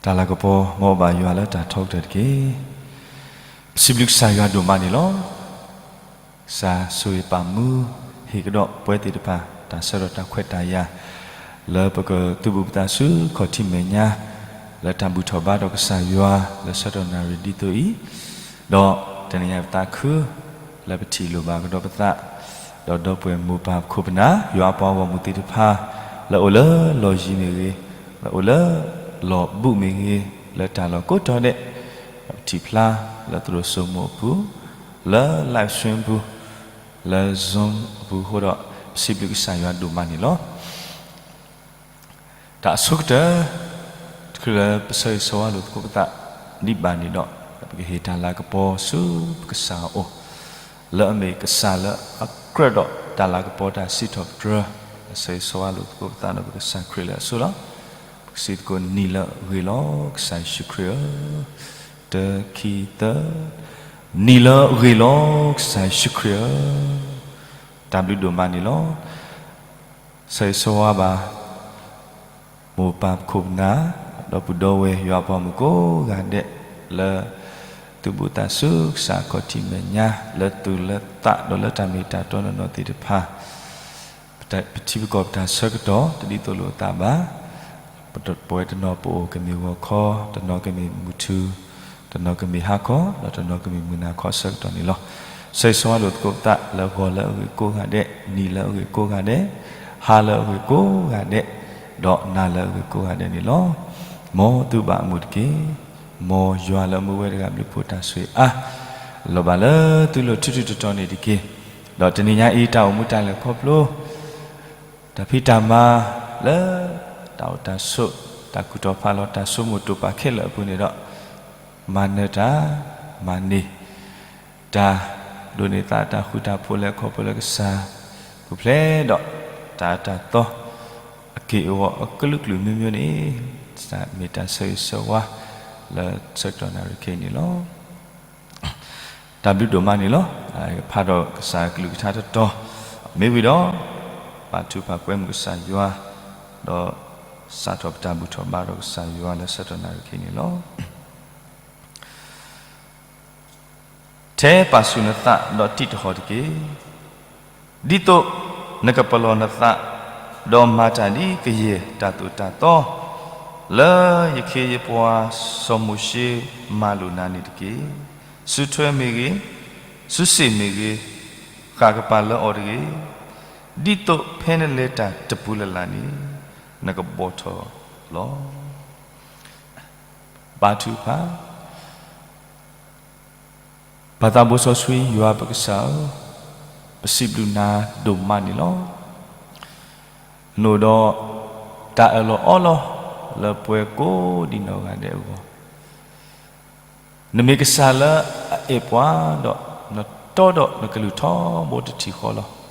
တၢ်လၤကပီၤ မ်အဘၣ်ယွၤလၢတၢ်ထီကတၢၢ်တက့ၢ်. ပစံးဘျုးကစၢ်ယွၤဒိၣ်မးန့ၣ်လီၤ. ကစၢ်ဆိၣ်ဂ့ၤပာ်မူ ဟ့ၣ်ကဒီးပဝဲသ့ၣ်တဖၣ် တၢ်ဆၢကတီၢ်တၢ်ခွဲးတၢ်ယာ် လၢပကသုးဘူးပသးဆူခီၣ်ထံးမဲာ်ညါ လၢတၢ်ဘူၣ်ထီၣ်ဘါထီၣ်ကစၢ်ယွၤ လၢဆၢကတီၢ်နၣ်ရံၣ်ဒ်သိးအံၤ, ဒီးတနံၤအံၤပသးခု လၢပထံၣ်လိာ်ဘၣ်ကဒီးပသး ဒီးဒီပုၢ်ဝဲၢ်မိၢ်ပၢ်ပခိၣ်ပနၢ် ယွၤအပှၤဂီၢ်မုၢ်သ့ၣ်တဖၣ် လၢအိၣ်လၢလီၢ်ယံၤမ့ၢ်ဂ့ၤ, လၢအိၣ်လၢလီၢ်ဘူးမ့ၢ်ဂ့ၤ, လၢတၢ်လီၢ်ကိးတီၤဒဲး, ဒီးပထံၣ်ဖျါလၢသရိာ်စိမိၤအပူၤ, လၢ live stream ပူၤ, လၢ Zoom အပူၤအဃိဒီး ပစံးဘျုးကစၢ်ယွၤဒိၣ်မးန့ၣ်လီၤ. တၢ်အဆိကတၢၢ် တချုးလၢပဆၢဂ့ၤဆၢဝါလိာ်သကိးပသးဒံးဘၣ်န့ၣ်ဒီး ပကဟ့ၣ်တၢ်လၤကပီၤဆူပကစၢ်အအိၣ်, လၢအမ့ၢ်ကစၢ်လၢအကြၢးဒီးတၢ်လၤကပီၤတၢ်စံးထီၣ်ပတြၢၤ, ပဆၢဂ့ၤဆၢဝါလိာ်သကိးပသးဒီးပကစၢ်ခရံာ်လၢအစိၤလီၤ. ပကစံးသကိးနံၤလၢအဂ့ၤလီၤ ကစၢ်ယ့ၣ်ၡူးခရံာ်ဧၢ, တၢ ခံ သၢ, နံၤလၢအဂ့ၤလီၤ ကစၢ်ယ့ၣ်ၡူးခရံာ်ဧၢ, တၢ်ဘျုးဒိၣ်မးန့ၣ်လီၤ. ဆၢဂ့ၤဆၢဝါဘၣ် မိၢ်ပၢ်ပခိၣ်ပနၢ် ဒီပုၢ်ဒီဝဲၢ်ယွၤအပှၤမုၣ်ကိးဂၤဒဲး လၢသုးဘူးသးဆူကစၢ်ခီၣ်ထံးမဲာ်ညါ လၢသူၣ်လၢသးဒီးလၢတၢ်မ့ၢ်တၢ်တီနီၢ်နီၢ်သ့ၣ်တဖၣ် ပထံပကီၢ်ပတၢ်ဆၢကတီၢ် တဒ်သိးလိာ်အသးဘၣ်. ပဝဲတနီၤပအိၣ်ကမ့ၢ်ဂီၤခီ, တနီၤကမ့ၢ်မုၢ်ထူၣ်, တနီၤကမ့ၢ်ဟါခီ, ဒီးတနီၤကမ့ၢ်မုၢ်နၤခီအဆၢကတီၢ်န့ၣ်လီၤ. ဆၢဂ့ၤဆၢဝါလိာ်သကိးပသးလၢဂီၤလၢအဂ့ၤကိးဂၤဒဲး, နံၤလၢအဂ့ၤကိးဂၤဒဲး, ဟါလၢအဂ့ၤကိးဂၤဒဲး, ဒီးနၤလၢအဂ့ၤကိးဂၤဒဲးန့ၣ်လီၤ. မ်သုဘၣ်အမုာ်တက့ၢ်. မ်ယွၤလၢအမူဝဲတဂၤဘျုးဖှိၣ်တၢ်ဆိၣ်ဂ့ၤအါ လီၤဘၣ်လၢသုလိၤထူထူတီတီန့ၣ်တက့ၢ်. ဒီးတနံၤညါအံၤ တၢ်အိၣ်မူတၢ်လဲၤခီဖျိ တၢ်ဖံးတၢ်မၤလၢ တၢ်အိၣ်တၢ်ဆိး တၢ်ကူၣ်ထီၣ်ဖးလီၤ တၢ်ဆိကမိၣ်တိာ်ပာ်ခဲလၢာ်အပူၤန့ၣ်ဒီး မၤနၢၤတၢ် မၤန့ၢ်တၢ် ဒိးန့ၢ်သးတၢ်ဃူတၢ်ဖိးလၢခီဖျိလၢကစၢ်ပူၤဖျဲးဒီး တၢ်အၢတၢ်သီ အက့ၢ်အဂီၤအကလုာ်ကလုာ်မျိုးမျိုးန့ၣ် မ့ၢ်တၢ်ဆၢဂ့ၤဆၢဝါ လၢဆၢကတီၢ်နၣ်ရံၣ်ခဲအံၤန့ၣ်လီၤ. တၢ်ဘျုးဒိၣ်မးန့ၣ်လီၤ. ဖးဒီးကစၢ်ကလုၢ်ကထါတတီၤ မ့ၢ်ဝံၤဒီး ပာ်ထူပာ်ကွဲမုာ်ကစၢ်ယွၤ ဒီးစးထီၣ်ပတၢ်ဘူၣ်ထီၣ်ဘါထီၣ်ကစၢ်ယွၤလၢဆၢကတီၢ်နၣ်ရံၣ်ခဲအံၤန့ၣ်လီၤ. ထဲပာ်ဆူၣ်နသးဒီးတံးတဟီၣ်တက့ၢ်. ဒ်သိးနကပလီၢ်နသး ဒီးမၤတၢ်ဒ်ကယဲၢ်တၢ်သိၣ်တၢ်သီ လၢယခ့ယပှၤစီၤမိၤၡ့မၤလိာ်နၤန့ၣ်တက့ၢ်. စုထွဲမ့ၢ်ဂ့ၤ, စုစ့ၣ်မ့ၢ်ဂ့ၤ, ဃၣ်ကပၤလၢအီၤတဂ့ၤ. ဒ်သိးဖဲနလဲၤတၢ်တပူၤလၢ်လၢ်န့ၣ် နကဘီၣ်ထီၣ်လီၤ. ပာ်ထူးဖး ပၢ်သးဘိစီဆှံယွၤပကစၢ်ဧၢ, ပစံးဘျုးနၤဒိၣ်မးန့ၣ်လီၤ. နအိၣ်ဒီးတၢ်အၢၣ်လီၤအီလီၤ လၢပှၤကိးဒံနီၢ်ဂၤဒဲးအဂီၢ်, နမ့ၢ်ကစၢ်လၢအအဲၣ်ပှၤဒီး နတီဒီးနကလုၢ်ထီဘိတထံၣ်ဃီလီၤ.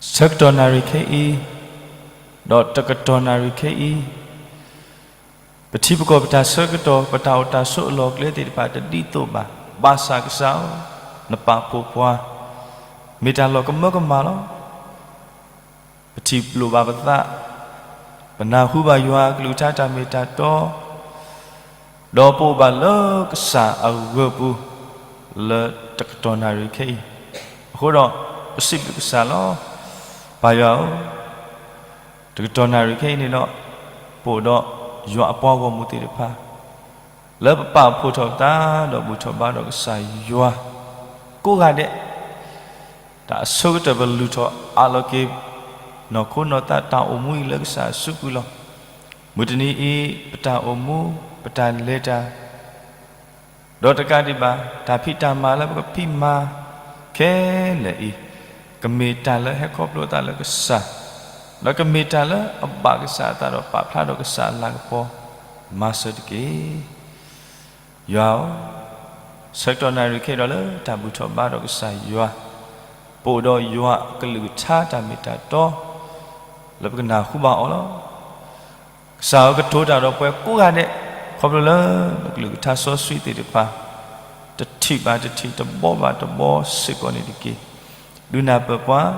ဆၢကတီၢ်နၣ်ရံၣ်ခဲအံၤ ဒီးတကတီၢ်နၣ်ရံၣ်ခဲအံၤ ပထံပကီၢ်ပတၢ်ဆၢကတီၢ် ပတၢ်အိၣ်တၢ်ဆိးအလီၢ်အကျဲသ့ၣ်တဖၣ်တဒ်သိးဘၣ်. ဘၣ်ဆၣ်ကစၢ်ဧၢ, နပာ်ဖှိၣ်ပှၤ မ့ၢ်တၢ်လီၤကမၢကမၣ်လီၤ. ပထံၣ်လိာ်ဘၣ်ပသး, ပနၢ်ဟူဘၣ်ယွၤအကလုၢ်ကထါတၢ်မ့ၢ်တၢ်တီ ဒီးပအိၣ်ဘၣ်လၢကစၢ်အဂၢၢ်ပူၤ လၢတကတီၢ်နၣ်ရံၣ်ခဲအံၤ, အဃိဒီး ပစံးဘျုးကစၢ်လီၤ. ပၢ်ယွၤဧၢ, တကတီၢ်နၣ်ရံၣ်ခဲအံၤန့ၣ်ဒီး ပအိၣ်ဒီးယွၤအပှၤဂီၢ်မုၢ်သ့ၣ်တဖၣ် လၢပပာ်ဖှိၣ်ထီၣ်ပသး ဒီးဘူၣ်ထီၣ်ဘါထီၣ်ကစၢ်ယွၤ ကိးဂၤဒဲး, တၢ်အဆိကတၢၢ်ပလုၢ်ထီၣ်အးလီၤက့ၤ နီၢ်ခိနီၢ်သးတၢ်အိၣ်မူအံၤလၢကစၢ်အစုပူၤလီၤ. မုၢ်တနံၤအံၤ ပတၢ်အိၣ်မူ ပတၢ်လဲၤတၢ် ဒီးတကးဒံးဘၣ် တၢ်ဖံးတၢ်မၤလၢပကဖံးမၤခဲလၢာ်အံၤ ကမ့ၢ်တၢ်လၢဟဲခီဖျိအသးလၢကစၢ်, ဒီးကမ့ၢ်တၢ်လၢအဘၣ်ကစၢ်အသးဒီးပာ်ဖျါဒီးကစၢ်အလၤကပီၤ, မၤစၢၤတက့ၢ်. ယွၤဧၢ, ဆၢကတီၢ်နၣ်ရံၣ်ခဲအံၤဒီးလၢတၢ်ဘူၣ်ထီၣ်ဘါထီၣ်ကစၢ်ယွၤ, ပအိၣ်ဒီးယွၤအကလုၢ်ကထါတၢ်မ့ၢ်တၢ်တီ လၢပကနၢ်ဟူဘၣ်အီၤလီၤ. ကစၢ်ဧၢ, ကတိၤတၢ်ဒီးပှၤကိးဂၤဒဲး ခီဖျိလၢနကလုၢ်ကထါစီဆှံသ့ၣ်တဖၣ် တထံၣ်ဘၣ်တထံၣ် တဘီဘၣ်တဘီစ့ၢ်ကီးန့ၣ်တက့ၢ်. ဒုးနၢ်ပၢၢ်ပှၤ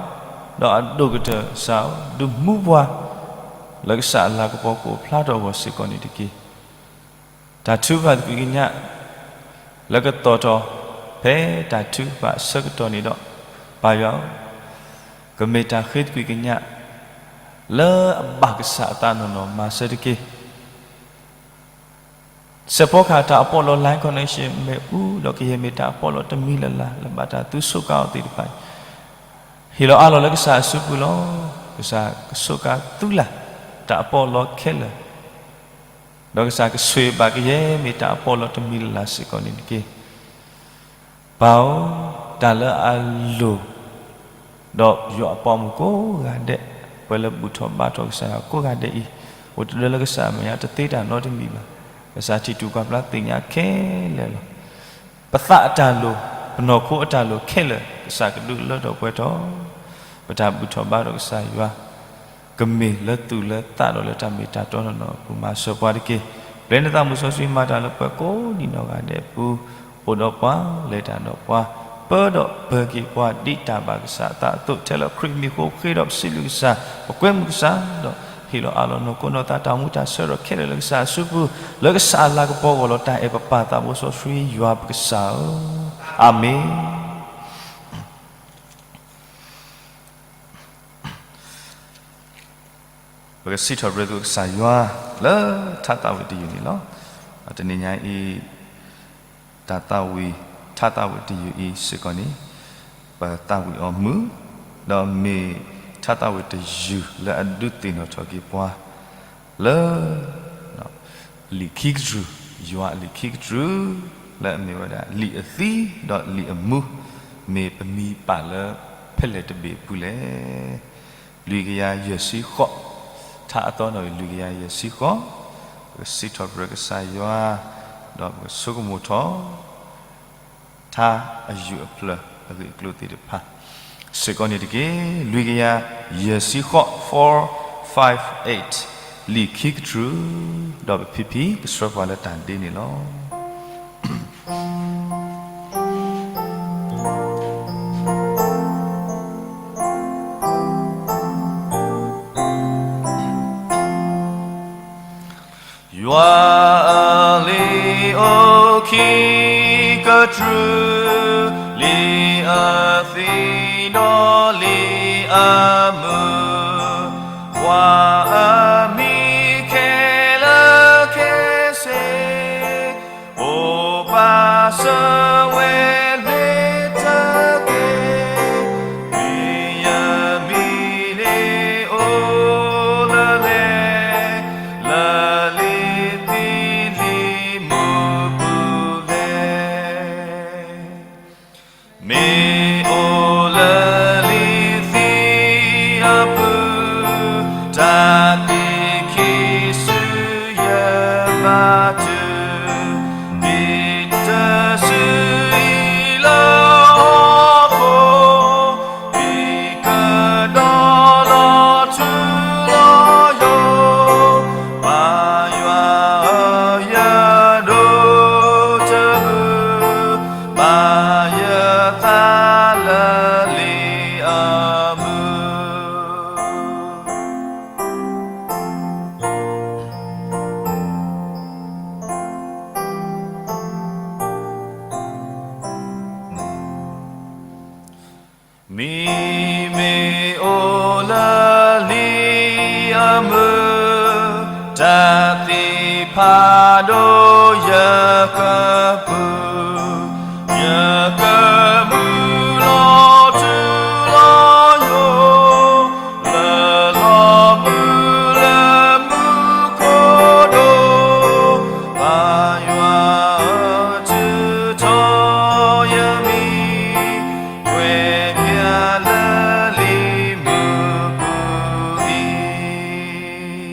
ဒီးအဒိၣ်ကတၢၢ်ကစၢ်ဧၢ, ဒုးမူပှၤ လၢကစၢ်အလၤကပီၤကအိၣ်ဖျါထီၣ်အဂီၢ်စ့ၢ်ကီးန့ၣ်တက့ၢ်. တၢ်ထုကဖၣ်သကွံာ်ကညး လၢကသီၣ်ထီၣ် ဖဲတၢ်ထုကဖၣ်အဆၢကတီၢ်န့ၣ်ဒီး ပၢ်ယွၤဧၢ, ကမ့ၢ်တၢ်ဃ့သကွံာ်ကညး လၢအဘၣ်ကစၢ်အသးနီၢ်နီၢ်မၤစၢၤတက့ၢ်. စဲးဖီကဟၣ်တၢ်အပီးလီၢ် Lion Connection မ့ၣ်အူ ဒီးကယဲၢ်မ့ၢ်တၢ်အပီးလီၢ်တမံၤလၢ်လၢ် လၢဘၣ်တၢ်သုးဆိးကါအီၤသ့ၣ်တဖၣ် ဟ့ၣ်လီၤအးလီၤလၢကစၢ်အစုပူၤလီၤ. ကစၢ်ကစူးကါသူလၢ် တၢ်အပီးလီၢ်ခဲလၢာ်, ဒီးကစၢ်ကဆိၣ်ဂ့ၤဘၣ်ကယဲၢ်မ့ၢ်တၢ်အပီးလီၢ်တမံၤလၢ်လၢ်စ့ၢ်ကီးန့ၣ်တက့ၢ်. ပၢ်ဧၢ, တၢ်လၢအလိၤ ဒီးယွၤအပှၤမုၣ်ကိးဂၤဒဲး, ပှၤလၢဘူၣ်ထီၣ်ဘါထီၣ်ကစၢ်ယွၤကိးဂၤဒဲးအံၤ, အိၣ်တဒၢလၢကစၢ်အမဲာ်ညါတသ့တၢ်နီတမံၤဘၣ်. ကစၢ်ထံၣ်တူၢ်ကွၢ်ဖျါသ့ၣ်ညါခဲလၢာ်လီၤ. ပသးအတၢ်လိၤ, ပနီၢ်ခိအတၢ်လိၤခဲလၢာ် ကစၢ်ကဒုးလၢထီၣ်ပှဲၤထီၣ်, ပတၢ်ဘူၣ်ထီၣ်ဘါထီၣ်ကစၢ်ယွၤ ကမ့ၢ်လၢသူၣ်လၢသးဒီးလၢတၢ်မ့ၢ်တၢ်တီနီၢ်နီၢ်အပူၤ မၤစၢၤပှၤတက့ၢ်. ပျဲနသးမုၢ်စီဆှံမၤတၢ်လၢပှၤကိးဒံးနီၢ်ဂၤဒဲးအပူၤ, အိၣ်ဒီးပှၤ, လဲၤတၢ်ဒီးပှၤ, ပၢဒီးပၢၤက့ၤပှၤဒ်တၢ်ဘၣ်ကစၢ်အသးအသိး, ထဲလၢခရံာ်မံၤအဃိ ဃ့ဒီးပစံးဘျုးကစၢ်, ပကွဲမုာ်ကစၢ်, ဒီးဟ့ၣ်လီၤအးလီၤနီၢ်ခိနီၢ်သးတၢ်မူတၢ်ဆၢဒီးခဲလၢာ်လၢကစၢ်အစုပူၤ, လၢကစၢ်အလၤကပီၤအဂီၢ်လီၤ. တၢ်အဲၣ်ပပၢ်သးဘိစီဆှံယွၤပကစၢ်ဧၢ, အၤမ့ၣ်. ပကစံးထီၣ်ပတြၢၤသကိးကစၢ်ယွၤ လၢထါသးဝံၣ်တယုၢ်န့ၣ်လီၤ. တနံၤညါအံၤ တၢ်သးဝံၣ် ထါသးဝံၣ်တယုၢ်အံၤစ့ၢ်ကီးန့ၣ် ပသးဝံၣ်အီၤမုာ်, ဒီးမ့ၢ်ထါသးဝံၣ်တယုၢ်လၢအဒုးသ့ၣ်နီၣ်ထီၣ်က့ၤပှၤ လၢ လံာ်ခံကတြူၢ်, ယွၤအလံာ်ခံကတြူၢ် လၢအမ့ၢ်ဝဲဒၣ် လံာ်အသံ ဒီးလံာ်အမူ မ့ၢ်ပမံၤပာ်လၢဖဲလဲၣ်တဘ့ၣ်အပူၤလဲၣ်. လွံၢ်ကယၤယဲၢ်ဆံဃိး, ထါအသီနီၣ်ဂံၢ် လွံၢ်ကယၤယဲၢ်ဆံဃိး, ပကစံးထီၣ်ပတြၢၤကစၢ်ယွၤ, ဒီးပကဆိကမိၣ်ထီၣ် ထါအယုၢ်အဖျၢၣ်အဂ့ၢ်အကျိၤသ့ၣ်တဖၣ် စ့ၢ်ကီးန့ၣ်တက့ၢ်. လွံၢ်ကယၤယဲၢ်ဆံဃိး, four five eight, လံာ်ခံကတြူၢ်, ဒီးပဖံဖံကဆှၢပှၤလၢတၢ်ဒ့န့ၣ်လီၤ. ယွၤအလံာ်အိၣ်ခံကတြူၢ်, လံာ်အသံဒီးလံာ်အမူ, ပှၤအမံၤခဲလၢာ်ခဲဆ့ အိၣ်ပာ်စၢၤဝဲလၢတၢ်ကဲ, မ့ၢ်ယမံၤန့ၣ်အိၣ်လၢလဲၣ်, လၢလံာ်သံလံာ်မူပူၤလဲၣ်. မ့ၢ်အိၣ်လၢလံာ်သံအပူၤ, တၢ်သံခံစုယဘၣ်တုၤ, ဒ်တၢ်စုအံၤလၢဟီၣ်ခိၣ်, ဒ်ကဒီးလီၤထူလီၤယိာ်, ပၢ်ယွၤဧၢ ယဒိၣ်တဘျုး, ဘၣ်ယသးလၢလံာ်အမူ. မ့မ့ၢ်အိၣ်လၢလံာ်အမူ, တၢ်သ့ၣ်ဖးဒိၣ်ယကပူၤ, ယကမုာ်လီၤထူလီၤယိာ်, လၢလီၤမုၢ်လၢမူခိၣ်ဒိၣ်, ပၢ်ယွၤဧၢ ထုးထီၣ်ယမံၤ, ကွဲးပျၢ်လၢလံာ်မူပူၤအံၤ.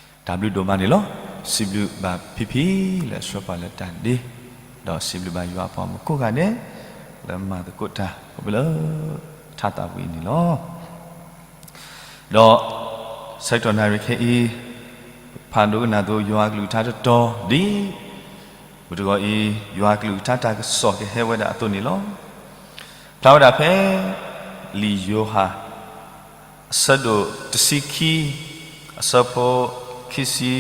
တၢ်ဘျုးဒိၣ်မးန့ၣ်လီၤ. စံးဘျုးဘၣ်ဖံဖံလၢအဆှၢပှၤလၢတၢ်ဒ့, ဒီးစံးဘျုးဘၣ်ယွၤအပှၤမုၣ်ကိးဂၤဒဲး လၢမၤသကိးတၢ် ခီဖျိလၢထါသးဝံၣ်အံၤန့ၣ်လီၤ. ဒီးဆၢကတီၢ်နၣ်ရံၣ်ခဲအံၤ ဖးဒိကနၣ်သကိးယွၤအကလုၢ်ကထါတတီၤ ဒ် မုၢ်တဂီၤအံၤ ယွၤကလုၢ်ကထါတၢ်ကစီၣ်ကဟဲဝဲဒၣ်အသိးန့ၣ်လီၤ. ဖျါဝဲဒၣ်ဖဲ လံာ်ယိၤဟၣ် အဆၢဒိၣ်တဆံခံ အဆၢဖိခံဆံ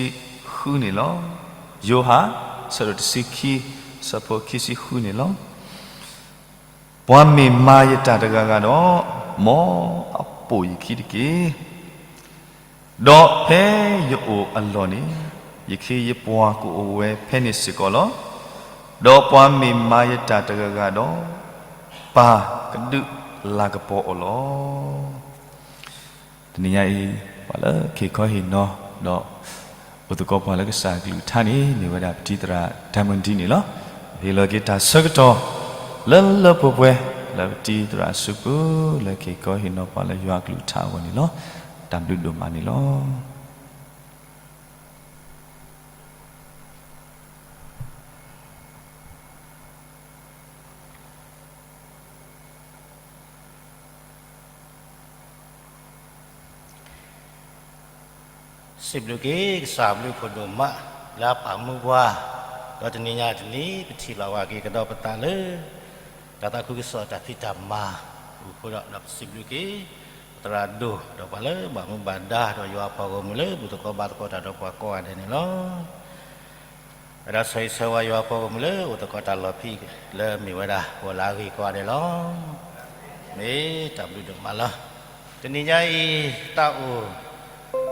ဃုန့ၣ်လီၤ. ယိၤဟၣ် အဆၢဒိၣ်တဆံခံ အဆၢဖိခံဆံဃုန့ၣ်လီၤ. ပှၤမ့ၢ်မၤယတၢ်တဂၤဂၤဒီး, မ်အပိာ်ယခံတက့ၢ်. ဒီးဖဲယအိၣ်အလီၢ်န့ၣ်, ယခ့ယပှၤကအိၣ်ဝဲဖဲန့ၣ်စ့ၢ်ကီးလီၤ. ဒီးပှၤမ့ၢ်မၤယတၢ်တဂၤဂၤဒီး, ပၢ်ကဒုးလၤကပီၤအီၤလီၤ. တနံၤညါအံၤ ပှၤလၢက့ၤခီဟ့ၣ်နီၤ ဒီး အိၣ်သကိးပှၤလၢကစၢ်ကလုၢ်ကထါန့ၣ် မ့ၢ်ဝဲဒၣ်ပတံၤသရၣ် Diamond န့ၣ်လီၤ. ဟ့ၣ်လီၤက့ၤတၢ်ဆၢကတီၢ် လၢလၢပှဲၤပှဲၤ လၢပတံၤသရၣ်အစုပူၤ လၢက့ၤခီဟ့ၣ်နီၤပှၤလၢယွၤကလုၢ်ကထါအဂီၢ်န့ၣ်လီၤ. တၢ်ဘျုးဒိၣ်မးန့ၣ်လီၤ. စံးဘျုးက့ၤကစၢ်ဘျုးဖှိၣ်ဒိၣ်မး လၢအပာ်မူပှၤ, ဒီးတနံၤညါတနံၤ ပထံၣ်လိာ်ဘၣ်က့ၤကဒီးပသးလၢ တၢ်သးခုကစီၣ်တၢ်ဖံးတၢ်မၤအပူၤအဃိဒီး ဒီးပစံးဘျုးက့ၤ ပသရၣ်ဒိၣ် ဒီးပှၤလၢဘၣ်မူဘၣ်ဒါ ဒီးယွၤအပှၤဂီၢ်မုၢ်လၢဘူၣ်သကိးဘါသကိးတၢ်ဒီးပှၤကိးဂၤဒဲးန့ၣ်လီၤ. ဝဲဒၣ်ဆၢဂ့ၤဆၢဝါယွၤအပှၤဂီၢ်မုၢ်လၢအိၣ်သကိးတၢ်လီၢ်ဖဲ လၢအမ့ၢ်ဝဲဒၣ် ဂီၤလၢအဂ့ၤကိးဂၤဒဲးလီၤ. မ့ၢ်တၢ်ဘျုးဒိၣ်မးလီၤ. တနံၤညါအံၤ တၢ်အိၣ်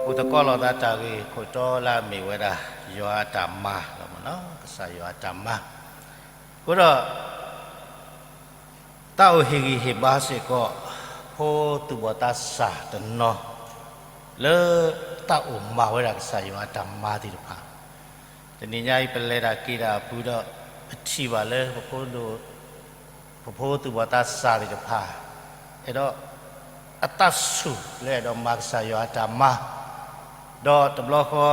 အိၣ်သကိးလိာ်သးတၢ်ဂ့ၢ်ခိၣ်တီလၢအမ့ၢ်ဝဲဒၣ် ယွၤအတၢ်မၤလီၤမ့ၢ်နီၤ, ကစၢ်ယွၤအတၢ်မၤ. အဃိဒီး တၢ်အိၣ်ဟ့ၣ်ဂံၢ်ဟ့ၣ်ဘါစ့ၢ်ကီး ဖိသူၣ်ဘီၣ်သးစၢ်တနီၤ လၢတၢ်အိၣ်မၤဝဲဒၣ်ကစၢ်ယွၤအတၢ်မၤသ့ၣ်တဖၣ်, တနံၤညါအံၤ ပလဲၤတၢ်က့ၤတၢ်အပူၤဒီး ပထံၣ်ဘၣ်လၢ ပဖိသူၣ်ဘီၣ်သးစၢ်သ့ၣ်တဖၣ် အဲၣ်ဒိး အသးဆူၣ်လၢအဲၣ်ဒိးမၤကစၢ်ယွၤအတၢ်မၤ, ဒီးတဘျီဃီ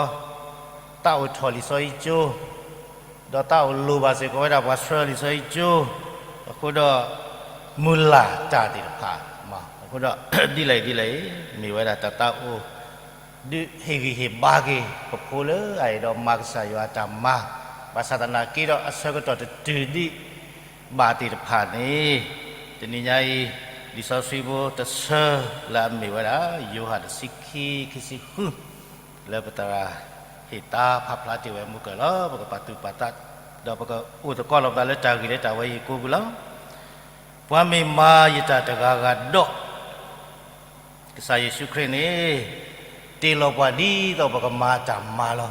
သးအိၣ်ထီၣ်လံာ်စီဆှံကၠိ, ဒီးသးအိၣ်လိၣ်ဘၣ်စ့ၢ်ကီးဝဲဒၣ်ပှၤဆှၢလံာ်စီဆှံကၠိ, အဃိဒီး မုၢ်လၢ်တၢ်သ့ၣ်တဖၣ်, အဃိဒီး ဒ်လဲၣ်ဒ်လဲၣ်အံၤ မ့ၢ်ဝဲဒၣ်တၢ်သးအိၣ် ဒုးဟ့ၣ်ဂံၢ်ဟ့ၣ်ဘါက့ၤ ပဖိလၢအအဲၣ်ဒိးမၤကစၢ်ယွၤအတၢ်မၤ, ဘၣ်ဆၣ်သနာ်က့ဒီးအဆၢကတီၢ်တတုၤဒံးဘၣ်သ့ၣ်တဖၣ်န့ၣ်, တနံၤညါအံၤ လံာ်စီဆှံဖိတဆၢလၢအမ့ၢ်ဝဲဒၣ် ယိၤဟၣ်တဆံခံ ခံဆံဃု လၢပသရၣ်ဟ့ၣ်သါဖးဖျါတ့ၢ်ဝဲမုၢ်ကၢၢ်လီၤ. ပကပာ်သူၣ်ပာ်သး ဒီးပကအိၣ်သကိးလိာ်ပသးလၢတၢ်ဂ့ၢ်လၢတၢ်ဝဲအံၤအကိပူၤလီၤ. ပှၤမ့ၢ်မၤယတၢ်တဂၤဂၤဒီး ကစၢ်ယ့ၣ်ၡူးခရံာ်န့ၣ် တ့လီၤပှၤဒ်သိးပကမၤတၢ်မၤလီၤ.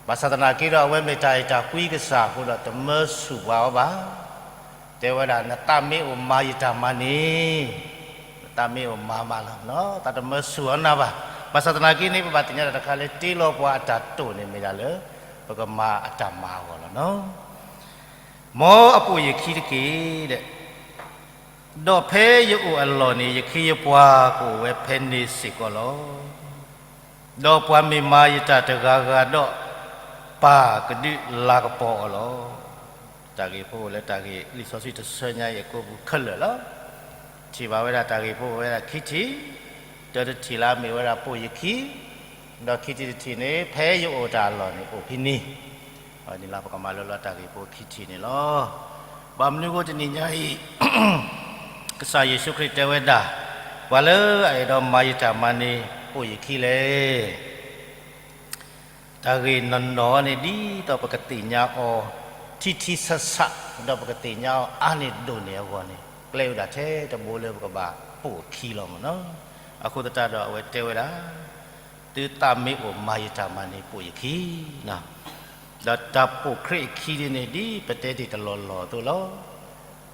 ဘၣ်ဆၣ်သနာ်က့ဒီး အဝဲမ့ၢ်တၢ်အဲၣ်တၢ်ကွံကစၢ်အဃိဒီး တမၢဆူၣ်ပှၤအီၤဘၣ်. တဲဝဲဒၣ် နသးမ့ၢ်အိၣ်မၤယတၢ်မၤန့ၣ်, နသးမ့ၢ်အိၣ်မၤမးလီၤ. သးတမၢဆူၣ်အီၤနၤဘၣ်. ဘၣ်ဆၣ်သနာ်က့န့ၣ် ပဘၣ်သ့ၣ်ညါတၢ်တခါလၢ တ့လီၤပှၤအတၢ်တိာ်န့ၣ်မ့ၢ်ဒၣ်လၢ ပကမၤအတၢ်မၤအဂီၢ်လီၤနီၤ. မ်အပိာ်ယခံတက့ၢ်ဒီး ဒီးဖဲယအိၣ်အလီၢ်န့ၣ် ယခ့ယပှၤကအိၣ်ဝဲဖဲန့ၣ်စ့ၢ်ကီးလီၤ. ဒီးပှၤမ့ၢ်မၤယတၢ်တဂၤဂၤဒီး ပၢ်ကဒုးလၤကပီၤအီၤလီၤ. တၢ်ဂ့ၢ်ဖိအိၣ်လၢတၢ်ဂ့ၢ်လံာ်စီဆှံတဆၢညါအံၤအကိပူၤခဲလၢာ်လီၤ. ထံၣ်ဘၣ်ဝဲဒၣ်တၢ်ဂ့ၢ်ဖိအိၣ်ဝဲဒၣ်ခံထံၣ်, တၢတထံၣ်လၢအမ့ၢ်ဝဲဒၣ်ပိာ်ယခံ, ဒီးခံထံၣ်တထံၣ်န့ၣ် ဖဲယအိၣ်တၢ်အလီၢ်န့ၣ်အိၣ်ဖဲန့ၣ် အဝဲန့ၣ်လၢပကမၤလိလၢတၢ်ဂ့ၢ်ဖိခံထံၣ်န့ၣ်လီၤ. ဘၣ်မနုၤအဃိတနံၤညါအံၤ ကစၢ်ယ့ၣ်ၡူးခရံာ်တဲဝဲဒၣ်, ပှၤလၢအအဲၣ်ဒိးမၤယတၢ်မၤန့ၣ် ပိာ်ယခံလဲၣ်. တၢ်ဂ့ၢ်နီၢ်နီၢ်န့ၣ် ဒ်သိးပကသ့ၣ်ညါအီၤ ထံထံဆးဆး, ဒီးပကသ့ၣ်ညါအီၤအါန့ၢ်ဒိၣ်န့ၢ်အဂီၢ်န့ၣ် ကျဲအိၣ်ဒၣ်ထဲတဘိလၢပကဘၣ်ပိာ်အခံလီၤမ့ၢ်နီၤ. အဃိသတးဒီးအဝဲတဲဝဲဒၣ် သုသးမ့ၢ်အိၣ်မၤယတၢ်မၤန့ၣ် ပိာ်ယခံ, ဒီးတၢ်ပိာ်ခရံာ်အခံဒ်န့ၣ် ဒ်ပတဲတ့ၢ်တလီၢ်လီၢ်အသိးလီၤ.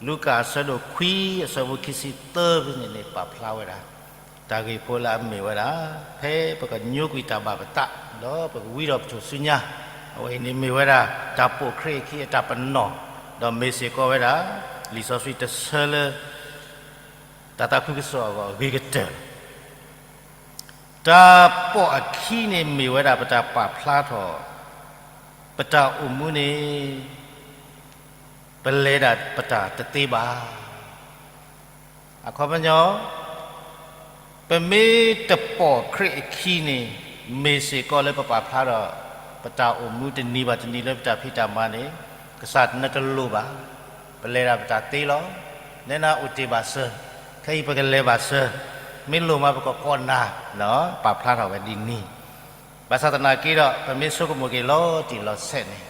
လူၤကၣ်အဆၢဒိၣ်ခွံ အဆၢဖိခံဆံသၢဖဲန့ၣ်န့ၣ် ပာ်ဖျါဝဲဒၣ် တၢ်ဂ့ၢ်ဖိလၢအမ့ၢ်ဝဲဒၣ် ဖဲပကညိကွံာ်တၢ်ဘၣ်ပသး ဒီးပကဝံဒီးပထူၣ်စုညါ, အဝဲအံၤန့ၣ်မ့ၢ်ဝဲဒၣ် တၢ်ပိာ်ခရံာ်အခံအတၢ်ပနီၣ်, ဒီးမ့ၢ်စ့ၢ်ကီးဝဲဒၣ် လံာ်စီဆှံတဆၢလၢ တၢ်သးခုကစီၣ်အဂီၢ်အဂ့ၤကတၢၢ်လီၤ. တၢ်ပိာ်အခံန့ၣ်မ့ၢ်ဝဲဒၣ်ပတၢ်ပာ်ဖျါထီၣ် ပတၢ်အိၣ်မူန့ၣ် ပလဲၤဒၣ်ပတၢ်တသ့ဘၣ်. အခီပညီ ပမ့ၢ်တပိာ်ခရံာ်အခံန့ၣ် မ့ၢ်စ့ၢ်ကီးလၢပပာ်ဖျါဒီး ပတၢ်အိၣ်မူတနံၤဘၣ်တနံၤလၢပတၢ်ဖံးတၢ်မၤန့ၣ် ကစၢ်နတလိၣ်ဘၣ်, ပလဲၤဒၣ်ပတၢ်သ့လီၤ. နဲနၤအိၣ်တ့ၢ်ဘၣ်စၢၤ, ခဲအံၤပကလဲၤဘၣ်စၢၤ, မ့ၢ်လိၣ်မးပကကိးနၤ, ပာ်ဖျါထီၣ်ဝဲဒ်န့ၣ်. ဘၣ်ဆၣ်သနာ်က့ဒီး ပမ့ၢ်ဆိကမိၣ်က့ၤလီၤတံၢ်လီၤဆဲးန့ၣ်,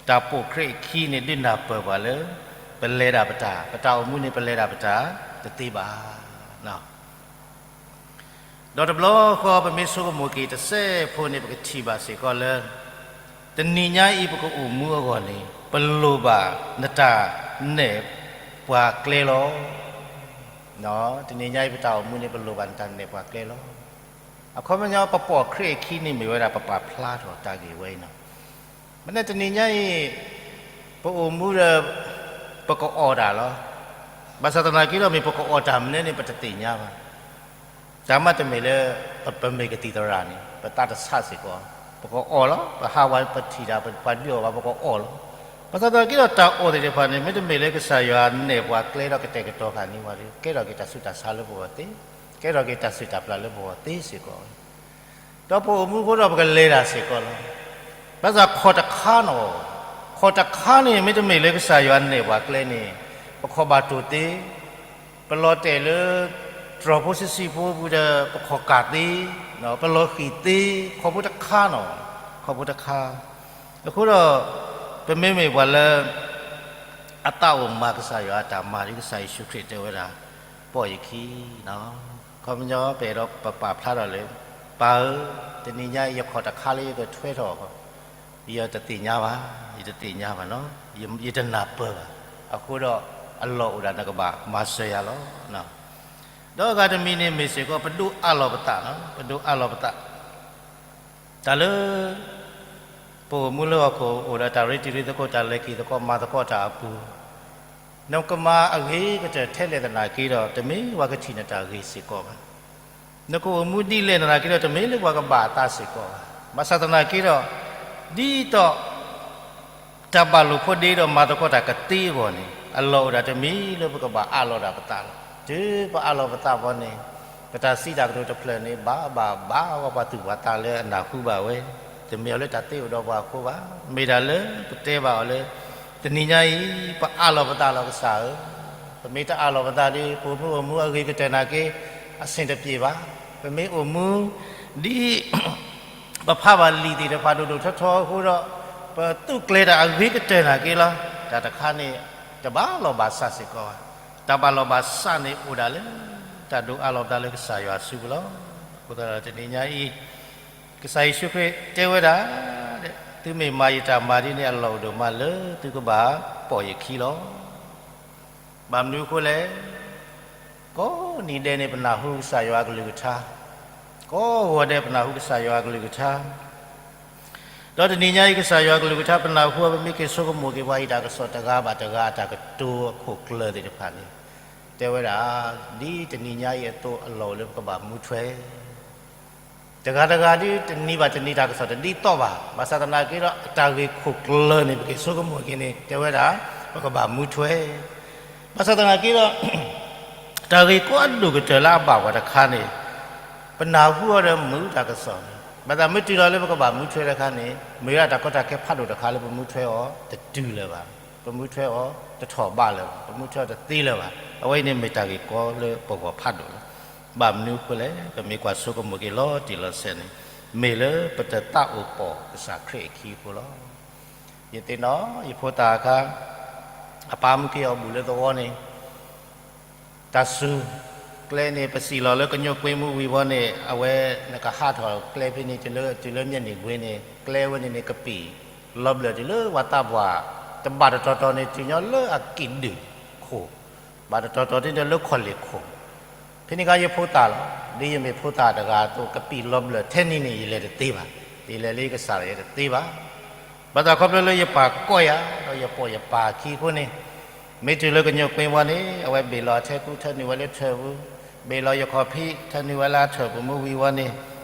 တၢ်ပိာ်ခရံာ်အခံန့ၣ် ဒုးနၢ်ပၢၢ်ပှၤလၢ ပလဲၤဒၣ်ပတၢ်, ပတၢ်အိၣ်မူန့ၣ်ပလဲၤဒၣ်ပတၢ်တသ့ဘၣ်. ဒီးတဘျီဃီပမ့ၢ်ဆိကမိၣ်က့ၤတစဲးဖိန့ၣ် ပကထံၣ်ဘၣ်စ့ၢ်ကီးလၢ တနံၤညါအံၤပကအိၣ်မူအဂီၢ်န့ၣ် ပလိၣ်ဘၣ်နတၢ်နဲၣ်ပှၤကျဲလီၤ. တနံၤညါအံၤပတၢ်အိၣ်မူန့ၣ် ပလိၣ်ဘၣ်နတၢ်နဲၣ်ပှၤကျဲလီၤ. အခီပညီ ပပိာ်ခရံာ်အခံန့ၣ်မ့ၢ်ဝဲဒၣ် ပပာ်ဖျါထီၣ်တၢ်ဂ့ၢ်ဝဲအံၤလီၤ. မ့ၢ်န့ၣ်တနံၤညါအံၤ ပအိၣ်မူဒီး ပကအီၣ်တၢ်လီၤ. ဘၣ်ဆၣ်သနာ်က့ဒီး မ့ၢ်ပကအီၣ်တၢ်မနုၤန့ၣ် ပတသ့ၣ်ညါဘၣ်. တၢ်မ့တမ့ၢ်လၢ ပမ့ၢ်ကသံၣ်သရၣ်န့ၣ် ပသးတဆးစ့ၢ်ကီး, ပကအီၣ်လီၤ. ပဟးဝဲပထံၣ်တၢ် ပှၤဒုးအီၣ်ဘၣ် ပကအီၣ်လီၤ. ဘၣ်ဆၣ်သနာ်က့ဒီး တၢ်အီၣ်သ့ၣ်တဖၣ်န့ၣ် မ့တမ့ၢ်လၢကစၢ်ယွၤနဲၣ်ပှၤကျဲဒီးကတဲာ်ကတီၤဃာ်န့ၢ်ပှၤဒီး ကဲထီၣ်က့ၤတၢ်ဆူးတၢ်ဆါလၢပဂီၢ်သ့, ကဲထီၣ်က့ၤတၢ်ဆူးတၢ်ပျၢ်လၢပဂီၢ်သ့စ့ၢ်ကီး. ဒီးပအိၣ်မူအဃိဒီး ပကလဲၤတၢ်စ့ၢ်ကီးလီၤ. ဘၣ်ဆၣ်ခီၣ်တခါနီၤ, ခီၣ်တခါန့ၣ် မ့တမ့ၢ်လၢကစၢ်ယွၤနဲၣ်ပှၤကျဲန့ၣ် ပခီၣ်ဘၣ်တိၢ်သ့, ပလီၤတဲာ်လၢ တြီၢ်ဖိဆံးဆံးဖိပူၤဒီး ပခီၣ်ကၢ်သ့, ပလီၤဃံၣ်သ့, ခီၣ်ဖိတခါနီၤ, ခီၣ်ဖိတခါ. အဃိဒီး ပမ့မ့ၢ်ပှၤလၢ အသးအိၣ်မၤကစၢ်ယွၤအတၢ်မၤဒီး ကစၢ်ယ့ၣ်ၡူးခရံာ်တဲဝဲဒၣ် ပိာ်ယခံလီၤ. ခီပညီပအဲၣ်ဒိးပပာ်ဖျါထီၣ်လၢ ပၢ်ဧၢ, တနံၤညါအံၤယခီၣ်တခါလၢယကထွဲထီၣ်, ယတသ့ၣ်ညါဘၣ်, ယတသ့ၣ်ညါဘၣ်နီၤ, ယတနၢ်ပၢၢ်ဘၣ်. အဃိဒီးအလီၢ်အိၣ်ဒၣ်နကဘၣ်မၤစၢၤယၤလီၤ. ဒီးအဂၤတမံၤန့ၣ်မ့ၢ်စ့ၢ်ကီး ပဒိးအးလီၤပသး, ပဒိးအးလီၤပသး တၢ်လၢ ပအိၣ်မူလၢဟီၣ်ခိၣ် အိၣ်ဒီးတၢ်ရ့တံၤရ့သကိး တၢ်လဲၤက့ၤသကိး မၤသကိးတၢ်အပူၤ, နကမၤအဂ့ၤကတၢၢ်ထဲလဲၣ်သနာ်က့ဒီး တမ့ၢ်ပှၤကထံၣ်နတၢ်ဂ့ၤစ့ၢ်ကီးဘၣ်. နကအိၣ်မူဒ်လဲၣ်သနာ်က့ဒီး တမ့ၢ်လၢပှၤကဘၣ်အသးစ့ၢ်ကီးဘၣ်. ဘၣ်ဆၣ်သနာ်က့ဒီး ဒ်သိး တၢ်ဘၣ်လိာ်ဖိးဒ့ဒီးမၤသကိးတၢ်ကသ့အဂီၢ်န့ၣ် အလီၢ်အိၣ်ဒၣ်တမံၤလၢပကဘၣ်အးလီၤဒၣ်ပသးလီၤ. တုၤပအးလီၤပသးဘီန့ၣ် ပတၢ်စံးတၢ်ကတိၤတဖျၢၣ်န့ၣ် ဘၣ်ဘၣ်ဘၣ်ဝဲပှၤသူၣ်ပှၤသးလၢအနၢ်ဟူဘၣ်ဝဲ, တမ့ၢ်အီၤလၢတၢ်သ့အိၣ်ဒီးပှၤအဃိဘၣ်. မ့ၢ်ဒၣ်လၢပတဲဘၣ်အီၤလၢ တနံၤညါအံၤ ပအးလီၤပသးလီၤကစၢ်ဧၢ, ပမ့ၢ်တအးလီၤပသးဒီး ပအိၣ်မူအိၣ်မူအဂ့ၤကတၢၢ်နာ်က့ အဆင်တပြေဘၣ်. ပမ့ၢ်အိၣ်မူ ဒ် ပဖးဘၣ်လံာ်သ့ၣ်တဖၣ်ဒိၣ်ဒိၣ်ထီထီအဃိဒီး ပသူၣ်ကျဲၤတၢ်အဂ့ၤကတၢၢ်နာ်က့လီၤ. တၢ်တခါန့ၣ် တဘၣ်လီၢ်ဘၣ်စးစ့ၢ်ကီးဘၣ်. တၢ်ဘၣ်လီၢ်ဘၣ်စးန့ၣ်အိၣ်ဒၣ်လၢ တၢ်ဒိးအးလီၤပသးလၢကစၢ်ယွၤအစုပူၤလီၤ. အဃိသတးဒီးတနံၤညါအံၤ ကစၢ်ယ့ၣ်ၡူးခရံာ်တဲဝဲဒၣ် သုမ့ၢ်မၤယတၢ်မၤဒ်န့ၣ် အလီၢ်အိၣ်ဒိၣ်မးလၢသုကဘၣ်ပိာ်ယခံလီၤ. ဘၣ်မနုၤအဃိလဲၣ်. ကိးနံၤဒဲးန့ၣ် ပနၢ်ဟူကစၢ်ယွၤအကလုၢ်ကထါ, ကိးဂီၤဒဲးပနၢ်ဟူကစၢ်ယွၤအကလုၢ်ကထါ, ဒီးတနံၤညါအံၤ ကစၢ်ယွၤအကလုၢ်ကထါ ပနၢ်ဟူအီၤ ပမ့ၢ်က့ၤဆိကမိၣ်က့ၤပှၤအံၤတၢ်ကစီၣ်တဂၤဘၣ်တဂၤအတၢ်ကတိၤအခိၣ်ကျၢၢ်သ့ၣ်တဖၣ်န့ၣ် တဲဝဲဒၣ် ဒ်တနံၤညါအံၤအသိးအလီၢ်အိၣ်လၢပကဘၣ်မူထွဲ တဂၤတဂၤဒ်တနံၤဘၣ်တနံၤတၢ်ကစီၣ်တဒ်သိးဘၣ်. ဘၣ်ဆၣ်သနာ်က့ဒီး အတၢ်ဂ့ၢ်ခိၣ်ကျၢၢ်န့ၣ် ပက့ၤဆိကမိၣ်က့ၤန့ၣ် တဲဝဲဒၣ် ပကဘၣ်မူထွဲ. ဘၣ်ဆၣ်သနာ်က့ဒီး တၢ်ဂ့ၢ်ကိးအဒိၣ်ကတၢၢ်လၢအဘၣ်ပှၤတခါန့ၣ် ပနၢ်ဟူအီၤဒီးမုာ်တၢ်ကစီၣ်န့ၣ် ဘၣ်ဆၣ်မ့ၢ်တုၤလီၤလၢပကဘၣ်မူထွဲတခါန့ၣ် မ့ၢ်ဝဲဒၣ်တၢ်ကီတၢ်ခဲဖးဒိၣ်တခါလၢပမူထွဲအီၤတတုၤလၢၤဘၣ်, ပမူထွဲအီၤတထီၣ်ဘးလၢၤဘၣ်, ပမူထွဲအီၤတသ့လၢၤဘၣ်. အဝဲအံၤန့ၣ်မ့ၢ်တၢ်ဂ့ၢ်ကီလၢပဂီၢ်ဖးဒိၣ်လီၤ. ဘၣ်မနုၤအဃိလဲၣ်, ပမ့ၢ်ကွၢ်ဆိကမိၣ်က့ၤလီၤတံၢ်လီၤဆဲးန့ၣ် မ့ၢ်လၢပတသးအိၣ်ပိာ်ကစၢ်ခရံာ်အခံအဃိလီၤ. ယသ့ၣ်နီၣ် ယဖိသၣ်အခါ အပၢ်မူက့ၤအီၤဘူးလၢသဝီန့ၣ် တၢ်စူၤ ကျဲန့ၣ် ပစံၣ်လီၤလၢကညိၣ်ကွ့မူဝံၤဝီန့ၣ် အဝဲနကဟးထီၣ်ကျဲဖဲန့ၣ် တုၤလၢ တုၤလၢမျက်နှာပြင်ကွင်းန့ၣ် ကျဲဝဲန့ၣ်န့ၣ် ကပံာ်လီၤဘျၢၣ်တုၤလၢပှၤသးပှၢ် တဘၣ်တတီၤတီၤန့ၣ် တုၤညီလၢအကံၣ်ဒုၣ်ခိၣ်, ဘၣ်တတီၤတီၤန့ၣ်လၢခီၣ်လ့ၣ်ခိၣ်. ဖဲန့ၣ်အခါယဖိသၣ်လီၤ. ဒ်ယမ့ၢ်ဖိသၣ်တဂၤအသိး ကပံာ်လီၤဘျၢၣ်ထဲန့ၣ်န့ၣ် ယလဲၤတသ့ဘၣ်. ယလဲၤလၢယကစၢ်ဒီးယတသ့ဘၣ်. ဘၣ်ဆၣ်ခီဖျိလၢယပၢ်ကိးယၤ ဒီးယပိာ်ယပၢ်အခံအဃိန့ၣ် မ့ၢ်တုၤလၢကညိၣ်ကွ့ဝီန့ၣ် အဝဲဘ့ၣ်လီၤအထဲကူ ထၢနုာ်ဝဲလၢထၢၣ်ပူၤ, ဘ့ၣ်လီၤယခီၣ်ဖံး ထၢနုာ်ဝဲလၢအထၢၣ်ပူၤမူဝံၤဝီန့ၣ်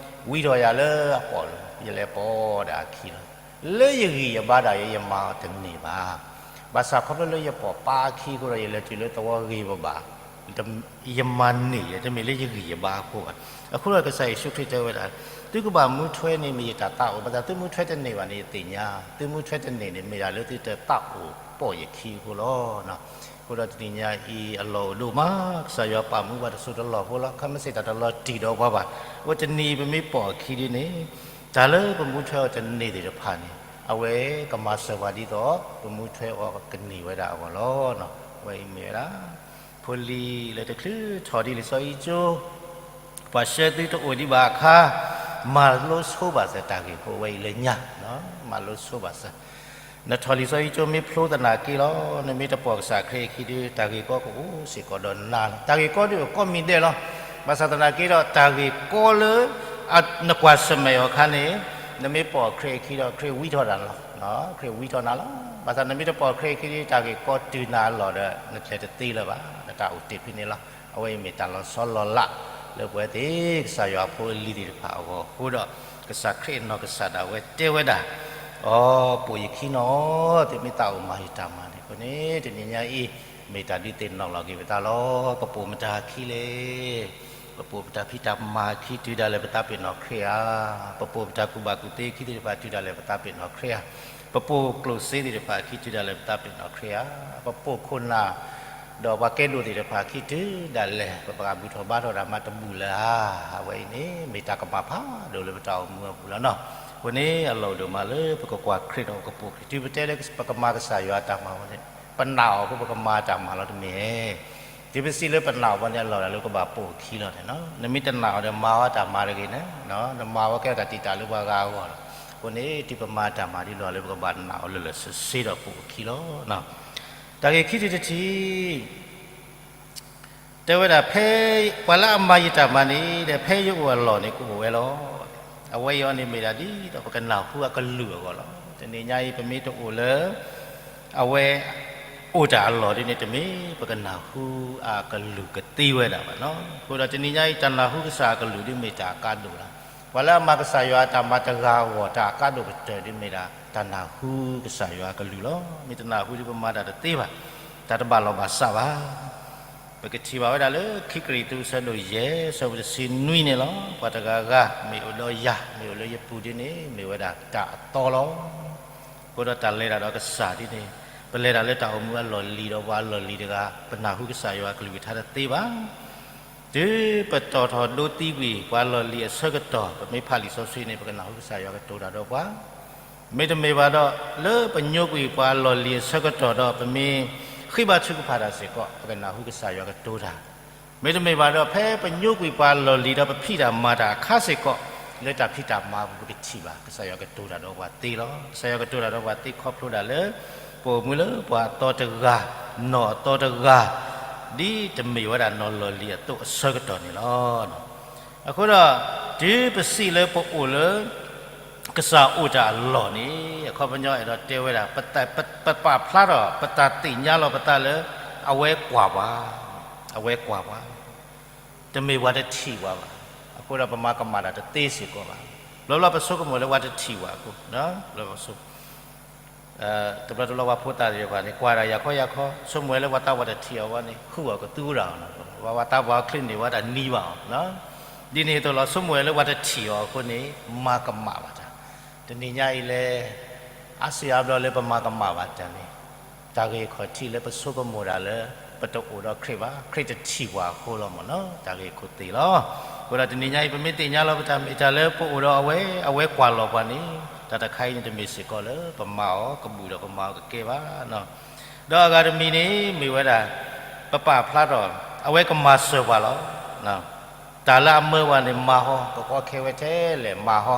ဝံထီၣ်ယၤလၢအပိာ်လီၤ. ယလဲၤပိာ်ဒၣ်အခံလီၤ. လၢယဂံၢ်ယဘါဒၣ်ယဲ ယမၤအီၤတန့ၢ်ဘၣ်. ဘၣ်ဆၣ်ခီဖျိလၢယပိာ်ပၢ်အခံအဃိဒီး ယလဲၤတုၤလၢသဝီဂ့ၤဘၣ်ဘၣ် ယမၤန့ၢ်ယဲ တမ့ၢ်လၢယဂံၢ်ယဘါအဃိဘၣ်. အဃိဒီးကစၢ်ယ့ၣ်ၡူးခရံာ်တဲဝဲဒၣ် သုကဘၣ်မူထွဲန့ၣ် မ့ၢ်ယတၢ်သးအိၣ်, ဘၣ်ဆၣ်သုမူထွဲတန့ၢ်ဘၣ်န့ၣ် ယသ့ၣ်ညါ, သုမူထွဲတန့ၢ်န့ၣ် မ့ၢ်ဒၣ်လၢသုတသးအိၣ်ပိာ်ယခံအဃိလီၤ. အဃိဒီးတနံၤညါအံၤ အလီၢ်အိၣ်ဒိၣ်မး, ကစၢ်ယွၤပာ်မူပှၤတစိၢ်တလီၢ်ဖိလီၤ. ခဲမုၢ်ဆ့ၣ်တၢ်တလီၤတံၢ်ဒီးပှၤဘၣ်. အဃိတနံၤအံၤပမ့ၢ်ပိာ်အခံဒ်န့ၣ်, တၢ်လၢပမူထွဲအီၤတန့ၢ်သ့ၣ်တဖၣ်န့ၣ် အဝဲကမၤစၢၤပှၤဒ်သိး ပမူထွဲအီၤကန့ၢ်ဝဲဒၣ်အဂီၢ်လီၤ. အဝဲအံၤမ့ၢ်ဝဲဒၣ် ဖိလံၤလၢတချုးထီၣ်ဒ်လံာ်စီဆှံကၠိ, ပှၤဆှၢသုတအိၣ်ဒံးဘၣ်အခါ, မၤလိဆိဘၣ်စၢၤတၢ်ဂ့ၢ်ဖိဝဲအံၤလၢညါ, မၤလိဆိဘၣ်စၢၤ. နထီၣ်လံာ်စီဆှံကၠိမ့ၢ်ဖျိသနာ်က့လီၤ, နမ့ၢ်တပိာ်ကစၢ်ခရံာ်အခံဒီး တၢ်ဂ့ၢ်ကီကအိၣ်စ့ၢ်ကီးဒီးနၤလီၤ. တၢ်ဂ့ၢ်ကီဒုးကီမံၤဒဲးလီၤ. ဘၣ်ဆၣ်သနာ်က့ဒီး တၢ်ဂ့ၢ်ကီလၢ နကွၢ်ဆၢၣ်မဲာ်အီၤအခါန့ၣ်, နမ့ၢ်ပိာ်ခရံာ်အခံဒီး ခရံာ်ဝံထီၣ်နၤလီၤ. ခရံာ်ဝံထီၣ်နၤလီၤ. ဘၣ်ဆၣ်နမ့ၢ်တပိာ်ခရံာ်အခံဒီး တၢ်ဂ့ၢ်ကီတုၤနၤအလီၢ်ဒီး နကျဲၤတသ့လၢၤဘၣ်, နတၢ်အိၣ်တ့ၢ်ဖဲန့ၣ်လီၤ. အဝဲအံၤမ့ၢ်တၢ်လီၤဆီလီၤလး လၢပဝဲသ့ၣ်ကစၢ်ယွၤဖိအလံၤသ့ၣ်တဖၣ်အဂီၢ်အဃိဒီး, ကစၢ်ခရံာ်အနီၢ်ကစၢ်ဒၣ်ဝဲတဲဝဲဒၣ်, အိ, ပိာ်ယခံနီၢ်, သုမ့ၢ်သးအိၣ်မၤယတၢ်မၤန့ၣ်အဃိန့ၣ်, တနံၤညါအံၤ မ့ၢ်တၢ်ဒုးသ့ၣ်နီၣ်လီၤက့ၤပသးလီၤ. ပပိာ်ပတၢ်အခံလဲၣ်. ပပိာ်ပတၢ်ဖံးတၢ်မၤအခံတုၤဒၣ်လဲာ်ပသးပ့ၤနီၣ်ခရံာ်ဧါ. ပပိာ်ပတၢ်ကူၣ်ဘၣ်ကူၣ်သ့အခံသ့ၣ်တဖၣ်တုၤဒၣ်လဲာ်ပသးပ့ၤနီၣ်ခရံာ်ဧါ. ပပိာ်ကျိၣ်စ့သ့ၣ်တဖၣ်အခံတုၤဒၣ်လဲာ်ပသးပ့ၤနီၣ်ခရံာ်ဧါ. ပပိာ်ခိၣ်နၢ် ဒီးပှၤကဲဒိၣ်သ့ၣ်တဖၣ်အခံတုၤဒၣ်လဲာ် ပပှၤဘူၣ်ထီၣ်ဘါထီၣ်တၢ်မၤတဘူၣ်လၢၤဧါ. အဝဲအံၤန့ၣ် မ့ၢ်တၢ်ကမၣ်ဖးဒိၣ်လၢပတၢ်အိၣ်မူအပူၤလီၤနီၤ. အဃိန့ၣ် အလီၢ်အိၣ်ဒိၣ်မးလၢပကကွၢ်ခရံာ်ဒီးကပိာ်ခရံာ်, တုၤပတဲလၢပကမၤကစၢ်ယွၤအတၢ်မၤဝဲန့ၣ်, ပနာ်အီၤအဃိပကမၤတၢ်မၤလီၤတမ့ၢ်ဧါ. တုၤပစံးလၢပနာ်အီၤဘၣ်န့ၣ် အလီၢ်ဒၣ်လၢကဘၣ်ပိာ်အခံလီၤန့ၣ်. နမ့ၢ်တနာ်အီၤဒီးမၤအီၤတၢ်မၤတဂ့ၤန့ၣ်, နမၤဝဲကဲထီၣ်တၢ်တံာ်တာ်လၢပှၤဂၤအဂီၢ်လီၤ. အဃိန့ၣ် တုၤပမၤတၢ်မၤဒ်လီၤလၢပကဘၣ်နာ်အီၤ လၢာ်လၢာ်ဆ့ဆ့ဒီးပိာ်အခံလီၤ. တၢ်ဂ့ၢ်ခံထံၣ်တထံၣ် တဲဝဲဒၣ်ဖဲ ပှၤလၢအမၤယတၢ်မၤန့ၣ် ဒီးဖဲယအိၣ်အလီၢ်န့ၣ် ကအိၣ်ဝဲလီၤ. အဝဲအံၤအီၤန့ၣ်မ့ၢ်ဒၣ်ဒ်သိးပကနၢ်ဟူအကလုၢ်အဂီၢ်လီၤ. တနံၤညါအံၤ ပမ့ၢ်တအိၣ်လၢ အဝဲ အိၣ်တၢ်အလီၢ်ဒ်န့ၣ် တမ့ၢ်ပကနၢ်ဟူအကလုၢ်ကသ့ဝဲဒၣ်ဘၣ်နီၤ. အဃိဒီးတနံၤညါအံၤ တၢ်နၢ်ဟူကစၢ်အကလုၢ်ဒ်မ့ၢ်တၢ်အကါဒိၣ်လီၤ. ပှၤလၢအမၤကစၢ်ယွၤအတၢ်မၤတဂၤအဂီၢ် တၢ်အကါဒိၣ်ကတၢၢ်ဒ်မ့ၢ်ဒၣ် တၢ်နၢ်ဟူကစၢ်ယွၤအကလုၢ်လီၤ. မ့ၢ်တနၢ်ဟူဒ်ပမၤတၢ်တသ့ဘၣ်, တၢ်တဘၣ်လီၢ်ဘၣ်စးဘၣ်. ပကထံၣ်ဘၣ်ဝဲဒၣ်လၢခံကရံၣ်သူး အဆၢဒိၣ်ယဲၢ် အဆၢဖိတဆံနွံန့ၣ်လီၤ. ပှၤတဂၤဂၤ မ့ၢ်အိၣ်ဒီးယၤ မ့ၢ်အိၣ်လၢယပူၤဒ်န့ၣ် မ့ၢ်ဝဲဒၣ်တၢ်အသီလီၤ. အဃိဒီးတၢ်လဲၤတၢ်ဒီးကစၢ်ဒ်န့ၣ်, ပလဲၤတၢ်လၢတၢ်အိၣ်မူအလီၢ်လံၤဒီးပှၤအလီၢ်လံၤတဂၤ ပနၢ်ဟူကစၢ်ယွၤအကလုၢ်ကထါတသ့ဘၣ်. တုၤပတီၢ်ထီၣ်ဒိသံကွံာ်ပှၤလီၢ်လံၤအဆၢကတီၢ် ပမ့ၢ်ဖးလံာ်စီဆှံန့ၣ် ပကနၢ်ဟူကစၢ်ယွၤကတိၤတၢ်ဒီးပှၤ မ့တမ့ၢ်ဘၣ်ဒီး လၢပညိကွံာ်ပှၤလီၢ်လံၤအဆၢကတီၢ်ဒီး ပမ့ၢ်ဃ့ဘါထုကဖၣ်တၢ်စ့ၢ်ကီး ပကနၢ်ဟူကစၢ်ယွၤကတိၤတၢ်, မ့တမ့ၢ်ဘၣ်ဒီး ဖဲပညိကွံာ်ပှၤလီၢ်လံၤဒီးပဖံးတၢ်မၤတၢ်အခါစ့ၢ်ကီး လၢတၢ်ဖံးတၢ်မၤအပူၤ ပကထံၣ်ဘၣ် ကစၢ်ယွၤကတိၤတၢ်ဒီးပှၤသ့လီၤ. ကစၢ်ယွၤကတိၤတၢ်ဒီးပှၤသ့ခီဖျိဒၣ်လၢ ပအိၣ်မူလၢပှၤအသီတဂၤ, နီၢ်အသီတဂၤ, ဒ်တမ့ၢ်ဝဲဒၣ်နီၢ်လီၢ်လံၤအသိးအဆၢကတီၢ်န့ၣ်လီၤ. အဃိဒီး တုၤပစံးလၢပအိၣ်လၢ ကစၢ်အိၣ်တၢ်အလီၢ်န့ၣ် အခီပညီအဲၣ်ဒိးတဲဝဲဒၣ် ပပာ်ဖျါထီၣ် ပတၢ်သ့ၣ်ညါလီၤပသးလၢ အဝဲကွၢ်ပှၤ, အဝဲကွၢ်ပှၤ, တမ့ၢ်ပှၤတထံၣ်ပှၤဘၣ်. အဃိဒီးပမၤကမၣ်တၢ်တသ့စ့ၢ်ကီးဘၣ်. ဘျီဘျီပဆိကမိၣ်လၢပှၤတထံၣ်ပှၤအဃိ တဘျီတဘျီပှၤဖိသၣ်သ့ၣ်တဖၣ်န့ၣ် ကွၢ်ဒၣ်ယၤခီယၤခီ ဆိကမိၣ်ဝဲလၢပှၤသးပှၢ်တထံၣ်အီၤဘၣ်န့ၣ် ဃုအီၤကသူဒၣ်အီၤ, ပှၤသးပှၢ်အီၤချ့န့ၢ်ဝဲတၢ်နံၤဘၣ်အီၤ. ဒ်န့ၣ်အသိးလီၤ ဆိကမိၣ်ဝဲလၢပှၤတထံၣ်အီၤအဃိန့ၣ် မၤကမၣ်ဘၣ်တၢ်. တနံၤညါအံၤလဲၣ်, အါစုအါဘျီလၢပမၤကမၣ်ဘၣ်တၢ်န့ၣ် တၢ်ဂ့ၢ်အခီၣ်ထံးလၢပဆိကမိၣ်ဒၣ်လၢ ပတအိၣ်ဒီးခရံာ်ဘၣ်, ခရံာ်တထံၣ်ပှၤအဃိလီၤမ့ၢ်နီၤ, တၢ်ဂ့ၢ်အခိၣ်သ့ၣ်လီၤ. အဃိဒီးတနံၤညါအံၤ ပမ့ၢ်သ့ၣ်ညါလီၤပတၢ်မ့ၢ်တၢ်လၢပအိၣ်ဒီးအဝဲ, အဝဲကွၢ်လီၤပှၤန့ၣ်, တၢ်တခါအံၤန့ၣ်တမ့ၢ်စ့ၢ်ကီးလၢပမၤအီၤကဘူၣ်ဒီးပမၤအီၤကကဲဘၣ်. ဒီးအဂၤတမံၤန့ၣ် မ့ၢ်ဝဲဒၣ် ပပာ်ဖျါထီၣ် အဝဲကမၤစၢၤပှၤလီၤ. တၢ်လၢအမၢပှၤန့ၣ်မၤဟီ, ကကီခဲဝဲထဲလဲၣ်မၤဟီ,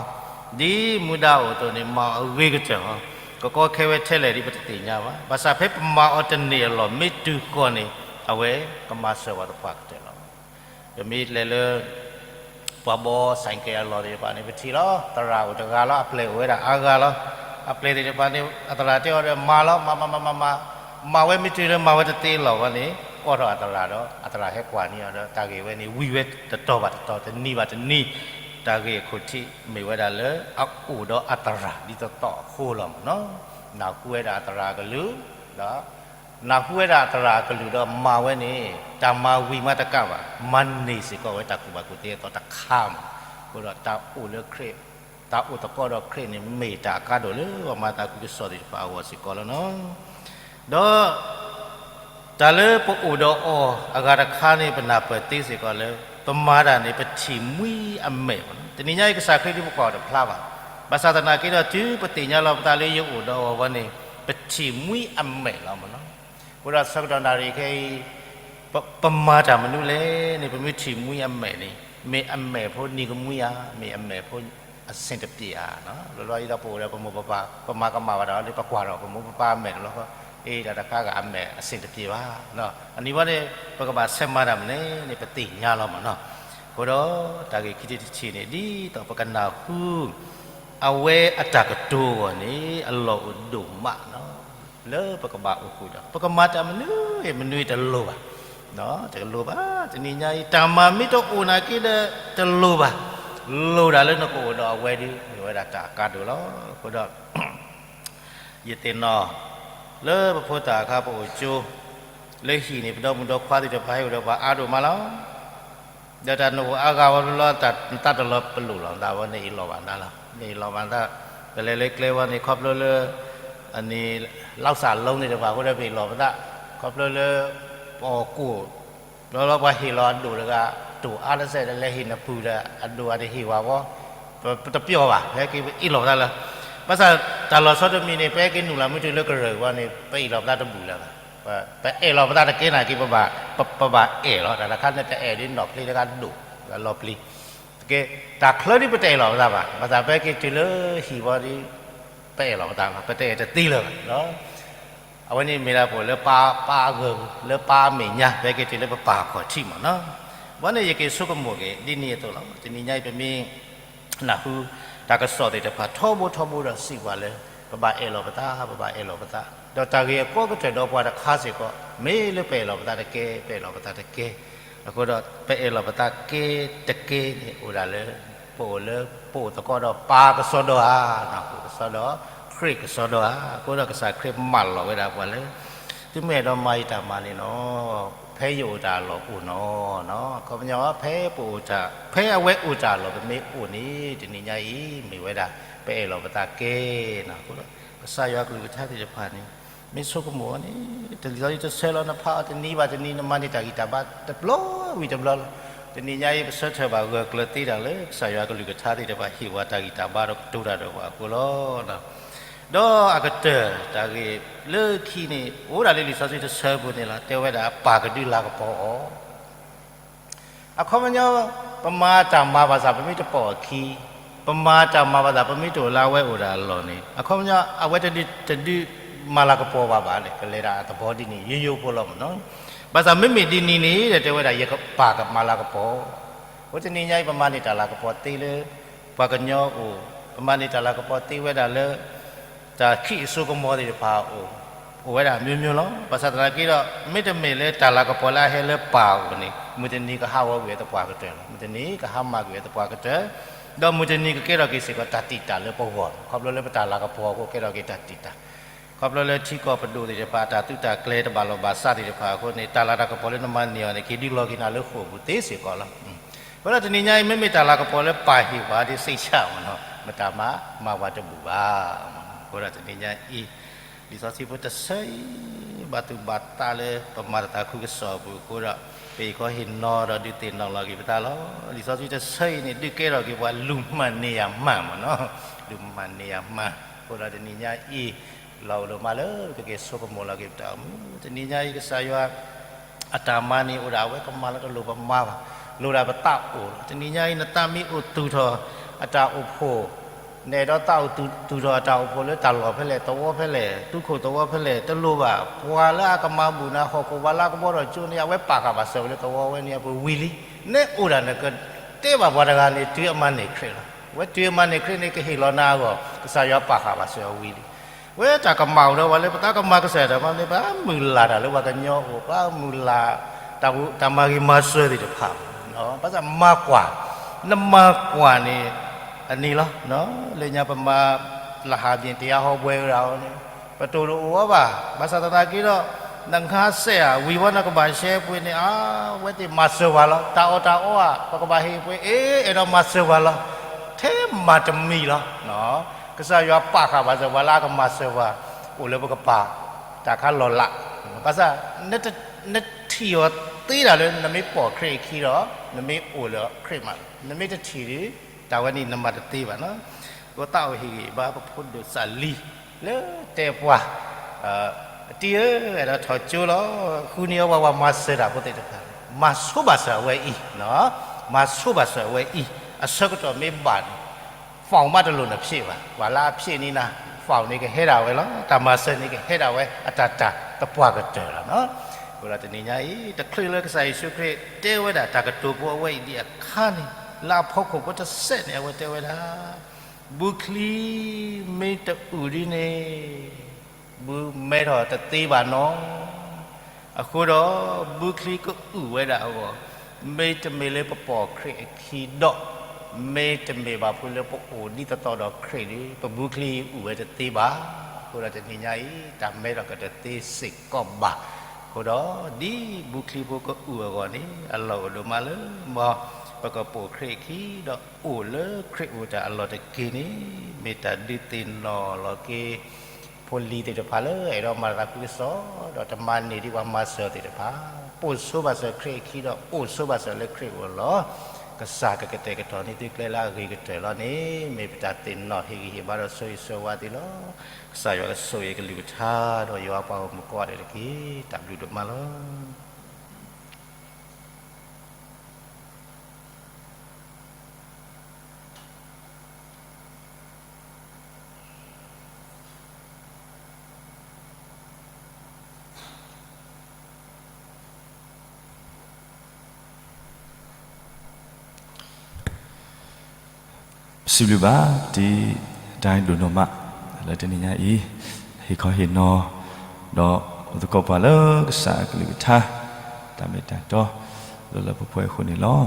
ဒ်မူဒါအိၣ်အသိးန့ၣ် မၤအီၤအဂ့ၤကတၢၢ်ဟီ, ကကီခဲဝဲထဲလဲၣ်ဒ်ပတသ့ၣ်ညါဘၣ်. ဘၣ်ဆၣ်ဖဲပမၤအီၤတန့ၢ်အလီၢ် မ့ၢ်တုၤဃီၤန့ၣ် အဝဲကမၤစၢၤပှၤသပှၢ်ကတၢၢ်လီၤ. ပမ့ၢ်လဲၤလၢ ပှၤဘီစဲးကဲအလီၢ်သ့ၣ်တဖၣ်န့ၣ် ပထံၣ်လီၤ, သရၣ်အိၣ်တဂၤလီၤ, အပျဲၢ်အိၣ်ဝဲဒၣ်အါဂၤလီၤ. အပျဲၢ်သ့ၣ်တဖၣ်န့ၣ် အသရၣ်တဲအီၤဒီးမၤလီၤ, မၤမၤမၤမၤမၤ, မၤဝဲမ့ၢ်တုၤလၢမၤဝဲတသ့အလီၢ်ဝဲန့ၣ် ကိးထီၣ်အသရၣ်ဒီး အသရၣ်ဟဲကွၢ်န့ၢ်အီၤဒီး တၢ်ဂ့ၢ်ဝဲန့ၣ် ဝံၤဝဲတတီၤဘၣ်တတီၤ တနံၤဘၣ်တနံၤ, တၢ်ဂ့ၢ်အခိၣ်ထံးမ့ၢ်ဝဲဒၣ်လၢအအိၣ်ဒီးအသရၣ်ဒ်သိးသိးအဃိလီၤမ့ၢ်နီၤ. နၢ်ဟူဝဲဒၣ်အသရၣ်အကလုၢ်, ဒီး နၢ်ဟူဝဲဒၣ်အသရၣ်အကလုၢ်ဒီးမၤဝဲန့ၣ် တၢ်မၤဝံၤမးတကးဘၣ်, မၤန့ၢ်စ့ၢ်ကီးဝဲတၢ်ကူၣ်ဘၣ်ကူၣ်သ့အသီတခါမး. အဃိဒီးတၢ်အိၣ်လၢခရံာ်, တၢ်အိၣ်သကိးဒီးခရံာ်န့ၣ် မ့ၢ်တၢ်အကါဒိၣ်လၢပှၤမၤသးခုကစီၣ်သ့ၣ်တဖၣ်အဂီၢ်စ့ၢ်ကီးလီၤနီၤ. ဒီး တၢ်လၢပအိၣ်ဒီးအီၤအဂၤတခါန့ၣ် ပနၢ်ပၢၢ်သ့စ့ၢ်ကီးလၢ ပမၤတၢ်န့ၣ် ပထံၣ်မှံအမဲာ်ဘၣ်နီၤ. တနံၤညါအံၤ ကစၢ်ခရံာ်ဒုးပကွၢ်အီၤတဖျါဘၣ်. ဘၣ်ဆၣ်သနာ်က့ဒီး တုၤပသ့ၣ်ညါလီၤပသးလၢယအိၣ်ဒီးအီၤဝဲန့ၣ် ပထံၣ်မှံအမဲာ်လီၤမ့ၢ်နီၤ. အဃိဒီးဆၢကတီၢ်နၣ်ရံၣ်ခဲအံၤ ပမၤတၢ်မနုၤလဲၣ်န့ၣ် ပမ့ၢ်ထံၣ်မှံအမဲာ်န့ၣ် မ့ၢ်အမဲာ်ဖိနံၤကမှံဧါ, မ့ၢ်အမဲာ်ဖိအဆင်တပြေဧါ. လီၤလီၤအံၤဒီးပအိၣ်ဒီးပမိၢ်ပပၢ် ပမၤကမၣ်ဘၣ်ဒီး ပကွၢ်ဒီးပမိၢ်ပပၢ်အမဲာ်တလီၢ်ဃီ, အ့ တၢ်တခါဂၤအမဲာ်အဆင်တပြေဘၣ်. အနံၤဘၣ်န့ၣ် ပကဘၣ်ဆဲးမၤတၢ်မနုၤလဲၣ်န့ၣ် ပသ့ၣ်ညါလီၤမ့ၢ်နီၤ. အဃိဒီး တၢ်ဂ့ၢ်ခံထံၣ်တထံၣ်န့ၣ် ဒ်သိးပကနၢ်ဟူ အဝဲအတၢ်ကတိၤအဂီၢ်န့ၣ် အလီၢ်အိၣ်ဒိၣ်မးနီၤ လၢပကဘၣ်အိၣ်ဃုာ်ဒီး ပကမၤတၢ်မနုၤမနုၤတလိၤဘၣ်, တလိၤဘၣ်. တနံၤညါအံၤ တၢ်မၤမ့ၢ်တအိၣ်နာ်က့ဒီး တလိၤဘၣ်, လိၣ်ဒၣ်လၢနကအိၣ်ဒီးအဝဲဒီး မ့ၢ်ဝဲဒၣ်တၢ်အကါဒိၣ်လီၤ. အဃိဒီး ယသ့ၣ်နီၣ် လၢပဖိသၣ်အခါပအိၣ်ကၠိ လၢဟံၣ်န့ၣ် ပဒီမုၣ်ဒီခွါသ့ၣ်တဖၣ်ဟဲအိၣ်ဒီးပှၤအါဒိၣ်မးလီၤ. ဒီးတၢ်နအိၣ်အါဂၤဝဲဘျီဘျီ နသးတလီၤပလိာ်လီၤ နသးဝဲန့ၣ်အ့ၣ်လိာ်ဘၣ်နသးလီၤ. နအ့ၣ်လိာ်ဘၣ်နသး ပလဲၤလၢကျဲဝဲန့ၣ် ခီဖျိလၢ အန့ၣ် လောက်စၢ်အလုံးသ့ၣ်တဖၣ်အဃိဒီး ပအ့ၣ်လိာ်ပသး ခီဖျိလၢ ပအီၣ်ကိၣ် ဘျီဘျီပှၤဟ့ၣ်လီၤအဒိၣ်တဂၤ တိၢ်အါတစဲးဒီး လဲၤဟ့ၣ်နပုၢ်ဒီး အဒိၣ်အါတဟ့ၣ်ဝဲဘၣ်, ပတပျီၢ်ဘၣ် ပဟဲက့ၤပအ့ၣ်လိာ်ပသးလၢ ဘၣ်ဆၣ်တၢ်လီၤဆီတမံၤန့ၣ် ပဟဲက့ၤနုာ်လီၤမ့ၢ်တုၤလၢကရၢၢ်ဝဲန့ၣ် ပအ့ၣ်လိာ်ပသးတဘူၣ်လၢၤဘၣ်. ပအဲၣ်လိာ်ပသးတကဲနာ်က့ ပဘၣ်အဲၣ်လီၤ. တၢ်တခါန့ၣ် ပအဲၣ်ဒ်နီၣ်ဖျ့တဂၤဒိၣ် လီၤပျံၤ ကဲ တၢ်ချၢဒ်ပတအဲၣ်လီၤပသးဘၣ်. ဘၣ်ဆၣ်ပဟဲက့ၤတုၤလၢဟံၣ်ဝဲဒီး ပအဲၣ်လီၤပသးလီၤ. ပတအဲၣ်တသ့လၢၤဘၣ်. အဝဲန့ၣ်မ့ၢ်ဒၣ်ပှၤလၢပၢ်အဂီၢ် လၢပၢ်အမဲာ်ညါ ပဟဲက့ၤတုၤလၢပပၢ်အခီၣ်ထံးမ့ၢ်နီၤ. ဘၣ်န့ၣ်ယက့ၤဆိကမိၣ်က့ၤ ဒ်န့ၣ်အသိးလီၤ. တနံၤညါအံၤ ပမ့ၢ် နၢ်ဟူ တၢ်ကစီၣ်သ့ၣ်တဖၣ်ထီဘိထီဘိဒီးစံးပှၤလၢ ပဘၣ်အဲၣ်လီၤပသး ပဘၣ်အဲၣ်လီၤပသး, ဒီးတၢ်ဂ့ၢ်အကီကတၢၢ်ဒီးပှၤတခါစ့ၢ်ကီး မ့ၢ်လၢပအဲၣ်လီၤပသးတကဲ ပအဲၣ်လီၤပသးတကဲ, အဃိဒီး ပအဲၣ်လီၤပသးကဲတကဲန့ၣ် အိၣ်ဒၣ်လၢ ပအိၣ်လၢ ပအိၣ်သကိးဒီးပၢ်ကစီဒီဧါ, ပၢ်ကစီဒီ, ခရံာ်ကစီဒီဧါ. အဃိဒီးကစၢ်ခရံာ်မၢလီၤဝဲဒၣ်ပှၤလၢ သုမ့ၢ်အဲၣ်ဒိးမၤယတၢ်မၤန့ၣ်လီၤ. ဖဲယအိၣ်တၢ်အလီၢ်အိၣ်နီၤ, အခီပညီ ဖဲပအိၣ်တၢ် ဖဲအဝဲအိၣ်တၢ်အလီၢ် ပမ့ၢ်အိၣ်န့ၣ် တနံၤညါအံၤ မ့ၢ်ဝဲဒၣ် ပအဲၣ်လီၤပသးကဲနီၤ. အဃိဒီး ကစၢ်ယွၤကလုၢ်ကထါသ့ၣ်တဖၣ်န့ၣ် မ့ၢ်ဆိကမိၣ်အီၤန့ၣ် တလံာ်စီဆှံတဆၢလီၤ နဖးအီၤတနံၤဘၣ်တနံၤ နမၤန့ၢ်တၢ်ဂံၢ်တၢ်ဘါတဘျီဝံၤတဘျီလီၤ. တနံၤညါအံၤ ပဆၢထၢၣ်ဘၣ်ဂၢၢ်ကျၢၤသ့တၢ်လၢ ကစၢ်ယွၤကလုၢ်ကထါသ့ၣ်တဖၣ်ဟ့ၣ်ဝဲတၢ်ဂံၢ်တၢ်ဘါဒီးကတိၤတၢ်ဒီးပှၤအဃိလီၤ. ဒီးအကတၢၢ်တၢ်ဂ့ၢ်လၢခံန့ၣ် အိၣ်ဒၣ်လၢလံာ်စီဆှံတဆၢပူၤန့ၣ်လီၤ. တဲဝဲဒၣ်ပၢ်ကဒုးလၤကပီၤအီၤ အခီပညီ ပမၤတၢ်မၤဘၣ်ဆၣ် ပမ့ၢ်တပိာ်အခံ, ပမၤတၢ်မၤဘၣ်ဆၣ် ပမ့ၢ်တအိၣ်လၢအဝဲအိၣ်ဒၣ်အလီၢ်န့ၣ် အခီပညီ အဝဲတဒုး တဒုးမၤလၤကပီၤဘၣ်ဘၣ်န့ၣ် ကလဲၤဒၣ်အသဘီဒ်န့ၣ် ယိယိဖိလီၤမ့ၢ်နီၤ. ဘၣ်ဆၣ်မ့မ့ၢ်ဒ်န့ၣ်န့ၣ် တဲဝဲဒၣ် ယကပၢ်ကမၤလၤကပီၤ အဃိတနံၤညါအံၤ ပမၤန့ၢ်တၢ်လၤကပီၤသ့လၢ ပှၤကညီအိၣ်, ပမၤန့ၢ်တၢ်လၤကပီၤသ့ဝဲဒၣ်လၢ တၢ်ခံးအစိကမီၤသ့ၣ်တဖၣ်အအိၣ်, အိၣ်ဝဲဒၣ်မျိုးမျိုးလီၤ. ဘၣ်ဆၣ်သနာ်က့ဒီး မ့တမ့ၢ်လၢတၢ်လၤကပီၤလၢအဟဲလၢပၢ်အအိၣ်န့ၣ် မုၢ်တနံၤကဟးဂီၤကွံာ်အသပှၢ်ကတၢၢ်လီၤ. မုၢ်တနံၤကဟါမၢ်ကွံာ်အသပှၢ်ကတၢၢ်, ဒီးမုၢ်တနံၤကကဲထီၣ်က့ၤစ့ၢ်ကီးတၢ်တံာ်တာ်လၢပဂီၢ်, ခီဖျိလၢပတၢ်လၤကပီၤအဃိကဲထီၣ်က့ၤတၢ်တံာ်တာ် ခီဖျိလၢထံကီၢ်ပဒိၣ်သ့ၣ်တဖၣ် အတၢ်သုးတၢ်ကျဲၤတဘၣ်လိာ်ဘၣ်စးသ့ၣ်တဖၣ်အဃိန့ၣ် တၢ်လၤတၢ်ကပီၤလၢနမၤန့ၢ်အီၤန့ၣ် က့ၤဒုးလီၤက့ၤနၤလၢဃိာ်ပူၤသ့စ့ၢ်ကီးလီၤ. အဃိဒီးတနံၤညါအံၤ မ့မ့ၢ်တၢ်လၤကပီၤလၢပၢ်ဟ့ၣ်ပှၤဒ်စ့ၢ်ကီးမ့ၢ်နီၤ မတၤမၤ မၤပှၤတဘူၣ်ဘၣ်. အဃိဒီးတနံၤညါအံၤ လံာ်စီဆှံဖိတဆၢအံၤ ဘၣ်သူၣ်ဘၣ်သးလၢပမၤတၢ်သးခုကစီၣ်အပူၤအဃိဒီး ပဟ့ၣ်ခီဟ့ၣ်နီၤဒီးဒုးသ့ၣ်နီၣ်လီၤက့ၤပသးလီၤ. လံာ်စီဆှံတဆၢအံၤန့ၣ် ဒုးကဲထီၣ်က့ၤပှၤလူၤမၤန့ၢ်ယၤမၤမ့ၢ်နီၤ, လူၤမၤန့ၢ်ယၤမၤ. အဃိဒီးတနံၤညါအံၤ လီၤအိၣ်ဒိၣ်မးလၢပကက့ၤဆိကမိၣ်လီၤက့ၤပတၢ်အိၣ်မူ တနံၤညါအံၤ ကစၢ်ယွၤ အတၢ်မၤန့ၣ်အိၣ်ဒၣ်အဝဲကမၤလီၤတလိၣ်ပမၤဘၣ်, လိၣ်ဒၣ်ပသးအိၣ်လီၤ. တနံၤညါအံၤ နသးမ့ၢ်အိၣ်သူၣ်ထီၣ်အတၢ်အိၣ်ဖှိၣ်, နအဲၣ်ဒိးသးအိၣ်သူၣ်ထီၣ်အတၢ်အိၣ်ဖှိၣ်လၢတၢ်လီၢ်ဖဲလဲၣ်, သဝီဖဲလဲၣ်, သူခိၣ်သဝီဖဲလဲၣ်, တလိၣ်ဘၣ်. ပှၤလၢအကမၤဘူၣ်နၤဟီၣ်ခိၣ် ပှၤလၢအကဘီထီၣ်ကၠိန့ၣ် အဝဲပာ်ဃာ်ဘၣ်စၢၤဝဲလၢသဝီဝဲန့ၣ်အပူၤဝံၤလံ. နအိၣ်ဒၣ်နကတဲဘၣ်ပှၤတဂၤန့ၣ် တုၤအမၤန့ၢ်ခရံာ်လီၤ. အဝဲတုၤအမၤန့ၢ်ခရံာ်န့ၣ် ကဟ့ၣ်လီၤနၤအဂီၢ် ကစၢ်ယွၤပာ်ဃာ်ဘၣ်စၢၤအီၤဝံၤလံ. အဝဲတၢ်ကမၣ်အိၣ်ဒီးပှၤလၢပသးကမၤကစၢ်ယွၤတၢ်မၤန့ၣ် ပမုၢ်လၢ်တၢ်လၢပှၤကညီအိၣ်, ပမုၢ်လၢ် တၢ်မၤဂ့ၤမၤစၢၤသ့ၣ်တဖၣ်, ဘၣ်ဆၣ်မၤကွၢ်, နမၤကွၢ်န့ၣ် အန့ၣ်လီၤ. လၢညါပမၤ လၢဟးဘ့ၣ်တရားဟောပွဲဂၤအီၤန့ၣ် ပတိၢ်တအိၣ်အီၤဘၣ်. ဘၣ်ဆၣ်သနာ်က့ဒီး နငါစဲးဧါ, ဝံၤဝဲနကဘၣ်ရှဲပှ့ၤန့ၣ် အဝဲသ့ၣ်မၤစၢၤပှၤလီၤ. တၢ်အီၣ်တၢ်အီဧါ, ပကဘၣ်ဟ့ၣ်ပှ့ၤ, အ့ အဲၣ်ဒိးမၤစၢၤပှၤလီၤ. ထဲမၤတမံၤလီၤ. ကစၢ်ယွၤပာ်ဃာ်ဘၣ်စၢၤပှၤလၢအကမၤစၢၤပှၤ, အိၣ်လၢပကပၤ တၢ်ခါလီၤလး. ဘၣ်ဆၣ် နထံၣ်အီၤသ့ဒၣ်လၢ နမ့ၢ်ပိာ်ခရံာ်အခံဒီး နမ့ၢ်အိၣ်လၢခရံာ်မး, နမ့ၢ်တထံၣ်ဒီး တၢ်ဝဲန့ၣ်နမၤတသ့ဘၣ်နီၤ. ပသးအိၣ်ဟ့ၣ်ဂံၢ်ဘါပဖိဒိၣ်စးလံ လၢတဲပှၤ တံၤဧၢ, အဲၣ်ဒိးထီၣ်ကၠိလီၤ. ဃုန့ၢ်အီၤပှၤ ပှၤမၤစၢၤတၢ်ဖိသ့ၣ်တဖၣ်, မၤဆိဘၣ်စၢၤအဝဲအံၤ, မၤဆိဘၣ်စၢၤအဝဲအံၤ, အဆၢကတီၢ်မ့ၢ်ဘၣ်န့ၣ် file မးတလိၣ်နဖျ့းဘၣ်. ပှၤလၢအဖျ့းန့ၢ်နၤ file န့ၣ်ကဟဲဒၣ်ဝဲလီၤ. တၢ်မၤစၢၤန့ၣ်ကဟဲဒၣ်ဝဲ အတၢ်တၢ်သပှၢ်ကတၢၢ်လီၤနီၤ. အဃိဒီးတနံၤညါအံၤ တချုးလၢကစၢ်ယ့ၣ်ၡူးခရံာ်တဲဝဲဒၣ် တၢ်ကတိၤဖိအဝဲအံၤဒံးအခါန့ၣ်, လၢအဖီခိၣ်ဖိတစဲးန့ၣ် အဝဲတဲဝဲဒၣ် ဘုချံမ့ၢ်တအုၣ်ဒ်န့ၣ် ဘုမဲထီၣ်တသ့ဘၣ်နီၤ. အဃိဒီး ဘုချံကအုၣ်ဝဲဒၣ်အဂီၢ်, မ့တမ့ၢ်လၢပပိာ်ခရံာ်အခံဒီး, မ့တမ့ၢ်ဘၣ်ဖုလၢပအိၣ်ဒ်သိးသိးဒီးခရံာ်ဒီး ပဘုချံအုၣ်ဝဲတသ့ဘၣ်. အဃိဒီးတနံၤညါအံၤ တၢ်မဲထီၣ်ကတသ့စ့ၢ်ကီးဘၣ်. အဃိဒီး ဒ်ဘုချံဖိကအုၣ်အဂီၢ်န့ၣ် အလီၢ်အိၣ်ဒိၣ်မးလၢ မ်ပကပိာ်ခရံာ်အခံဒီးအိၣ်လၢခရံာ်အအိၣ်တၢ်အလီၢ်တက့ၢ်န့ၣ် မ့ၢ်တၢ်ဒုးသ့ၣ်နီၣ်လီၤက့ၤ ဖိလံၤသ့ၣ်တဖၣ်လၢအဲၣ်ဒိးမၤသးခုကစီၣ် ဒီးတမၤန့ၢ်ဒံးပှၤမၤစၢၤသ့ၣ်တဖၣ်, ပိာ်ဆိဘၣ်စၢၤခရံာ်အခံဒီးအိၣ်ဆိဘၣ်စၢၤလၢခရံာ်အအိၣ်လီၤ. ကစၢ်ကကတဲာ်ကတီၤန့ၢ်သုကျဲလၢအဂ့ၤကတၢၢ်လီၤန့ၣ် မ့ၢ်ပတၢ်သ့ၣ်နီၣ်ဟ့ၣ်ဂံၢ်ဟ့ၣ်ဘါဒီးဆိၣ်ဂ့ၤဆိၣ်ဝါသုလီၤ. ကစၢ်ယွၤကဆိၣ်ဂ့ၤကလုၢ်ကထါ ဒီးယွၤပှၤဂီၢ်မုၢ်ကိးဂၤဒဲးတက့ၢ်. တၢ်ဘျုးဒိၣ်မးလီၤ. ပစံးဘျုးဘၣ် တံၤဒိၣ်နီၢ်မး လၢတနံၤညါအံၤ ဟ့ၣ်ခီဟ့ၣ်နီၤ ဒီးအိၣ်သကိးပှၤလၢကစၢ်အကလုၢ်ကထါ တၢ်မ့ၢ်တၢ်တီ လၢလၢပှဲၤပှဲၤအဃိန့ၣ်လီၤ.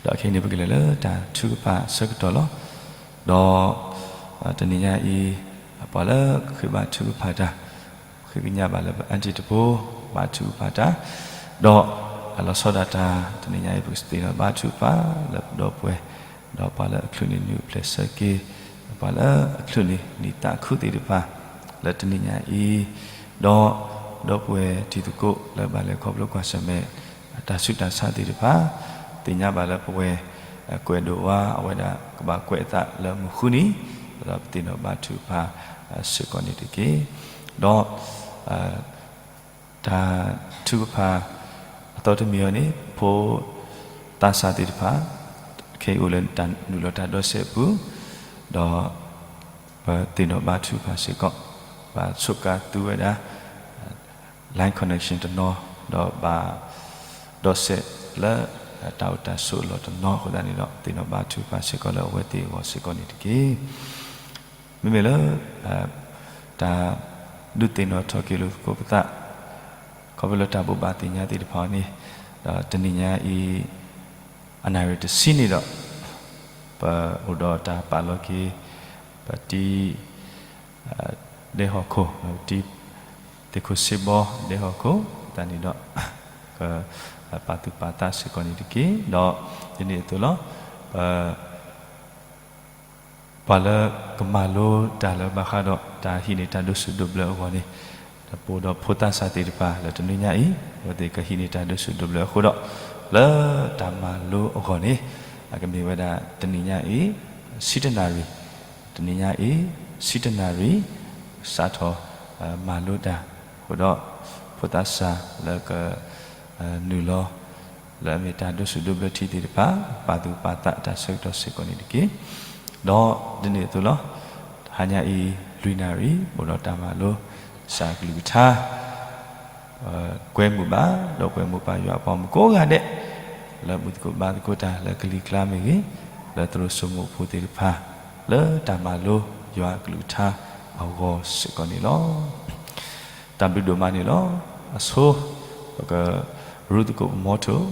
ဒီးခဲအံၤန့ၣ် ပကလဲၤလၢတၢ်ထုကဖၣ်အဆၢကတီၢ်လီၤ. ဒီး တနံၤညါအံၤ ပှၤလၢဃ့ဘါထုကဖၣ်တၢ် ဃ့ကညးဘၣ်လၢပအါတံၤတဖိ ဘါထုကဖၣ်တၢ်, ဒီးအလီၤဆီဒၣ်တၢ် တနံၤညါအံၤ ပကသ့ၣ်နီၣ်ဘါထုကဖၣ်လၢပဒီပုၢ်ဝဲၢ်, ဒီးပှၤလၢအချုးန့ၣ် နုာ်အိၣ်ဖျဲၣ်ဆၢက့ၤ, ပှၤလၢအချုးန့ၣ် နံၣ်သးခုသ့ၣ်တဖၣ် လၢတနံၤညါအံၤ, ဒီး ဒီပုၢ်ဝဲၢ်တံၤသကိးလၢဘၣ်လဲၤခီဖျိကွၢ်ဆၢၣ်မဲာ် တၢ်ဆူးတၢ်ဆါသ့ၣ်တဖၣ်, သ့ၣ်ညါဘၣ်လၢပဝဲၢ် ကွဲးဒိၣ်ဝါ အဝဲဒၣ်ကဘၣ်ကွဲးအသးလၢမုၢ်ဃုနံၤ, ဒီးပသ့ၣ်နီၣ်ဘါထုကဖၣ် စ့ၢ်ကီးန့ၣ်တက့ၢ်. ဒီး တၢ်ထုကဖၣ်အသီတမံၤအံၤန့ၣ် ဖိသးစၢ်သ့ၣ်တဖၣ် ခဲအံၤအိၣ်လၢတၢ်နုာ်လီၤတၢ်ဒီးစဲးအပူၤ, ဒီး ပသ့ၣ်နီၣ်ဘါထုကဖၣ်စ့ၢ်ကီး, ဘၣ်ဆိးကါသူဝဲဒၣ် line connection တနီၤ, ဒီးဘၣ်ဒီးစဲးလၢ တၢ်အိၣ်တၢ်ဆိးအလီၢ်တနီၤအဃိသတးန့ၣ်ဒီး သ့ၣ်နီၣ်ဘါထုကဖၣ်စ့ၢ်ကီးလၢအဝဲသ့ၣ်အဂီၢ်စ့ၢ်ကီးန့ၣ်တက့ၢ်. မ့မ့ၢ်လၢ တၢ်ဒုးသ့ၣ်နီၣ်ထီၣ်က့ၤလိာ်သကိးပသး ခီဖျိလၢတၢ်ဘိးဘၣ်သ့ၣ်ညါသ့ၣ်တဖၣ်န့ၣ်, ဒီးတနံၤညါအံၤ အနၣ်ရံၣ်တဆံန့ၣ်ဒီး ပအိၣ်ဒီးတၢ်ပာ်လီၤက့ၤ ပတံၤ ဒဲဟီၣ်ခိၣ်, ပတံၤသ့ၣ်ခိၣ်စ့ဘီဒဲဟီၣ်ခိၣ်, တၢ်န့ၣ်ဒီး ကပာ်သူၣ်ပာ်သးစ့ၢ်ကီးန့ၣ်တက့ၢ်. ဒီးဒ်န့ၣ်အသိးလီၤ. ပ ပှၤလၢကမၤလိတၢ်လၢဘၣ်ဃးဒီးတၢ်ဟံးန့ၢ်တၢ်ဒိးဆူၣ်ဒိးဘျၢအဂီၢ်န့ၣ်, ဒီးပအိၣ်ဒီးဖိသးစၢ်သ့ၣ်တဖၣ်လၢတနွံညါအံၤ အဝဲသ့ၣ်ကဟံးန့ၢ်တၢ်ဒိးဆူၣ်ဒိးဘျၢအဃိဒီး လၢတၢ်မၤလိအဂီၢ်န့ၣ် အကမ့ၢ်ဝဲဒၣ်တနံၤညါအံၤ ဆံတနၣ်ရံၣ်, တနံၤညါအံၤ ဆံတနၣ်ရံၣ် စးထီၣ် မၤလိတၢ်အဃိဒီး ဖိသးစၢ်လၢက နုာ်လီၤ လၢအမ့ၢ်တၢ်ဒိးဆူၣ်ဒိးဘျၢထံသ့ၣ်တဖၣ် ပာ်သူၣ်ပာ်သးတၢ်ဆၢကတီၢ်စ့ၢ်ကီးန့ၣ်တက့ၢ်. ဒီးဒ်န့ၣ်အသိးလီၤ. တဟါညါအံၤ လွံၢ်နၣ်ရံၣ် အိၣ်ဒီးတၢ်မၤလိ ကစၢ်ကလုၢ်ကထါ ကွဲမုာ်ဘၣ် ဒီးကွဲမုာ်ဘၣ်ယွၤအပှၤမုၣ်ကိးဂၤဒဲး လၢမုၢ်သကိးဘါသကိးတၢ်လၢကလံၤကျါမ့ၢ်ဂ့ၤ, လၢသရိာ်စိမိၣ်ဖိသ့ၣ်တဖၣ် လၢတၢ်မၤလိယွၤကလုၢ်ကထါအဂီၢ်စ့ၢ်ကီးန့ၣ်လီၤ. တၢ်ဘျုးဒိၣ်မးန့ၣ်လီၤ. အဆိ ပကရူၢ်သကိးပမီထိၣ်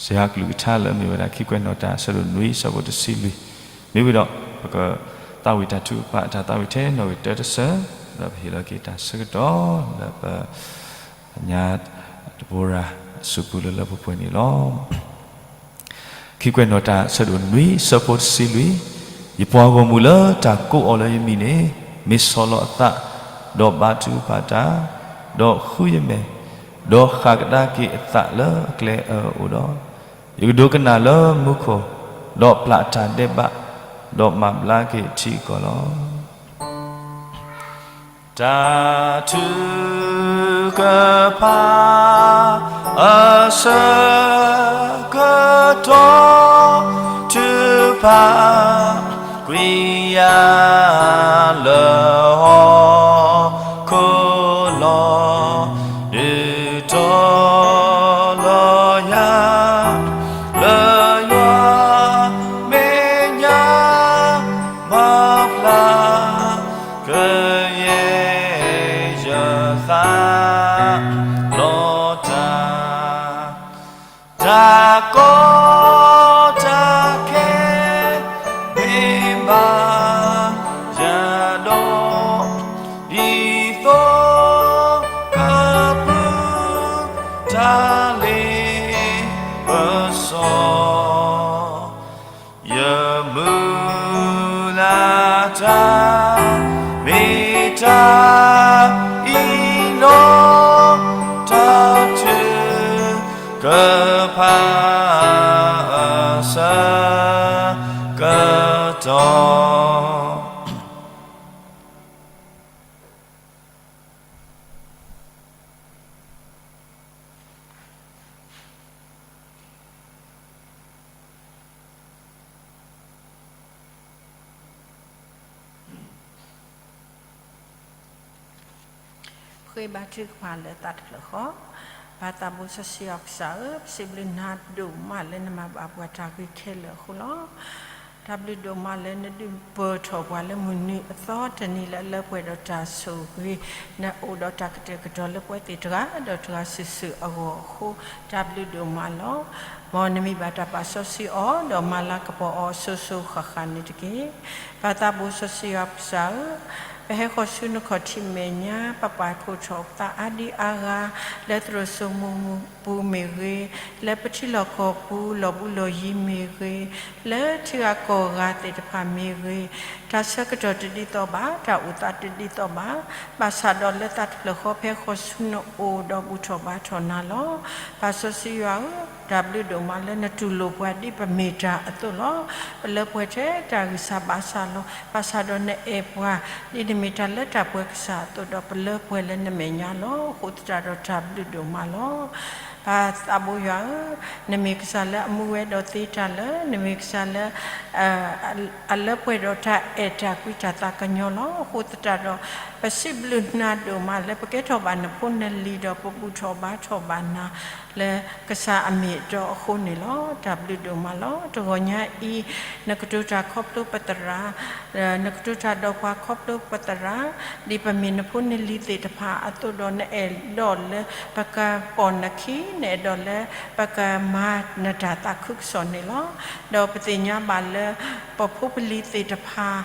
စံးဟးကလုၢ်ကထါလၢအမ့ၢ်ဝဲဒၣ် ခံကွဲးနီၣ်တၢ် အဆၢဒိၣ်နွံ အဆၢဖိတဆံလွံၢ်, မ့ၢ်ဝံၤဒီး ပကသးဝံၣ်တၢ်ထုကဖၣ် တၢ်သးဝံၣ်ထဲနီၣ်ဂံၢ်တၢတဆၢ, ဒီးပဟ့ၣ်လီၤက့ၤတၢ်ဆၢကတီၢ်လၢပ ညါတဘိရၤအစုပူၤလၢလၢပှဲၤပှဲၤန့ၣ်လီၤ. ခံကွဲးနီၣ်တၢ် ဆၢဒိၣ်နွံ ဆၢဖိတဆံလွံၢ်, ယပှၤဂီၢ်မုၢ်လၢတၢ်ကိးအီၤလၢယမံၤန့ၣ် မ့ၢ်ဆီၣ်လီၤအသး, ဒီးဘါထုကဖၣ်တၢ်, ဒီးဃုယမဲာ်, ဒီးဃၣ်ကဒါက့ၤအသးလၢအကျဲအၢအအိၣ်ဒီး, ယကဒိကနၣ်လၢမူခိၣ်, ဒီးပျၢ်အတၢ်ဒဲးဘး, ဒီးမၤဘျါက့ၤထံအကီၢ်လီၤ. တၢ်ထုကဖၣ်အဆၢကတီၢ် ထုကဖၣ်ကွံာ်ယၤလၢဟီၣ်ခိၣ်လီၤ. ဒုးတီၤလီၤယၤလၢယွၤမဲာ်ညါ မၤဖျါ ကယဲၢ်ယသးလီၤတၢ်, တၢ်ကီတၢ်ခဲ မ့ၢ်ဘၣ်ယၤဒီး ဒ်သိးကပုၢ် တၢ်လ့ပစီ ယမုၢ်လၢ်တၢ် မ့ၢ်တၢ်အံၤလီၤ. တၢ်ထုကဖၣ်အဆၢကတီၢ် ပဃ့ဘါထုကဖၣ်လၢသးတဖျၢၣ်ဃီ. ပၢ်သးဘိစီဆှံယွၤကစၢ်ဧၢ, ပစံးဘျုးနၤဒိၣ်မးလၢနမၤဘၣ်ပှၤတၢ်ဂ့ၤခဲလၢာ်အဃိလီၤ. တၢ်ဘျုးဒိၣ်မးလၢနဒုးပၢၢ်ထီၣ်ပှၤလၢမုၢ်နံၤအသီတနံၤလၢအလၢပှဲၤဒီးတၢ်ဆိၣ်ဂ့ၤ, နအိၣ်ဒီးတၢ်ကတဲာ်ကတီၤလၢပဝဲသ့ၣ်တဂၤ ဒီးတဂၤစုာ်စုာ်အဂီၢ်အဃိ တၢ်ဘျုးဒိၣ်မးလီၤ. မ်နမံၤဘၣ်တၢ်ပာ်စီဆှံအီၤ ဒီးမၤလၤကပီၤအီၤစိၤစိၤဃၣ်ဃၣ်န့ၣ်တက့ၢ်. ပၢ်သးဘိစီဆှံယွၤကစၢ်ဧၢ, ပဟဲဃီၤဆူနခီၣ်ထံးမဲာ်ညါ ပပာ်ဖှိၣ်ထီၣ်ပသးအါဒံအါဂၤ လၢသရိာ်စိမိၤပူၤမ့ၢ်ဂ့ၤ, လၢပထံလီၢ်ကီၢ်ပူၤလီၢ်ဘူးလီၢ်ယံၤမ့ၢ်ဂ့ၤ, လၢထံဂၤကီၢ်ဂၤသ့ၣ်တဖၣ်မ့ၢ်ဂ့ၤ, တၢ်ဆၢကတီၢ်တဒ်သိးဘၣ်, တၢ်အိၣ်သးတဒ်သိးဘၣ်, ဘၣ်ဆၣ်ဒီးလၢသးတဖျၢၣ်ဃီ ပဟဲဃီၤဆူနအိၣ်ဒီးဘူၣ်ထီၣ်ဘါထီၣ်နၤလီၤ. ပၢ်စီဆှံယွၤဧၢ, တၢ်ဘျုးဒိၣ်မးလၢနတူၢ်လိာ်ပှၤဒ်ပမ့ၢ်တၢ်အသိးလီၤ. ပလၢပှဲၤထဲတၢ်ဂံၢ်စၢ်ဘါစၢ်လီၤ. ဘၣ်ဆၣ်ဒီးနအဲၣ်ပှၤ ဒ်နမ့ၢ်တၢ်လၢတၢ်ပှဲၤကစၢ်အသိးဒီး ပလၢပှဲၤလၢနမဲာ်ညါလီၤ. အဃိသတးဒီးတၢ်ဘျုးဒိၣ်မးလီၤ. ပၢ်သးဘိယွၤဧၢ, နမ့ၢ်ကစၢ်လၢအမူဝဲဒီးသ့တၢ်လၢ, နမ့ၢ်ကစၢ်လၢ အလၢပှဲၤဒီးတၢ်အဲၣ်တၢ်ကွံတၢ်သးကညီၤလီၤ. အဃိသတးဒီး ပစံးဘျုးနၤဒိၣ်မးလၢပကဲထီၣ်ဘၣ်နဖိနလံၤဒီး ပဘူၣ်ထီၣ်ဘါထီၣ်ဘၣ်နၤလၢကစၢ်အမ့ၢ်အတီအဃိန့ၣ်လီၤ. တၢ်ဘျုးဒိၣ်မးလီၤ. တဂီၤညါအံၤ နကတိၤတၢ်ခီဖျိပသရၣ်, နကတိၤတၢ်ဒီးပှၤခီဖျိပသရၣ်, ဒ်ပမ့ၢ်နဖိနလံၤသ့ၣ်တဖၣ်အသိးဒီး နအဲၣ်ဒိးလၢပကပိာ်နခံ, နအဲၣ်ဒိးလၢပကမၤနတၢ်သးခုကစီၣ်န့ၣ်လီၤ. ဒီးပသ့ၣ်ညါဘၣ်လၢ ပဖိပလံၤသ့ၣ်တဖၣ်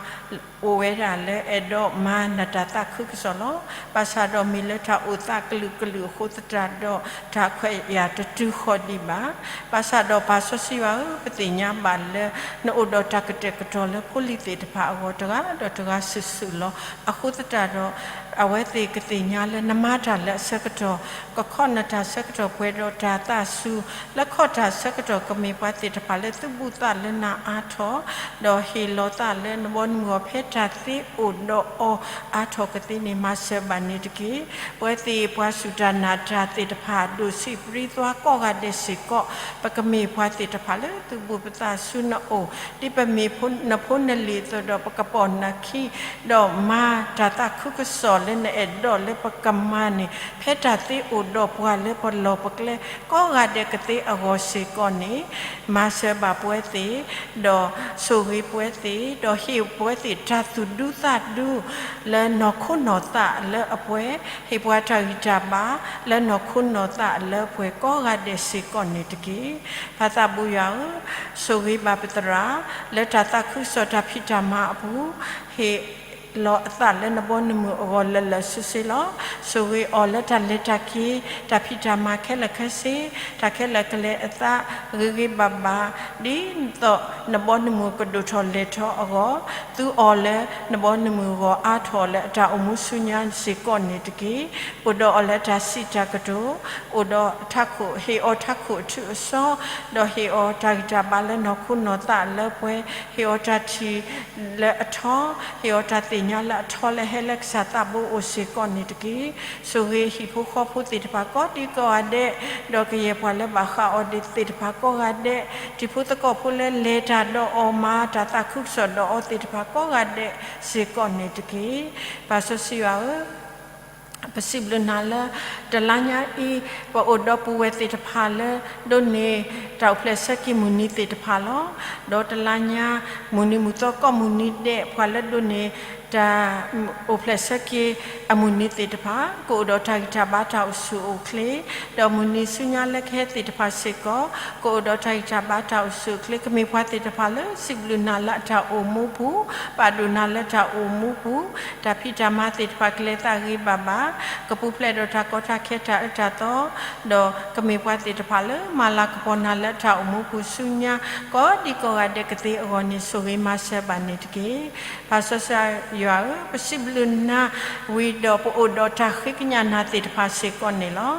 အိၣ်ဝဲဒၣ်လၢအဲၣ်ဒိးမၤနတၢ်သးခုကစီၣ်လီၤ. ဘၣ်ဆၣ်ဒီးမ့ၢ်လၢတၢ်အိၣ်သးကလုာ်ကလုာ်အဃိသတးဒီး တၢ်ခွဲးယာ်တတုၤဃီၤဒံးဘၣ်. ဘၣ်ဆၣ်ဒီးပၢ်စီဆှံယွၤဧၢ, ပသ့ၣ်ညါဘၣ်လၢ နအိၣ်ဒီးတၢ်ကတဲာ်ကတီၤလၢဖိလံၤသ့ၣ်တဖၣ်အဂီၢ် တဂၤဒီးတဂၤစုာ်စုာ်လီၤ. အဃိသတးဒီး အဝဲသ့ၣ်ကသ့ၣ်ညါလၢနမၤတၢ်လၢအဆၢကတီၢ်, ကခီၣ်နတၢ်ဆၢကတီၢ်ပှဲၤဒီးတၢ်သးစူၤ, လၢခီၣ်တၢ်ဆၢကတီၢ်ကမ့ၢ်ပှၤသ့ၣ်တဖၣ်လၢသုးဘူးသးလၢနၤအါထီၣ်, ဒီးဟ့ၣ်လီၤသးလၢနဘီနမုၢ်ဂီၤ ဖဲတၢ်သ့အိၣ်ဒီးအီၤအါထီၣ်ကသ့န့ၣ် မၤစၢၤဘၣ်န့ၣ်တက့ၢ်. ပဝဲသ့ၣ်ပှၤစူၢ်တၢ်နာ်တၢ်သ့ၣ်တဖၣ် ဒိၣ်ဆံးပြံသွါကိးဂၤဒဲးစ့ၢ်ကီး, ပကမ့ၢ်ပှၤသ့ၣ်တဖၣ်လၢသုးဘူးပသးဆူနအိၣ်, ဒ်ပမ့ၢ်နဖိနလံၤအသိးဒီး ပကပိာ်နခံ ဒီးမၤတၢ်သးခုကစီၣ်လၢနအဲၣ်ဒိးလၢပကမၤန့ၣ် ဖဲတၢ်သ့အိၣ်ဒီးပှၤလၢပလီၢ်ပကျဲ ကိးဂၤဒဲးကသ့အဂီၢ်စ့ၢ်ကီးန့ၣ်, မၤစၢၤဘၣ်ပဝဲသ့ၣ်, ဒီးဆိၣ်ဂ့ၤပဝဲသ့ၣ်, ဒီးဟ့ၣ်ပဝဲသ့ၣ်တၢ်သူၣ်ဒူသးဒူ လၢနီၢ်ခိနီၢ်သးလၢအပှဲၤ, ဟ့ၣ်ပှၤတၢ်ဂံၢ်တၢ်ဘါ လၢနီၢ်ခိနီၢ်သးလၢအပှဲၤကိးဂၤဒဲးစ့ၢ်ကီးန့ၣ်တက့ၢ်. ပၢ်သးဘိယွၤဧၢ, ဆိၣ်ဂ့ၤဘၣ်ပသရၣ် လၢတၢ်သးခုကစီၣ်တၢ်ဖံးတၢ်မၤအပူၤ, ဟ့ၣ် လီၤအသးလၢနဘီနမုၢ်အဂီၢ်လၢာ်လၢာ်ဆ့ဆ့လီၤ. ဆိၣ်ဂ့ၤအီၤလၢတၢ်လဲၤတၢ်က့ၤ, တၢ်ဖံးတၢ်မၤခဲလၢာ်ခဲဆ့, တၢ်ခဲလၢာ်ကလဲၤအသးဂ့ၤဂ့ၤဘၣ်ဘၣ်, ဒ်သိးနဘီနမုၢ်ကဒိၣ်ထီၣ်လဲၤထီၣ်အဂီၢ်, သူအီၤလၢနဘီနမုၢ်ဂီၢ်အါထီၣ်လၢအတၢ်အိၣ်မူဆူညါစ့ၢ်ကီးန့ၣ်တက့ၢ်. အိၣ်ဒီးအီၤလၢတၢ်စံးတၢ်ကတိၤ, အိၣ်ဒီးထးခိၣ်, ဟ့ၣ်အီၤထးခိၣ်အထူးအစီ, ဒီးဟ့ၣ်အီၤတၢ်ဂံၢ်တၢ်ဘါလၢနီၢ်ခိနီၢ်သးလၢပှဲၤ, ဟ့ၣ်အီၤတၢ်ထံၣ်လၢအထီ, ဟ့ၣ်အီၤတၢ်သ့ၣ်ညါလၢအထီလၢဟဲလၢကစၢ်သးဘိအိၣ်စ့ၢ်ကီးန့ၣ်တက့ၢ်. ဆိၣ်ဂ့ၤဟံၣ်ဖိဃီဖိသ့ၣ်တဖၣ်ကိးဒံကိးဂၤဒဲး, ဒီးကယဲၢ်ပှၤလၢဘၣ်ဃးအီၤသ့ၣ်တဖၣ်ကိးဂၤဒဲး, တံၤဖိသကိးဖိလၢလဲၤတၢ်ဒီးအီၤ မၤတၢ်သးခုကစီၣ်ဒီးအီၤသ့ၣ်တဖၣ်ကိးဂၤဒဲးစ့ၢ်ကီးန့ၣ်တက့ၢ်. ပၢ်စီဆှံယွၤဧၢ, ပစံးဘျုးနၤလၢ တလါညါအံၤ ပအိၣ်ဒီးပုၢ်ဝဲၢ်သ့ၣ်တဖၣ်လၢ ဒိးန့ၢ်တၢ်အိၣ်ဖျဲၣ်ဆၢက့ၤမုၢ်နံၤသ့ၣ်တဖၣ်လီၤ. ဒီးတလါညါ မုၢ်နံၤမုၢ်သီကိးမုၢ်နံၤဒဲး ပှၤလၢဒိးန့ၢ်တၢ်အိၣ်ဖျဲၣ်ဆၢက့ၤအမုၢ်နံၤသ့ၣ်တဖၣ် ကအိၣ်ဒီးတၢ်ဂံၢ်တၢ်ဘါတၢ်အိၣ်ဆူၣ်အိၣ်ချ့, ဒီးမုၢ်နံၤဆူညါလၢကဟဲသ့ၣ်တဖၣ်စ့ၢ်ကီး ကအိၣ်ဒီးတၢ်ဂံၢ်တၢ်ဘါတၢ်အိၣ်ဆူၣ်အိၣ်ချ့, ကမ့ၢ်ပှၤသ့ၣ်တဖၣ်လၢစံးဘျုးနၤလၢအတၢ်အိၣ်မူပူၤ, ပာ်ဒိၣ်နၤလၢတၢ်အိၣ်မူပူၤ, တၢ်ဖံးတၢ်မၤသ့ၣ်တဖၣ်ကလဲၤသးဂ့ၤဘၣ်ဘၣ်, ကပူၤဖျဲးဒီးတၢ်ကီတၢ်ခဲတၢ်အၢတၢ်သီ, ဒီးကမ့ၢ်ပှၤသ့ၣ်တဖၣ်လၢမၤလၤကပီၤနၤလၢတၢ်အိၣ်မူပူၤဆူညါ ကိးဒံကိးဂၤဒဲးကသ့အဂီၢ်န့ၣ် ဆိၣ်ဂ့ၤမၤစၢၤဘၣ်န့ၣ်တက့ၢ်. ပၢ်စီဆှံယွၤဧၢ, ပစံးဘျုးနၤဝံၤဒီး ပအိၣ်ဒီးတၢ်ဃ့ကညးနၤသ့ၣ်တဖၣ်စ့ၢ်ကီးန့ၣ်လီၤ.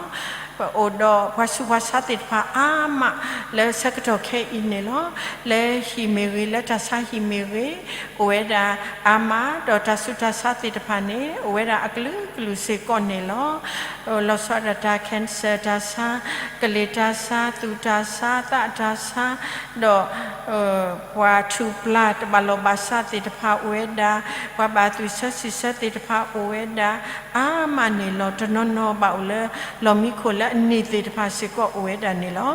ပအိၣ်ဒီးပှၤဆူးပှၤဆါသ့ၣ်တဖၣ်အါမးလၢဆၢကတီၢ်ခဲအံၤန့ၣ်လီၤ. လၢဟံၣ်မ့ၢ်ဂ့ၤ လၢတၢ်ဆါဟံၣ်မ့ၢ်ဂ့ၤ, အိၣ်ဝဲဒၣ်အါမး, ဒီးတၢ်ဆူးတၢ်ဆါသ့ၣ်တဖၣ်န့ၣ် အိၣ်ဝဲဒၣ်အကလုာ်ကလုာ်စ့ၢ်ကီးန့ၣ်လီၤ. လီၤဆီဒၣ်တၢ် cancer တၢ်ဆါ, ကလ့ၢ်တၢ်ဆါ, သူၣ်တၢ်ဆါ, သးတၢ်ဆါ, ဒီး ပှၤထူၣ်ပျၢ်တဘၣ်လီၢ်ဘၣ်စးသ့ၣ်တဖၣ်အိၣ်ဝဲဒၣ်, ပှၤဘၣ်သွံၣ်ဆၢစံၣ်ဆၢသ့ၣ်တဖၣ်အိၣ်ဝဲဒၣ် အါမးန့ၣ်လီၤ. တနီၤနီၤဘၣ်အိၣ်လၢ လီၢ်မံခိၣ်လၢအနံၤသ့ၣ်တဖၣ်စ့ၢ်ကီးအိၣ်ဝဲဒၣ်န့ၣ်လီၤ.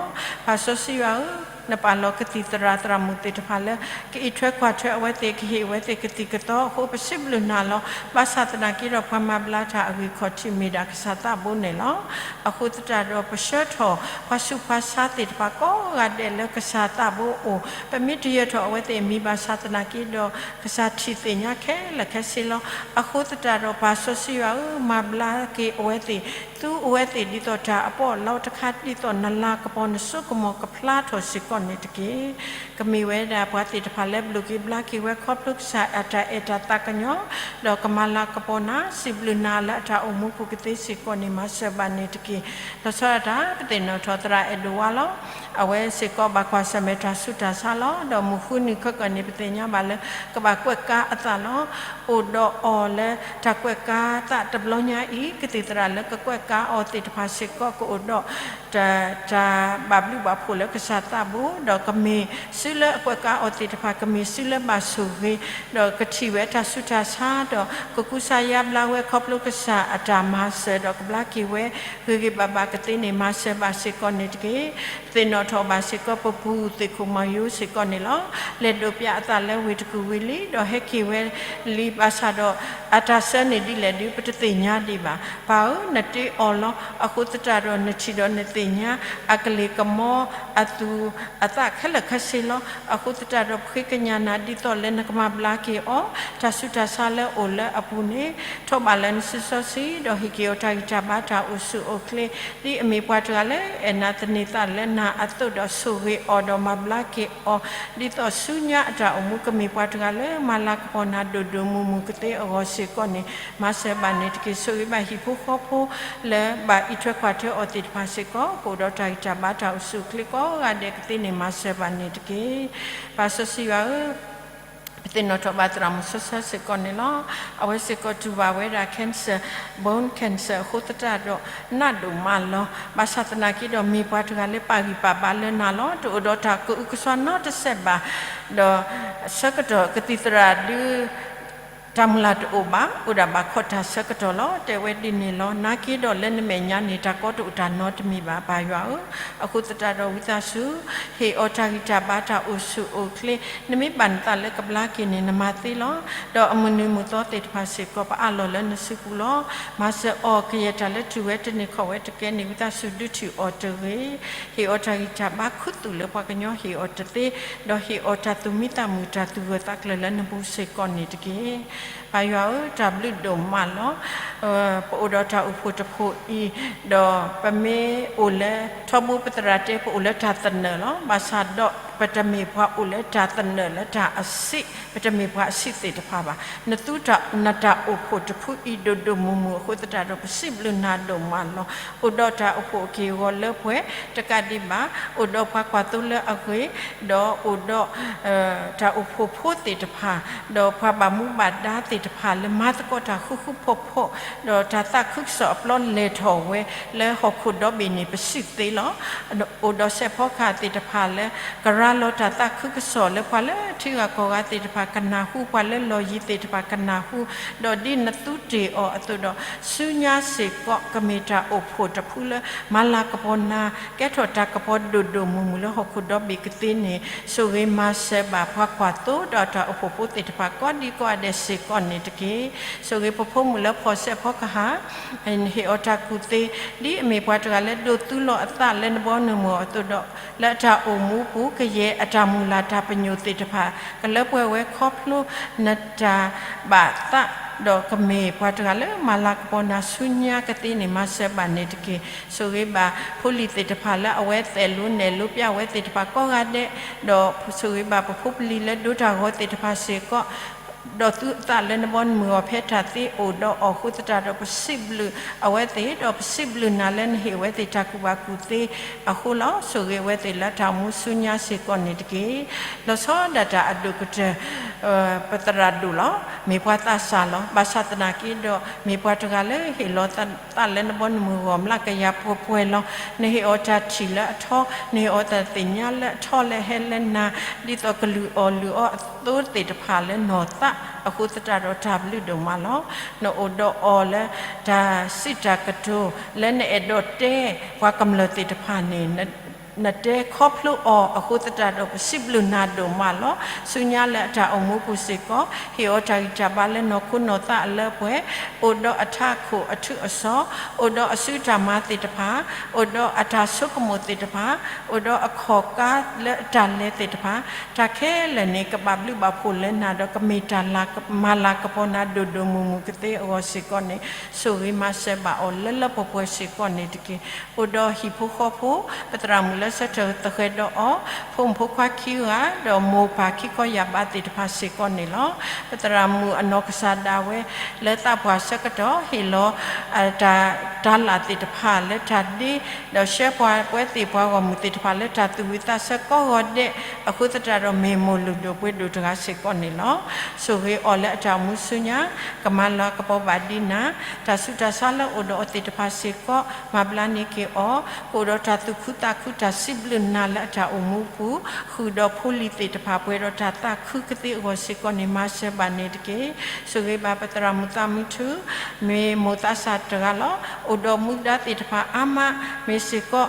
ပၢ်စီဆှံယွၤဧၢ, နပာ်လီၤကသံၣ်သရၣ်သရၣ်မုၣ်သ့ၣ်တဖၣ်လၢ ကအံးထွဲကွၢ်ထွဲအဝဲသ့ၣ် ကဟ့ၣ်အဝဲသ့ၣ်ကသံၣ်ကသီအဃိ ပစံးဘျုးနၤလီၤ. ဘၣ်ဆၣ်သနာ်က့ဒီး ပှၤမၤဘျါတၢ်အဂံၢ်ခီၣ်ထံးမ့ၢ်ဒၣ်ကစၢ်သးဘိန့ၣ်လီၤ. အဃိသတးဒီး ပဆှၢထီၣ်ပှၤဆူးပှၤဆါသ့ၣ်တဖၣ်ကိးဂၤဒဲးလၢကစၢ်သးဘိအအိၣ်, ပမ့ၢ်တယၢၤထီၣ်အဝဲသ့ၣ်အမံၤဘၣ်ဆၣ်သနာ်က့ဒီး ကစၢ်ထံၣ်သ့ၣ်ညါခဲလၢာ်ခဲဆ့လီၤ. အဃိသတးဒီး ပၢ်စီဆှံယွၤဧၢ, မၤဘျါက့ၤအဝဲသ့ၣ်, သူအဝဲသ့ၣ်ဒ်သိးတၢ်အပီးအလီတခါ, ဒ်သိးနလၤကပီၤနစိကမီၤကဖျါထီၣ်စ့ၢ်ကီးန့ၣ်တက့ၢ်. ကမ့ၢ်ဝဲဒၣ်ပှၤသ့ၣ်တဖၣ်လၢဘျုးက့ၤဘျါက့ၤဝဲခီဖျိကစၢ်အတၢ်အဲၣ်တၢ်သးကညီၤ, ဒီးကမၤလၤကပီၤနၤ, စံးဘျုးနၤလၢအတၢ်အိၣ်မူပူၤကသ့စ့ၢ်ကီးန့ၣ် မၤစၢၤဘၣ်န့ၣ်တက့ၢ်. လီၤဆီဒၣ်တၢ် ပသ့ၣ်နီၣ်ထီၣ်သရၣ်အဲၣ်ဒိးဝါလီၤ. အဝဲစ့ၢ်ကီးဘၣ်ကွၢ်ဆၢၣ်မဲာ်တၢ်ဆူးတၢ်ဆါလီၤ. ဒီးမုၢ်ဃုနံၤခဲကနံၣ်န့ၣ် ပသ့ၣ်ညါဘၣ်လၢ ကဘၣ်ကွဲးကါအသးလီၤ. အိၣ်ဒီးအီၤလၢတၢ်ကွဲးကါသးတဘျီညါအံၤ, ကသံၣ်သရၣ်လၢကကွဲးကါအီၤသ့ၣ်တဖၣ်စ့ၢ်ကီး ကအိၣ်ဒီး တၢ်ဘၣ်ဘျုးဘၣ်ဖှိၣ်လၢကစၢ်သးဘိ, ဒီးကမ့ၢ်စုလၢအကွဲးကါအီၤသ့ၣ်တဖၣ် ကမ့ၢ်စုလၢဘၣ်ဆိၣ်ဂ့ၤ, ဒီးကထံၣ်ဝဲတၢ်ဆူးတၢ်ဆါ, ဒီးကကူစါယါဘျါဝဲခီဖျိကစၢ်အတၢ်မၤစၢၤ, ဒီးကဘျါက့ၤဝဲ ဂ့ၤဂ့ၤဘၣ်ဘၣ်ကသ့န့ၣ် မၤစၢၤဘၣ်စ့ၢ်ကီးန့ၣ်တက့ၢ်. ပသ့ၣ်နီၣ်ထီၣ်ဘၣ်စ့ၢ်ကီး ပပုၢ်သ့ၣ်ခိၣ်မီၤယိၤစ့ၢ်ကီးန့ၣ်လီၤ. လဲၤဒိးပၠးအသးလၢဝ့ၢ်တကူၣ်ဝံၤလံ, ဒီးဟဲက့ၤဝဲလံ, ဘၣ်ဆၣ်ဒီး အတၢ်ဆၢန့ၣ်ဒ်လဲၣ်ဒုး ပတသ့ၣ်ညါဒံးဘၣ်. ပၢ်ဧၢ, နတ့အီၤလီၤ. အဃိသတးဒီး နထံၣ်ဒီးနသ့ၣ်ညါ အကလ့ၢ်ကမီအသူးအသးခဲလၢာ်ခဲဆ့လီၤ. အဃိသတးဒီး ပဃ့ကညးနၤဒ်သိးလၢနကမၤဘျါက့ၤအီၤ တၢ်ဆူးတၢ်ဆါလၢအအိၣ်လၢအပူၤန့ၣ်, ထီၣ်ဘးလၢနစုစီဆှံ, ဒီးဟ့ၣ်က့ၤအီၤတၢ်ဂံၢ်တၢ်ဘါတၢ်အိၣ်ဆူၣ်အိၣ်ချ့, ဒ်အမ့ၢ်ပှၤတဂၤလၢအဲၣ်နၤသန့ၤသးလၢနၤအသိးဒီး ဆိၣ်ဂ့ၤအီၤဒီးမၤဘျါက့ၤအီၤ, ဒ်သိးဆူညါအတၢ်အိၣ်မူ ကမ့ၢ်ပှၤတဂၤလၢမၤလၤကပီၤနၤဒိၣ်ဒိၣ်မုၢ်မုၢ်ကသ့အဂီၢ်စ့ၢ်ကီးန့ၣ် မၤစၢၤဘၣ်န့ၣ်တက့ၢ်. ဆိၣ်ဂ့ၤဘၣ်ဟံၣ်ဖိဃီဖိလၢဘၣ်အံးထွဲကွၢ်ထွဲအီၤသ့ၣ်တဖၣ်စ့ၢ်ကီး ကအိၣ်ဒီးတၢ်ဂံၢ်တၢ်ဘါတၢ်အိၣ်ဆူၣ်အိၣ်ချ့ကိးဂၤဒဲးကသ့န့ၣ် မၤစၢၤဘၣ်န့ၣ်တက့ၢ်. ပၢ်စီဆှံယွၤဧၢ, ပသ့ၣ်နီၣ်ထီၣ်ဘၣ်သရၣ်မုၣ်စီဆှံစ့ၢ်ကီးန့ၣ်လီၤ. အဝဲစ့ၢ်ကီးတူၢ်ဘၣ်ဝဲဒၣ် cancer, bone cancer အဃိသတးဒီး နးဒိၣ်မးလီၤ. ဘၣ်ဆၣ်သနာ်က့ဒီး မ့ၢ်ပှၤတဂၤလၢပာ်ဂံၢ်ပာ်ဘါလၢနၤလီၤ. တအိၣ်ဒီးတၢ်ကအုကစွါနီတစဲးဘၣ်. ဒီးဆၢကတီၢ်ကသံၣ်သရၣ်ဒုး တၢ်မုၢ်လၢ်တအိၣ်ဘၣ်, အိၣ်ဒၣ်ဘၣ်ခီၣ်တၢ်ဆၢကတီၢ်လီၤ. တဲဝဲဒ်န့ၣ်လီၤ. နာ်က့ဒီးလၢနမဲာ်ညါန့ၣ် တၢ်ကီတအိၣ်တၢ်နီတမံၤဘၣ် ပၢ်ယွၤဧၢ. အဃိသတးဒီးဝံသးစူၤ ဟ့ၣ်အီၤတၢ်ဂံၢ်တၢ်ဘါတၢ်အိၣ်ဆူၣ်အိၣ်ချ့, နမ့ၢ်ဘၣ်နသးလၢကဘျါက့ၤန့ၣ် နမၤသ့လီၤ. ဒီးအမုၢ်နံၤမုၢ်သီသ့ၣ်တဖၣ်စ့ၢ်ကီး ပအးလီၤလၢနစုပူၤလီၤ. မၤစၢၤအီၤကယဲၢ်တၢ်လၢထံၣ်ဝဲတန့ၢ်ခီၣ်ဝဲတကဲန့ၣ် ဝံသးစူၤဒုးထံၣ်အီၤတဂ့ၤ. ဟ့ၣ်အီၤတၢ်ဂံၢ်တၢ်ဘါခူသူၣ်လၢပှၤကညီဟ့ၣ်အီၤတသ့, ဒီးဟ့ၣ်အီၤတၢ်သူၣ်မံသးမုာ်တၢ်သူၣ်ဂၢၢ်သးကျၢၤလၢနပူၤစ့ၢ်ကီးန့ၣ်တက့ၢ်. ပၢ်ယွၤဧၢ, တၢ်ဘျုးဒိၣ်မးလီၤ. ပအိၣ်ဒီးတၢ်အိၣ်ဖှိၣ်တဖှိၣ်အံၤ, ဒီးပမ့ၢ်အိၣ်လၢ ထီဘိပသရၣ်တဲ ပအိၣ်လၢတၢ်သနၢၣ်လီၤ. ဘၣ်ဆၣ်ဒီးပတမ့ၢ်ပှၤအိၣ်လၢတၢ်သနၢၣ်လၢတၢ်အဆံး, ပတမ့ၢ်ပှၤအဆံးသ့ၣ်တဖၣ်ဘၣ်. နသူတၢ် နတၢ်အိၣ်ဖှိၣ်တဖုအံၤဒိၣ်ဒိၣ်မုၢ်မုၢ်အဃိသတးဒီး ပစံးဘျုးနၤဒိၣ်မးလီၤ. အိၣ်ဒီးတၢ်အိၣ်ဖှိၣ်အက့ၢ်အဂီၤလၢပှဲၤတကးဒံးဘၣ်, အိၣ်ဒီးပှၤကွၢ်သိလၢအဂ့ၤ, ဒီးအိၣ်ဒီး တၢ်အိၣ်ဖှိၣ်ဖိသ့ၣ်တဖၣ်, ဒီးပှၤဘၣ်မူဘၣ်ဒါသ့ၣ်တဖၣ်လၢမၤသကိးတၢ်ဃူဃူဖိးဖိး, ဒီးတၢ်သးခုကစီၣ်အပျီလဲၤထီၣ်ဝဲလၢဟီၣ်ခိၣ်ဒီဘ့ၣ်န့ၣ် ပစံးသ့လီၤ. အိၣ်ဒီးစဲးဖီကဟၣ်သ့ၣ်တဖၣ်လၢ ကရၤလီၤတၢ်သးခုကစီၣ်လၢပှၤလၢထံဂၤကီၢ်ဂၤသ့ၣ်တဖၣ်ကနၢ်ဟူ, ပှၤလၢလီၢ်ယံၤသ့ၣ်တဖၣ်ကနၢ်ဟူ, ဒီးဒ်နသူတ့ၢ်အီၤအသိးဒီး ဆူညါစ့ၢ်ကီး ကမ့ၢ်တၢ်အိၣ်ဖှိၣ်တဖုလၢ မၤလၤကပီၤနၤ, ကဲထီၣ်တၢ်ကပီၤဒိၣ်ဒိၣ်မုၢ်မုၢ်လၢဟီၣ်ခိၣ်ဒီဘ့ၣ်ကသ့န့ၣ်, ဆိၣ်ဂ့ၤမၤစၢၤဘၣ်ပှၤကွၢ်သိဒီးတၢ်အိၣ်ဖှိၣ်ဖိသ့ၣ်တဖၣ် ကိးဒံကိးဂၤဒဲးစ့ၢ်ကီးန့ၣ်တက့ၢ်. ဆိၣ်ဂ့ၤပဖိမုၣ်လၢဖီၣ်စဲးဖီကဟၣ်, ဟ့ၣ်အီၤတၢ်ကူၣ်သ့, ဒ်အမ့ၢ်ပှၤတဂၤလၢဒိးသူလီၤအသးလၢနဘီနမုၢ်အီၤအသိးဒီး, လၢအတၢ်အိၣ်မူပူၤ ကယဲၢ်အတၢ်မုၢ်လၢ်တၢ်ပညိၣ်သ့ၣ်တဖၣ် ကလၢပှဲၤဝဲခီဖျိနတၢ်ဘၣ်သး, ဒီးကမ့ၢ်ပှၤတဂၤလၢမၤလၤကပီၤနၤဆူညါကသ့န့ၣ် မၤစၢၤဘၣ်န့ၣ်တက့ၢ်. ဆိၣ်ဂ့ၤဘၣ်ဖိလံၤသ့ၣ်တဖၣ်လၢအဝဲသဲးလိနဲၣ်လိပျၢ်ဝဲသ့ၣ်တဖၣ်ကိးဂၤဒဲး, ဒီးဆိၣ်ဂ့ၤဘၣ်ပဖိပလံၤလၢဒိးတၢ်ဂီၤသ့ၣ်တဖၣ်စ့ၢ်ကီး, ဒီးသူအသးလၢနဘီနမုၢ်အီၤ ဖဲတၢ်သ့အိၣ်ဒီးအီၤအဃိသတးဒီး ပစံးဘျုးအဝဲသ့ၣ်, ဒီးပစံးဘျုးနၤလၢနဟ့ၣ်အဝဲသ့ၣ်တၢ်ကူၣ်ဘၣ်ကူၣ်သ့အဃိလီၤ. ဆိၣ်ဂ့ၤအဝဲသ့ၣ်လၢတၢ်အိၣ်မူဆူညါစ့ၢ်ကီးန့ၣ်တက့ၢ်. လီၤဆီဒၣ်တၢ်အဒိၣ်ကတၢၢ် ပသရၣ်ဒိၣ်လီၤ. မ့ၢ်ပှၤသးစၢ်လီၤ. ဘၣ်ဆၣ်သနာ်က့ဒီး မ့ၢ်ပှၤတဂၤလၢဟ့ၣ်လီၤသးလၢနဘီနမုၢ်ဂီၢ်မျးကယၤပှဲၤပှဲၤလီၤ. နဟ့ၣ်အီၤတၢ်ထံၣ်လၢအထီ, နဟ့ၣ်အီၤတၢ်သ့ၣ်ညါလၢအထီလၢအဟဲလၢနၤ, ဒ်သိးကလုၢ်အီၣ်လုၢ်အီအသိသတးဒီးတၢ်ဘျုးဒိၣ်မးလီၤ. နအိၣ်ဒီးအီၤလၢတၢ်စံးတၢ်ကတိၤ လၢနအဲၣ်ဒိးတဲပှၤကမျၢၢ်သ့ၣ်တဖၣ်န့ၣ် နတဲခီဖျိအီၤအဃိသတးဒီး ပစံးဘျုးနၤဒိၣ်မးလီၤ. ဆူညါလၢအတၢ်အိၣ်မူပူၤစ့ၢ်ကီး ဟ့ၣ်အီၤတၢ်ဂံၢ်တၢ်ဘါလၢနီၢ်ခိနီၢ်သးအလၢအပှဲၤ, အိၣ်ဒီးအထးခိၣ်အထူးအစီၤ, အိၣ်ဒီးအစုတၢ်မၤသ့ၣ်တဖၣ်, အိၣ်ဒီးအတၢ်ဆိကမိၣ်သ့ၣ်တဖၣ်, အိၣ်ဒီးအခီၣ်ကါလၢအတၢ်လဲၤသ့ၣ်တဖၣ်, တၢ်ခဲလၢာ်န့ၣ် ကဘၣ်ဘျုးဘၣ်ဖှိၣ်လၢနၤဒီး ကမ့ၢ်တၢ်မၤလၤကပီၤနၤဒိၣ်ဒိၣ်မုၢ်မုၢ်ကသ့အဂီၢ်စ့ၢ်ကီးန့ၣ်, ဆိၣ်ဂ့ၤမၤစၢၤဘၣ်အီၤလၢလၢပှဲၤပှဲၤစ့ၢ်ကီးန့ၣ်တက့ၢ်. အိၣ်ဒီးဟံၣ်ဖိဃီဖိ, ပသရၣ်မုၣ်လၢဆၢထၢၣ်သဃဲၤဒီးအီၤ, ဖိမုၣ်ဖိခွါခံဂၤ, ဒီးမိၢ်ပၢ်ခံခီယာ်ဘးသ့ၣ်တဖၣ်စ့ၢ်ကီးန့ၣ်လီၤ. ပသရၣ်မုၣ်အနီၢ်ကစၢ်ဒၣ်ဝဲ လၢသးပှၢ်ဆၢကတီၢ် ဟ့ၣ်လီၤ တၢ် တၢ်လၢ်သ့ၣ်တဖၣ်လၢတၢ်ဒ့, ဒီးဆှၢပှၤပှဲၤသ့ၣ်ပှၤဂီၢ်မုၢ်သ့ၣ်တဖၣ်လၢတၢ်သူၣ်ဝံၣ်သးဆၢကိးဂီၤဒဲး, အဃိသတးဒီးမ့ၢ်မိၢ်လုၢ်ဒိၣ်ပှ့ၤဒိၣ်တဂၤစ့ၢ်ကီးန့ၣ်လီၤ. ဆိၣ်ဂ့ၤအီၤလၢအတၢ်အိၣ်မူဆူညါ, ကမၤလၤကပီၤဘၣ်ဒံးနၤ, တၢ်ဆူးတၢ်ဆါလၢအိၣ်ဒီးအီၤသ့ၣ်တဖၣ်စ့ၢ်ကီး မၤဘျါန့ၢ်က့ၤအီၤ, ကအိၣ်ဒီးတၢ်သူၣ်ခုသးခုတၢ်စံးဘျုးနၤလၢအတၢ်အိၣ်မူပူၤ, ဃုာ်ဒီးဖိလံၤသ့ၣ်တဖၣ်ပှဲၤဒီးတၢ်သးခုကသ့အဂီၢ်စ့ၢ်ကီးန့ၣ် မၤစၢၤဘၣ်န့ၣ်တက့ၢ်. ဆိၣ်ဂ့ၤဘၣ်ပသရၣ်မုၣ်သးမုၢ်ထူ, မ့ၢ်မိၢ်သးစၢ်တဂၤလီၤ. အိၣ်ဒီးမူဒါသ့ၣ်တဖၣ်အါမး, မ့ၢ်စ့ၢ်ကီး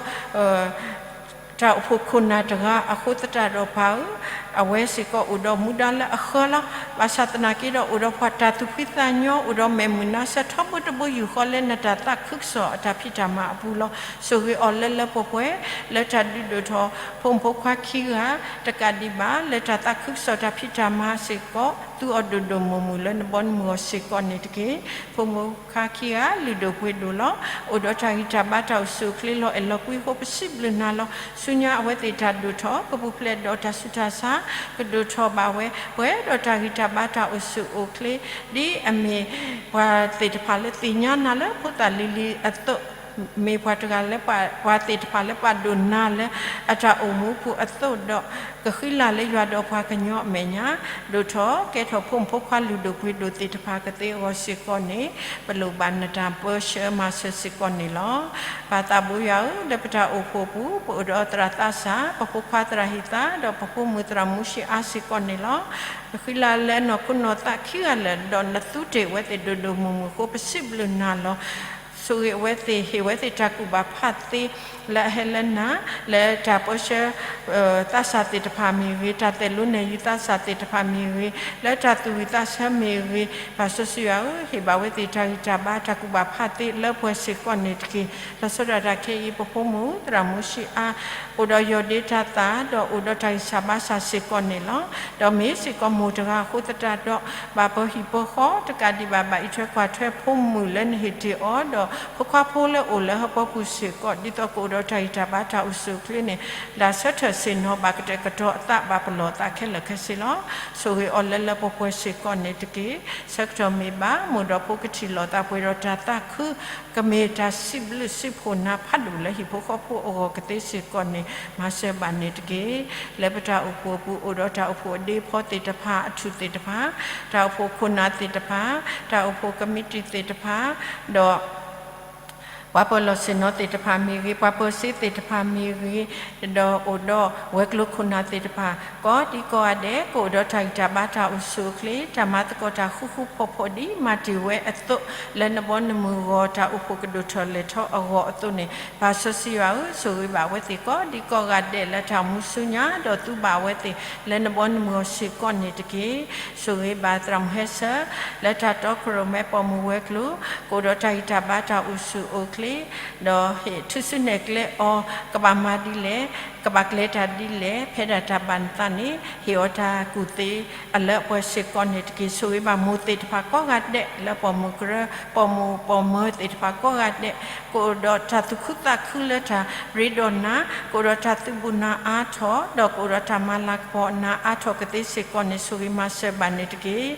တၢ်အိၣ်ဖှိၣ်ခိၣ်နၢ်တဂၤအဃိသတးဒီးပၢ်ဧၢ, အဝဲစ့ၢ်ကီးအိၣ်ဒီးမူဒါလၢအဃၢလီၤ. ဘၣ်ဆၣ်သနာ်က့ဒီး အိၣ်ဒီးပှၤတၢ်သူၣ်ဖှံသးညီ, အိၣ်ဒီးမဲာ်မုာ်နါဆၢထီဘိတဘိယူၢ်ဃီလၢနတၢ်သးခုကစီၣ်အတၢ်ဖံးတၢ်မၤအပူၤလီၤ. ဆိၣ်ဂ့ၤအီၤလၢလၢပှဲၤပှဲၤ လၢတၢ်ဒုးဒိၣ်ထီၣ် ဖိမုၣ်ဖိခွါခံဂၤ တကးဒံးဘၣ် လၢတၢ်သးခုကစီၣ်တၢ်ဖံးတၢ်မၤစ့ၢ်ကီး သူအီၤဒိၣ်ဒိၣ်မုၢ်မုၢ်လၢနဘီနမုၢ်အီၤစ့ၢ်ကီးန့ၣ်တက့ၢ်. ဖိမုၣ်ဖိခွါခံဂၤ လုၢ်ဒိၣ်ပှ့ၤဒိၣ်လီၤ. အိၣ်ဒီးတၢ်ဂံၢ်တၢ်ဘါတၢ်အိၣ်ဆူၣ်အိၣ်ချ့လီၤအဲၣ်လီၤကွံအဃိ ပစံးဘျုးနၤလီၤ. ဆူညါအဝဲသ့ၣ်တၢ်ဒိၣ်ထီၣ် ကပူၤဖျဲးဒီးတၢ်ဆူးတၢ်ဆါ ကဒိၣ်ထီၣ်ဘၣ်ဝဲ ပှဲၤဒီးတၢ်ဂံၢ်တၢ်ဘါတၢ်အိၣ်ဆူၣ်အိၣ်ချ့ ဒ်အမ့ၢ်ပှၤသ့ၣ်တဖၣ်လၢသ့ၣ်ညါနၤလၢဖိသၣ်လံၤလံၤအသိး မ့ၢ်ပှၤတဂၤလၢ ပှၤသ့ၣ်တဖၣ်လၢပာ်ဒိၣ်နၤလၢအတၢ်အိၣ်မူပူၤအသိးဒီး ကဃံလၤလၢယွၤဒီးပှၤကညီအမဲာ်ညါ ဒိၣ်ထီၣ်ကဲထီၣ်ဖိမုၣ်ဖိခွါလုၢ်ဒိၣ်ပှ့ၤဒိၣ်သ့ၣ်တဖၣ်ကသ့အဂီၢ်စ့ၢ်ကီးန့ၣ် ပလိၣ်ဘၣ်နတၢ်ပၢဆှၢမၤစၢၤစ့ၢ်ကီးန့ၣ်လီၤ. ပၢ်သးဘိယွၤဧၢ, လၢပတၢ်အိၣ်ဖှိၣ်ပူၤ ပအိၣ်ဒီးသရၣ်သးစၢ်, ပဖိခွါသရၣ်ဟံၣ်သး, ဒီးပဖိမုၣ်သရၣ်မူဆံးအါစ့ၢ်ကီးန့ၣ်လီၤ. ပဃံလၤလၢနီၢ်ခိနီၢ်သးခံဂၤလၢာ် ဒီးနသူတ့ၢ်ဝဲသ့ၣ်ဒိၣ်ဒိၣ်မုၢ်မုၢ်အဃိ ပစံးဘျုးနၤလီၤ. ဆိၣ်ဂ့ၤအဝဲသ့ၣ် ဟ့ၣ်ဝဲသ့ၣ်တၢ်ကူၣ်ဘၣ်ဖးသ့ လၢအဟဲလၢနၤ လၢတၢ်ပၢဆှၢ သးစၢ်သ့ၣ်တဖၣ်မ့ၢ်ဂ့ၤ, တၢ်သဲးလိနဲၣ်ယုၤသးစၢ်သ့ၣ်တဖၣ်မ့ၢ်ဂ့ၤ, လၢတၢ်သူၣ်ဝံၣ်သးဆၢမ့ၢ်ဂ့ၤ, ပၢ်စီဆှံယွၤဧၢ, ဟ့ၣ်ဘၣ်ဝဲသ့ၣ်တၢ်ဂံၢ်တၢ်ဘါ တၢ်ကူၣ်ဘၣ်ဖးသ့လၢပှဲၤစ့ၢ်ကီးန့ၣ်တက့ၢ်. လီၤဆီဒၣ်တၢ်ခဲအံၤ ပဖိမုၣ်သရၣ်မူဆံအါ အိၣ်ဒီးယီၢ်ဒ့တၢ်သၣ် ဒီးအိၣ်ဒီးတၢ်ဂံၢ်စၢ်ဘါစၢ်စ့ၢ်ကီးန့ၣ်လီၤ. ဒီးမ့ၢ်စ့ၢ်ကီးမိၢ်တဂၤအဃိသတးဒီး ဘၣ်ပၢဟံၣ်ပၢဃီတကးဒံးဘၣ် ဘၣ်အံးထွဲကွၢ်ထွဲဖိမုၣ်လၢနဟ့ၣ်တ့ၢ်အီၤ ဒီးဖိခွါဖိလၢအိၣ်လၢဟၢဖၢပူၤစ့ၢ်ကီး ဒ်သိးကအိၣ်ဒီးတၢ်ဂံၢ်တၢ်ဘါတၢ်အိၣ်ဆူၣ်အိၣ်ချ့န့ၣ် ဒၣ်ဆၢထၢၣ်ဆ့ၣ်နီၤ ဘၣ်ကတဲာ်ကတီၤအသး ဘၣ်ပလီၢ်အသးခဲလၢာ်ခဲဆ့လီၤ. ဆိၣ်ဂ့ၤအီၤလၢလၢပှဲၤပှဲၤစ့ၢ်ကီးန့ၣ်တက့ၢ်. ဆၢကတီၢ်မ့ၢ်ဘၣ် မိၢ်ဒီးဖိကထံၣ်လိာ်သးပှဲၤဒီးတၢ်သးခု ကမ့ၢ်တၢ်စံးဘျုးစံးဖှိၣ်နၤဖးဒိၣ်လၢဟံၣ်ဖိဃီဖိအဂီၢ်ကသ့စ့ၢ်ကီးန့ၣ် မၤစၢၤဘၣ်န့ၣ်တက့ၢ်. လၢပတၢ်အိၣ်ဖှိၣ်အပူၤ အိၣ်ဒီးတၢ်အိၣ်ဖှိၣ်အဒ့အဖီသ့ၣ်တဖၣ် အထူၣ်သ့ၣ်တဖၣ်, တၢ်အိၣ်ဖှိၣ်ခိၣ်နၢ်သ့ၣ်တဖၣ်, တၢ်အိၣ်ဖှိၣ်ကမံးတံာ်သ့ၣ်တဖၣ်, ဒီး ပှၤပၢၤလီၢ်ဆ့ၣ်နီၤသ့ၣ်တဖၣ်မ့ၢ်ဂ့ၤ, ပှၤပၢၤစ့သ့ၣ်တဖၣ်မ့ၢ်ဂ့ၤ, ဒီးအိၣ်ဒီးဝဲၤကျိၤခိၣ်နၢ်သ့ၣ်တဖၣ် ကိးဒံကိးဂၤဒဲး ကအိၣ်ဒီးတၢ်ဂံၢ်တၢ်ဘါတၢ်အိၣ်ဆူၣ်အိၣ်ချ့, တၢ်မၤသကိးတၢ်ဃူဃူဖိးဖိး ဒ်မၤတ့ၢ်ဝဲအသိး လၢနဘီနမုၢ်ဂီၤ တၢ်အိၣ်ဖှိၣ်ကဒိၣ်ထီၣ်လဲၢ်ထီၣ်အဂီၢ်အသိးန့ၣ် ပၢ်စီဆှံယွၤဧၢ, ဆိၣ်ဂ့ၤဘၣ်အဝဲသ့ၣ်ကိးဒံကိးဂၤဒဲးလၢတၢ်အိၣ်မူဆူညါ ဒီးသူဘၣ်အဝဲသ့ၣ်လၢနဘီနမုၢ်ဂီၤစ့ၢ်ကီးန့ၣ်တက့ၢ်. ဆိၣ်ဂ့ၤဘၣ်သရၣ်မုၣ်ဟဲဆၢ လၢတၢ်တီခိၣ်ရိၣ်မဲပိာ်မုၣ်ဝဲၤကျိၤ ကအိၣ်ဒီးတၢ်ဂံၢ်တၢ်ဘါတၢ်အိၣ်ဆူၣ်အိၣ်ချ့ ဒီးဟ့ၣ်ထုးစုနဲၣ်ကျဲအီၤ ကဘၣ်မၤဒ်လဲၣ်, ကဘၣ်ကျဲၤတၢ်ဒ်လဲၣ်, ဖဲဒၣ်တၢ်ဘၣ်နသးန့ၣ် ဟ့ၣ်အီၤတၢ်ကူၣ်သ့အလၢအပှဲၤစ့ၢ်ကီးန့ၣ်တက့ၢ်. ဆိၣ်ဂ့ၤဘၣ်မိၢ်သ့ၣ်တဖၣ်ကိးဂၤဒဲး လၢပိာ်မုၣ်ကရၢ ပိာ်မုၣ်ပိာ်မၢၤသ့ၣ်တဖၣ်ကိးဂၤဒဲး ကအိၣ်ဒီးတၢ်သူၣ်ခုသးခုလၢတၢ်ရ့ဒီးနၤ, ကအိၣ်ဒီးတၢ်သုးဘူးနၤအါထီၣ် ဒီးကအိၣ်ဒီးတၢ်မၤလၤကပီၤနၤအါထီၣ်ကသ့စ့ၢ်ကီးန့ၣ် ဆိၣ်ဂ့ၤမၤစၢၤဘၣ်န့ၣ်တက့ၢ်.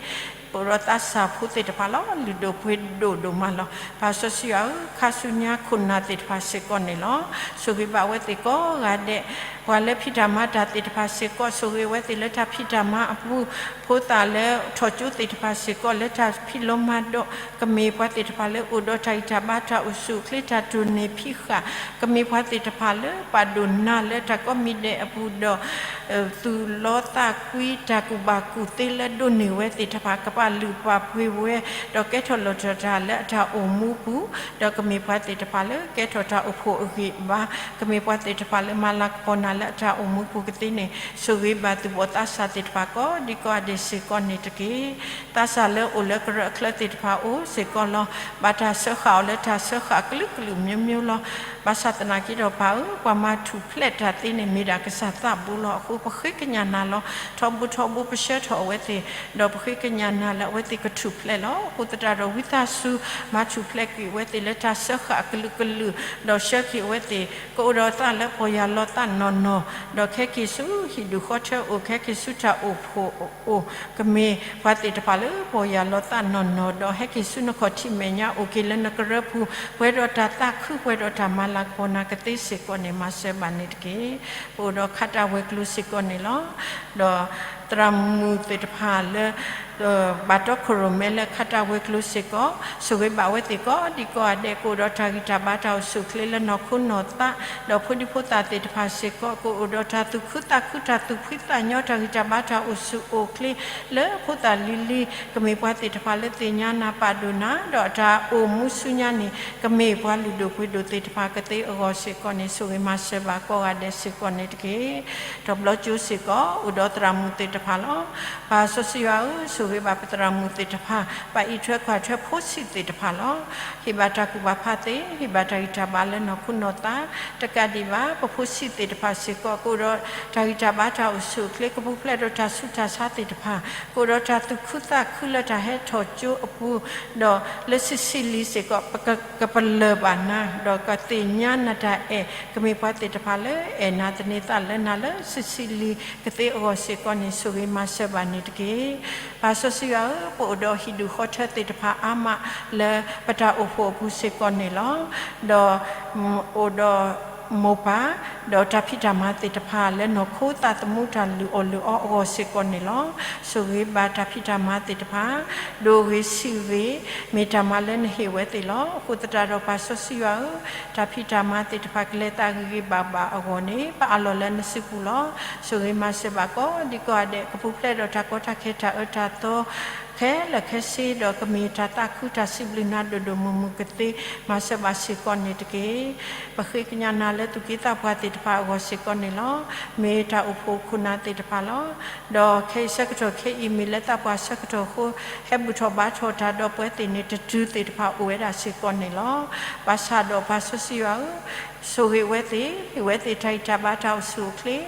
ပအိၣ်ဒီးသးစၢ်ဖိသ့ၣ်တဖၣ်လီၤ. လုၢ်ဒိၣ်ပှ့ၤဒိၣ်ဒိၣ်မးလီၤ. ပၢ်စီဆှံယွၤဧၢ, ခါဆူညါခိၣ်နၢ်သ့ၣ်တဖၣ်စ့ၢ်ကီးန့ၣ်လီၤ. ဆိၣ်ဂ့ၤဘၣ်ဝဲသ့ၣ်ကိးဂၤဒဲး, ပှၤလၢဖံးတၢ်မၤတၢ်သ့ၣ်တဖၣ်စ့ၢ်ကီး ဆိၣ်ဂ့ၤဝဲသ့ၣ်လၢတၢ်ဖံးတၢ်မၤအပူၤ, ဖိသၣ်လၢထီၣ်ကၠိသ့ၣ်တဖၣ်စ့ၢ်ကီး လၢတၢ်ဖံးလီၤမၤဒိး, ကမ့ၢ်ပှၤသ့ၣ်တဖၣ်လၢအိၣ်ဒီးတၢ်ဂံၢ်တၢ်ဘါတၢ်အိၣ်ဆူၣ်အိၣ်ချ့ တၢ်တိၢ်န့ၢ်ဖံးဃာ်, ကမ့ၢ်ပှၤသ့ၣ်တဖၣ်လၢပာ်ဒိၣ်နၤလၢတၢ်ကိးမံၤဒဲးအပူၤဒီး သူၣ်လီသးကွံ တၢ်ကူၣ်ဘၣ်ကူၣ်သ့လၢဒိးန့ၢ်ဝဲသ့ၣ်တဖၣ် ကပာ်လုၢ်ပာ်ပှ့ၤဝဲ, ဒီးကဲထီၣ်လီၤထီၣ်တၢ်လၢအတၢ်အိၣ်မူပူၤ, ဒီးကမ့ၢ်ပှၤသ့ၣ်တဖၣ်လၢကဲထီၣ်တၢ်အိၣ်ဖှိၣ်အဂံၢ်အဘါ, ကမ့ၢ်ပှၤသ့ၣ်တဖၣ်လၢမၤလၤကပီၤနၤလၢအတၢ်အိၣ်မူပူၤကသ့န့ၣ် ဆိၣ်ဂ့ၤဘၣ်သူၣ်ဘီၣ်သးစၢ်သ့ၣ်တဖၣ် ကိးဒံကိးဂၤဒဲးစ့ၢ်ကီးန့ၣ်တက့ၢ်. သးစၢ်လၢအိၣ်လၢကရၢအချၢသ့ၣ်တဖၣ်အိၣ်စ့ၢ်ကီးလီၤ. ဘၣ်တၢ်စၢဃာ်အီၤလၢတၢ်စၢဃာ်ကလုာ်ကလုာ်မျိုးမျိုးလီၤ. ဘၣ်ဆၣ်သနာ်က့ဒီးပၢ်ဧၢ, ပှၤမၤထူၣ်ဖျဲးတၢ်သ့န့ၣ် မ့ၢ်ဒၣ်ကစၢ်သးဘိလီၤ. အဃိပဃ့ကညးနၤလီၤ. ထီဘိထီဘိပဆှၢထီၣ်အဝဲသ့ၣ်, ဒီးပဃ့ကညးနၤလၢအဝဲသ့ၣ်ကထူၣ်ဖျဲးလီၤ. အဃိသတးဒီးဝံသးစူၤ မၤထူၣ်ဖျဲးက့ၤအဝဲသ့ၣ်လၢတၢ်စၢဃာ်အကလုာ်ကလုာ်, ဒီးဆှၢက့ၤအဝဲသ့ၣ် ကအိၣ်ဒီးသးလၢပီၢ်ယၢ်လီၤသးနီၢ်နီၢ်, ဒီးခဲက့ၤဆူဟံၣ်ဒူၣ်ဃီထၢအိၣ်, ခဲက့ၤဆူတၢ်အိၣ်ဖှိၣ်အိၣ်, ကမ့ၢ်ပှၤသ့ၣ်တဖၣ်လၢပီၢ်ယၢ်လီၤသးနီၢ်နီၢ်, ဒီးဟဲက့ၤဆူနခီၣ်ထံးမဲာ်ညါအိၣ်က့ၤလၢနကရၢပူၤ, ပှဲၤဒီးတၢ်သးခု ပှဲၤဒီးတၢ်မၤလၤကပီၤနၤကသ့စ့ၢ်ကီးန့ၣ် မၤစၢၤဘၣ်န့ၣ်တက့ၢ်. ပအိၣ်ဒီးခးတၢ်ဝဲၤကျိၤစ့ၢ်ကီးန့ၣ်လီၤ. ဒီးသရၣ်မုၣ်သ့ၣ်တဖၣ်လၢ ဘၣ်တီခိၣ်ရိၣ်မဲလၢခးတၢ်ဝဲၤကျိၤစ့ၢ်ကီး, ဆိၣ်ဂ့ၤဘၣ်ဝဲသ့ၣ်ကိးဒံကိးဂၤဒဲး ကအိၣ်ဒီးတၢ်ဂံၢ်တၢ်ဘါတၢ်အိၣ်ဆူၣ်အိၣ်ချ့လၢနီၢ်ခိနီၢ်သး, ဒီးဖိဒံဖိသၣ်သ့ၣ်တဖၣ်စ့ၢ်ကီး ကအိၣ်ဒီးတၢ်သူၣ်ခုသးခု တၢ်သူၣ်ဖှံသးညီ တၢ်ဂံၢ်တၢ်ဘါတၢ်အိၣ်ဆူၣ်အိၣ်ချ့ လၢဖိသၣ်လံၤလံၤ ကမ့ၢ်ပှၤသ့ၣ်တဖၣ်လၢသ့ၣ်ညါနၤပာ်ဒိၣ်နၤ, ဒီးတၢ်အိၣ်မူဆူညါန့ၣ် ကမ့ၢ်ပှၤလုၢ်ဒိၣ်ပှ့ၤဒိၣ်သ့ၣ်တဖၣ်ကသ့အဂီၢ်စ့ၢ်ကီးန့ၣ် ဆိၣ်ဂ့ၤမၤစၢၤဘၣ်ကိးဂၤဒဲးစ့ၢ်ကီးန့ၣ်တက့ၢ်. တဘျီကၠိစ့ၢ်ကီး အိၣ်ဒီးသရၣ်မုၣ်သ့ၣ်တဖၣ်လီၤ. ပၢ်စီဆှံယွၤဧၢ, ဆိၣ်ဂ့ၤဘၣ်ပသရၣ်မုၣ်သ့ၣ်တဖၣ်, ပာ်အံးထွဲကွၢ်ထွဲဖိဆံးသ့ၣ်တဖၣ်လီၤ. ဟ့ၣ်ဘၣ်တၢ်ကူၣ်ဘၣ်ဖးသ့, ဟ့ၣ်ဘၣ်တၢ်ဂံၢ်တၢ်ဘါလၢနီၢ်ခိနီၢ်သး, တကးဒံးဘၣ် ပဖိဆံးသ့ၣ်တဖၣ်စ့ၢ်ကီး ကအိၣ်ဒီးတၢ်ဂံၢ်တၢ်ဘါတၢ်အိၣ်ဆူၣ်အိၣ်ချ့ ကပူၤဖျဲးဒီးတၢ်ဆူးတၢ်ဆါသ့ၣ်တဖၣ်, ကအိၣ်ဒီးတၢ်သူၣ်ခုသးခုလၢတၢ်ဟဲထီၣ်ကၠိအပူၤ, ဒီးလၢဆံးဆံးလံၤစ့ၢ်ကီး ကပလၢၢ်ဘၣ်နၤ, ဒီးကသ့ၣ်ညါနၤတၢ်အဲၣ်, ကမ့ၢ်ပှၤသ့ၣ်တဖၣ်လၢအဲၣ်နၤသန့ၤသးလၢနၤလၢဆံးဆံးလံၤကသ့အဂီၢ်စ့ၢ်ကီးန့ၣ် ဆိၣ်ဂ့ၤမၤစၢၤဘၣ်န့ၣ်တက့ၢ်. ပၢ်စီဆှံယွၤဧၢ, ပအိၣ်ဒီးဟံၣ်ဒူၣ်ဃီထၢသ့ၣ်တဖၣ်အါမး လၢပတၢ်အိၣ်ဖှိၣ်အပူၤစ့ၢ်ကီးန့ၣ်လီၤ. ဒီး အိၣ်ဒီးမိၢ်ပၢ်, ဒီးတၢ်ဖံးတၢ်မၤသ့ၣ်တဖၣ်လၢနီၢ်ခိသးသမူတၢ်လုၢ်အီၣ်လုၢ်အီအဂီၢ်စ့ၢ်ကီးန့ၣ်လီၤ. ဆိၣ်ဂ့ၤဘၣ်တၢ်ဖံးတၢ်မၤသ့ၣ်တဖၣ်, ဒိၣ်ဂ့ၤဆံးဂ့ၤ, မ့ၢ်တၢ်မၤလၢနဟ့ၣ်ဝဲသ့ၣ်လီၤ. အဃိသတးဒီးပၢ်စီဆှံယွၤဧၢ, တၢ်ဖံးတၢ်မၤသ့ၣ်တဖၣ်ကလဲၤသးဂ့ၤဂ့ၤဘၣ်ဘၣ်အဂီၢ်န့ၣ် ပအးလီၤလၢနစုပူၤလီၤ. ဆိၣ်ဂ့ၤမၤစၢၤဘၣ်ကိးဒံကိးဂၤဒဲး ကပူၤဖျဲးဒီးတၢ်ကီတၢ်ခဲတၢ်အၢတၢ်သီ ခဲလၢာ်ခဲဆ့ဒီးကမ့ၢ်တၢ်သးခုတၢ်စံးဘျုးနၤဒိၣ်ဒိၣ်မုၢ်မုၢ်ကသ့ မၤစၢၤဘၣ်စ့ၢ်ကီးန့ၣ်တက့ၢ်. ပဃ့ကညးနၤလၢသူၣ်က့သးပှၢ်သ့ၣ်တဖၣ်အဂီၢ်စ့ၢ်ကီးန့ၣ်လီၤ. မ့ၢ်တၢ်အိၣ်ဖှိၣ်ခိၣ်နၢ်သ့ၣ်တဖၣ်လီၤ. ဒီးခဲအံၤဆၢကတီၢ်ခဲအံၤမ့ၢ်လၢသးပှၢ်ဆၢကတီၢ်အဃိ ဟဲဘူၣ်ထီၣ်ဘါထီၣ်တၢ်ဒီးပဝဲသ့ၣ်န့ၣ် တတုၤသ့ၣ်တဖၣ်အိၣ်ဝဲဒၣ်စ့ၢ်ကီးန့ၣ်လီၤ. ဘၣ်ဆၣ်ဒီးပၢ်စီဆှံယွၤဧၢ, ဆိၣ်ဂ့ၤအဝဲသ့ၣ်, ဟ့ၣ်ဝဲသ့ၣ်တၢ်ဂံၢ်တၢ်ဘါတၢ်အိၣ်ဆူၣ်အိၣ်ချ့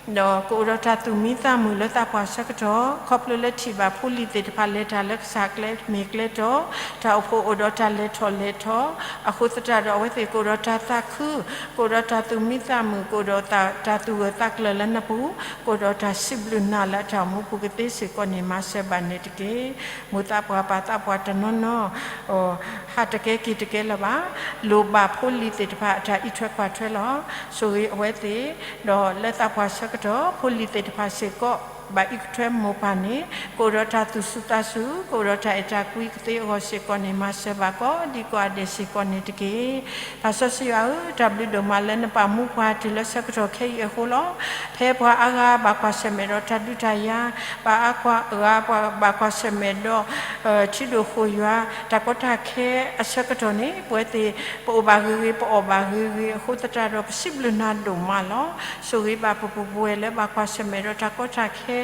ဒီးကအိၣ်ဒီးတၢ်သူၣ်မံသးမုာ်လၢသးပှၢ်ဆၢကတီၢ် ခီဖျိလၢထံၣ်ဘၣ်ဖိလံၤသ့ၣ်တဖၣ်လဲၤတၢ်လၢကစၢ်ကျဲမ့ၢ်ကျဲတီ, တၢ်အိၣ်ဖှိၣ်အိၣ်ဒီးတၢ်လဲၤထီၣ်လဲၤထီ, အဃိသတးဒီးအဝဲသ့ၣ်ကအိၣ်ဒီးတၢ်သးခု, ကအိၣ်ဒီးတၢ်သူၣ်မံသးမုာ်, ကအိၣ်ဒီးတၢ်သူၣ်ဂၢၢ်သးကျၢၤလၢနပူၤ, ကအိၣ်ဒီးတၢ်စံးဘျုးနၤလၢအတၢ်အိၣ်မူပူၤကသ့စ့ၢ်ကီးန့ၣ် မၤစၢၤဘၣ်န့ၣ်တက့ၢ်. မိၢ်သးပှၢ်ပၢ်သးပှၢ်တနီၤနီၤ ဟးတကဲက့ၤတကဲလၢၤဘၣ်, လိၣ်ဘၣ်ဖိလံၤသ့ၣ်တဖၣ်အတၢ်အံးထွဲကွၢ်ထွဲလီၤ. ဆိၣ်ဂ့ၤအဝဲသ့ၣ်, ဒီးလၢသးပှၢ်ဆၢကတီၢ် ဖိလံၤသ့ၣ်တဖၣ်စ့ၢ်ကီး ဘၣ်အံးထွဲမိၢ်ပၢ်န့ၣ် ကအိၣ်ဒီးတၢ်သူၣ်စူၤသးစူၤ, ကအိၣ်ဒီးတၢ်အဲၣ်တၢ်ကွံကသ့အဂီၢ်စ့ၢ်ကီးန့ၣ် မၤစၢၤဘၣ်ကိးဒံကိးဂၤဒဲးစ့ၢ်ကီးန့ၣ်တက့ၢ်. ပၢ်စီဆှံယွၤဧၢ, တၢ်ဘျုးဒိၣ်မးလၢနပာ်မူပှၤတုၤလၢဆၢကတီၢ်ခဲအံၤအဃိလီၤ. ဖဲပှၤအါဂၤဘၣ်ကွၢ်ဆၢၣ်မဲာ်ဒီးတၢ်ဒုးတၢ်ယၤ, ပှၤအါဂၤဘၣ်ကွၢ်ဆၢၣ်မဲာ်ဒီး ထံဒိၣ်ဃိၣ်ယွၤ တၢ်ကီတၢ်ခဲအဆၢကတီၢ်န့ၣ် ပဝဲသ့ၣ် ပအိၣ်ဘၣ်ဂ့ၤဂ့ၤ ပအီၣ်ဘၣ်ဂ့ၤဂ့ၤအဃိသတးဒီး ပစံးဘျုးနၤဒိၣ်မးလီၤ. ဆိၣ်ဂ့ၤဘၣ်ပပူၤပဝဲၢ်လၢဘၣ်ကွၢ်ဆၢၣ်မဲာ်ဒီးတၢ်ကီတၢ်ခဲ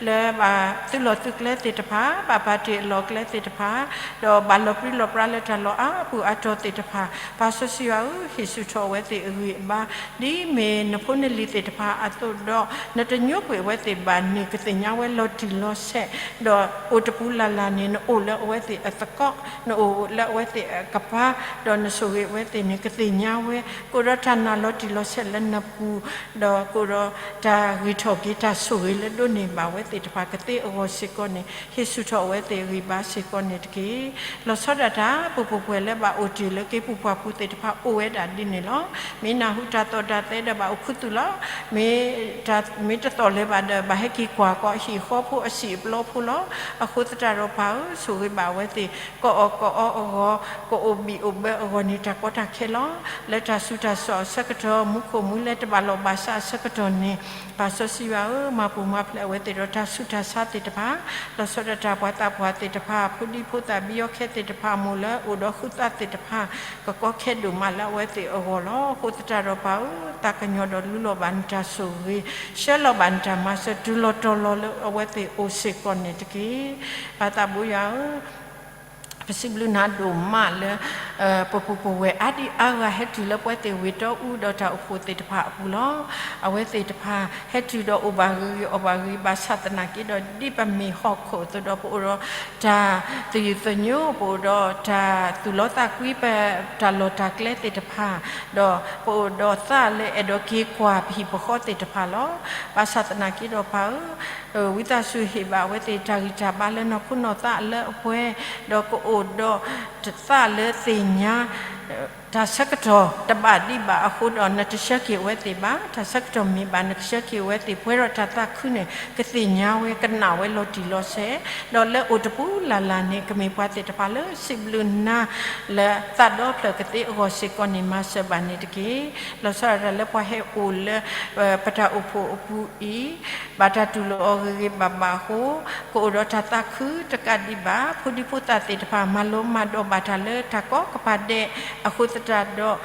လၢဘၣ်သုးလီၢ်သုးကျဲသ့ၣ်တဖၣ်, ဘၣ်ပာ်တ့ၢ်အလီၢ်အကျဲသ့ၣ်တဖၣ်, ဒီးဘၣ်လီၤပြံလီၤပြါလၢတၢ်လီၢ်အါပူၤအါတီၤသ့ၣ်တဖၣ်, ပၢ်စီဆှံယွၤဧၢ, ဟ့ၣ်ဆူၣ်ထီၣ်အဝဲသ့ၣ်အဂံၢ်အဘါ, ဒ်မ့ၢ်နဖိနလံၤသ့ၣ်တဖၣ်အသိးဒီး နတညိကွံာ်အဝဲသ့ၣ်ဘၣ်န့ၣ် ကသ့ၣ်ညါဝဲလီၤတံၢ်လီၤဆဲး, ဒီးအိၣ်တပူၤလၢ်လၢ်န့ၣ် နအိၣ်လၢအဝဲသ့ၣ်အသကိး, နအိၣ်လၢအဝဲသ့ၣ်အကပၤ, ဒီးနဆိၣ်ဂ့ၤအဝဲသ့ၣ်န့ၣ် ကသ့ၣ်ညါဝဲ, ကအိၣ်ဒီးတၢ်နာ်လီၤတံၢ်လီၤဆဲးလၢနပူၤ, ဒီးကအိၣ်ဒီးတၢ်ဂံၢ်ထီၣ်က့ၤတၢ်ဆိၣ်ဂ့ၤလၢဒိးန့ၢ်ဘၣ်ဝဲသ့ၣ်တဖၣ်ကသ့အဂီၢ်စ့ၢ်ကီးန့ၣ် ဟ့ၣ်ဆူၣ်ထီၣ်အဝဲသ့ၣ်အဂံၢ်ဘါစ့ၢ်ကီးန့ၣ်တက့ၢ်. လီၤဆီဒၣ်တၢ် ပပူၤပဝဲၢ်လၢဘၣ်အိၣ်တ့ၢ်လၢက့ၤပူၤပှၢ်ပူၤသ့ၣ်တဖၣ်အိၣ်ဝဲဒၣ်ဒ်န့ၣ်လီၤ. မ့ၢ်နၢ်ဟူတၢ်သီၣ်တၢ်သဲဒီးဘၣ်အိၣ်ခူသူၣ်လီၤ. မ့ၢ်တသီၣ်လၢၤဘၣ်ဒီး ဘၣ်ဟဲက့ၤကွၢ်ကီးအဟံၣ်အဃီဖိအစံာ်အပျီဖိလီၤ. အဃိသတးဒီးပၢ်ဧၢ, ဆိၣ်ဂ့ၤဘၣ်အဝဲသ့ၣ် ကအီၣ်ကအီအဂီၢ်, ကအိၣ်ဘံၣ်အိၣ်ဘၢအဂီၢ်န့ၣ် တၢ်ကီတၢ်ခဲလီၤ. လၢတၢ်ဆူးတၢ်ဆါအဆၢကတီၢ် မူခိၣ်မူလဲၤတဘၣ်လိာ်ဘၣ်စးအဆၢကတီၢ်န့ၣ် ပၢ်စီဆှံယွၤဧၢ, မၤပူၤမၤဖျဲးအဝဲသ့ၣ်ဒီးတၢ်ဆူးတၢ်ဆါသ့ၣ်တဖၣ်, လီၤဆီဒၣ်တၢ်ပှၤသးပှၢ်သ့ၣ်တဖၣ်, ဖိဒံဖိသၣ်ဘံယီခဲသ့ၣ်တဖၣ်, မိၢ်လၢအိၣ်ဒီးဃုသးသ့ၣ်တဖၣ်, ကကီခဲဒိၣ်မးလၢအဝဲသ့ၣ်အဂီၢ်လီၤ. အဃိသတးဒီးပၢ်ဧၢ, သးကညီၤဒီးလူလီၤဘၣ်နတၢ်ဆိၣ်ဂ့ၤ, ဆှၢလီၤဘၣ်နတၢ်မၤစၢၤတုၤလီၤတီၤလီၤလၢအဝဲသ့ၣ်အိၣ်စ့ၢ်ကီးန့ၣ်တက့ၢ်. ပၢ်သးဘိယွၤဧၢ, ပစံးဘျုးနၤဒိၣ်မးလၢ ပပူၤပဝဲၢ်အါဒံအါဂၤဟဲတုၤလၢပဝဲသ့ၣ်ဝ့ၢ်တီအူဒီးတၢ်အိၣ်ဖှိၣ်သ့ၣ်တဖၣ်အပူၤလီၤ. အဝဲသ့ၣ်တဖၣ်ဟဲတုၤဒီးအိၣ်ဘၣ်ဂ့ၤဂ့ၤအီၣ်ဘၣ်ဂ့ၤဘၣ်ဆၣ်သနာ်က့ဒီး ဒ်ပမ့ၢ်ဟီၣ်ခိၣ်အသိးဒီးပအိၣ်ဒီးတၢ်သယုၢ်သညိ, ပအိၣ်ဒီးတၢ်သူၣ်လီသးကွံ ပတၢ်လီၢ်တၢ်ကျဲသ့ၣ်တဖၣ်, ဒီးပအိၣ်ဒီးသးလၢအဲၣ်ဒိးက့ၤကွၢ်ပဟံၣ်ပဃီသ့ၣ်တဖၣ်လီၤ. ဘၣ်ဆၣ်သနာ်က့ဒီးပၢ်ဧၢ, ဝံသးစူၤဟ့ၣ်ဘၣ်အဝဲသ့ၣ်တၢ်ဂံၢ်တၢ်ဘါလၢနီၢ်ခိနီၢ်သးလၢအပှဲၤ, ဒီးကအိၣ်ဒီးသးလၢသ့ၣ်ညါ တၢ်ဆၢကတီၢ်တဘၣ်ဒံးဘၣ်အဃိဒီး နတဆှၢက့ၤအဝဲသ့ၣ်ဘၣ်, တၢ်ဆၢကတီၢ်မ့ၢ်ဘၣ်နကဆှၢက့ၤအဝဲသ့ၣ် ပှဲၤဒီးတၢ်သးခုန့ၣ် ကသ့ၣ်ညါဝဲကနၣ်ဝဲလီၤတံၢ်လီၤဆဲး, ဒီးလၢအိၣ်တပူၤလၢ်လၢ်န့ၣ် ကမ့ၢ်ပှၤသ့ၣ်တဖၣ်လၢစံးဘျုးနၤ လၢသးဒီဖျၢၣ်ကသ့အဂီၢ်စ့ၢ်ကီးန့ၣ် မၤစၢၤဘၣ်န့ၣ်တက့ၢ်. လီၤဆီဒၣ်တၢ်လၢပှၤဟဲအိၣ်လၢ ပတၢ်အိၣ်ဖှိၣ်အပူၤအံၤ ဘၣ်တၢ်တူၢ်လိာ်အီၤဂ့ၤဂ့ၤဘၣ်ဘၣ်အဃိ, ကအိၣ်ဒီးတၢ်သးခုတကးဒံးဘၣ်, ဖိဒံဖိသၣ်သ့ၣ်တဖၣ် မၤလိမၤဒိးဘၣ်တၢ်လၢတၢ်ကီကပၤဒဲး, အဃိသတးဒီး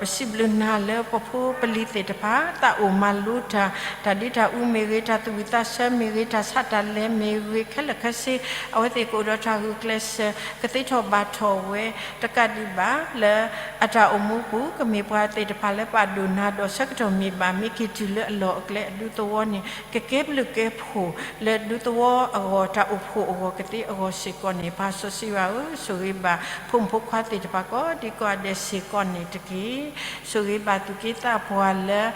ပစံးဘျုးနၤလၢပဖိပလံၤသ့ၣ်တဖၣ် သးအိၣ်မၤလိတၢ်, တၢ်ဒ့တၢ်အူမ့ၢ်ဂ့ၤ, တၢ်သူၣ်ဝံၣ်သးဆၢမ့ၢ်ဂ့ၤ, တၢ်ဆးတၢ်လဲၤမ့ၢ်ဂ့ၤ, ခဲလၢာ်ခဲဆ့ အဝဲသ့ၣ်ကအိၣ်ဒီးတၢ်ဂုာ်ကျဲးစၢး ကသ့ထီၣ်ဘၣ်ထီၣ်ဝဲတကးဒံးဘၣ်, လၢအတၢ်အိၣ်မူပူၤ ကမ့ၢ်ပှၤသ့ၣ်တဖၣ်လၢပာ်ဒိၣ်နၤဒီးဆၢကတီၢ်မ့ၢ်ဘၣ် မ့ၢ်က့ၤတုၤလၢအလီၢ်အကျဲအဒူသဝီန့ၣ် ကကဲဘျုးကဲဖှိၣ်လၢဒူသဝီအဂီၢ် တၢ်အိၣ်ဖှိၣ်အဂီၢ်ကသ့အဂီၢ်စ့ၢ်ကီးန့ၣ် ပၢ်စီဆှံယွၤဧၢ, ဆိၣ်ဂ့ၤဘၣ် ဖိမုၣ်ဖိခွါသ့ၣ်တဖၣ်ကိးဒံကိးဂၤဒဲးစ့ၢ်ကီးန့ၣ်တက့ၢ်. ဆိၣ်ဂ့ၤဘၣ်သူၣ်က့သးပှၢ်လၢ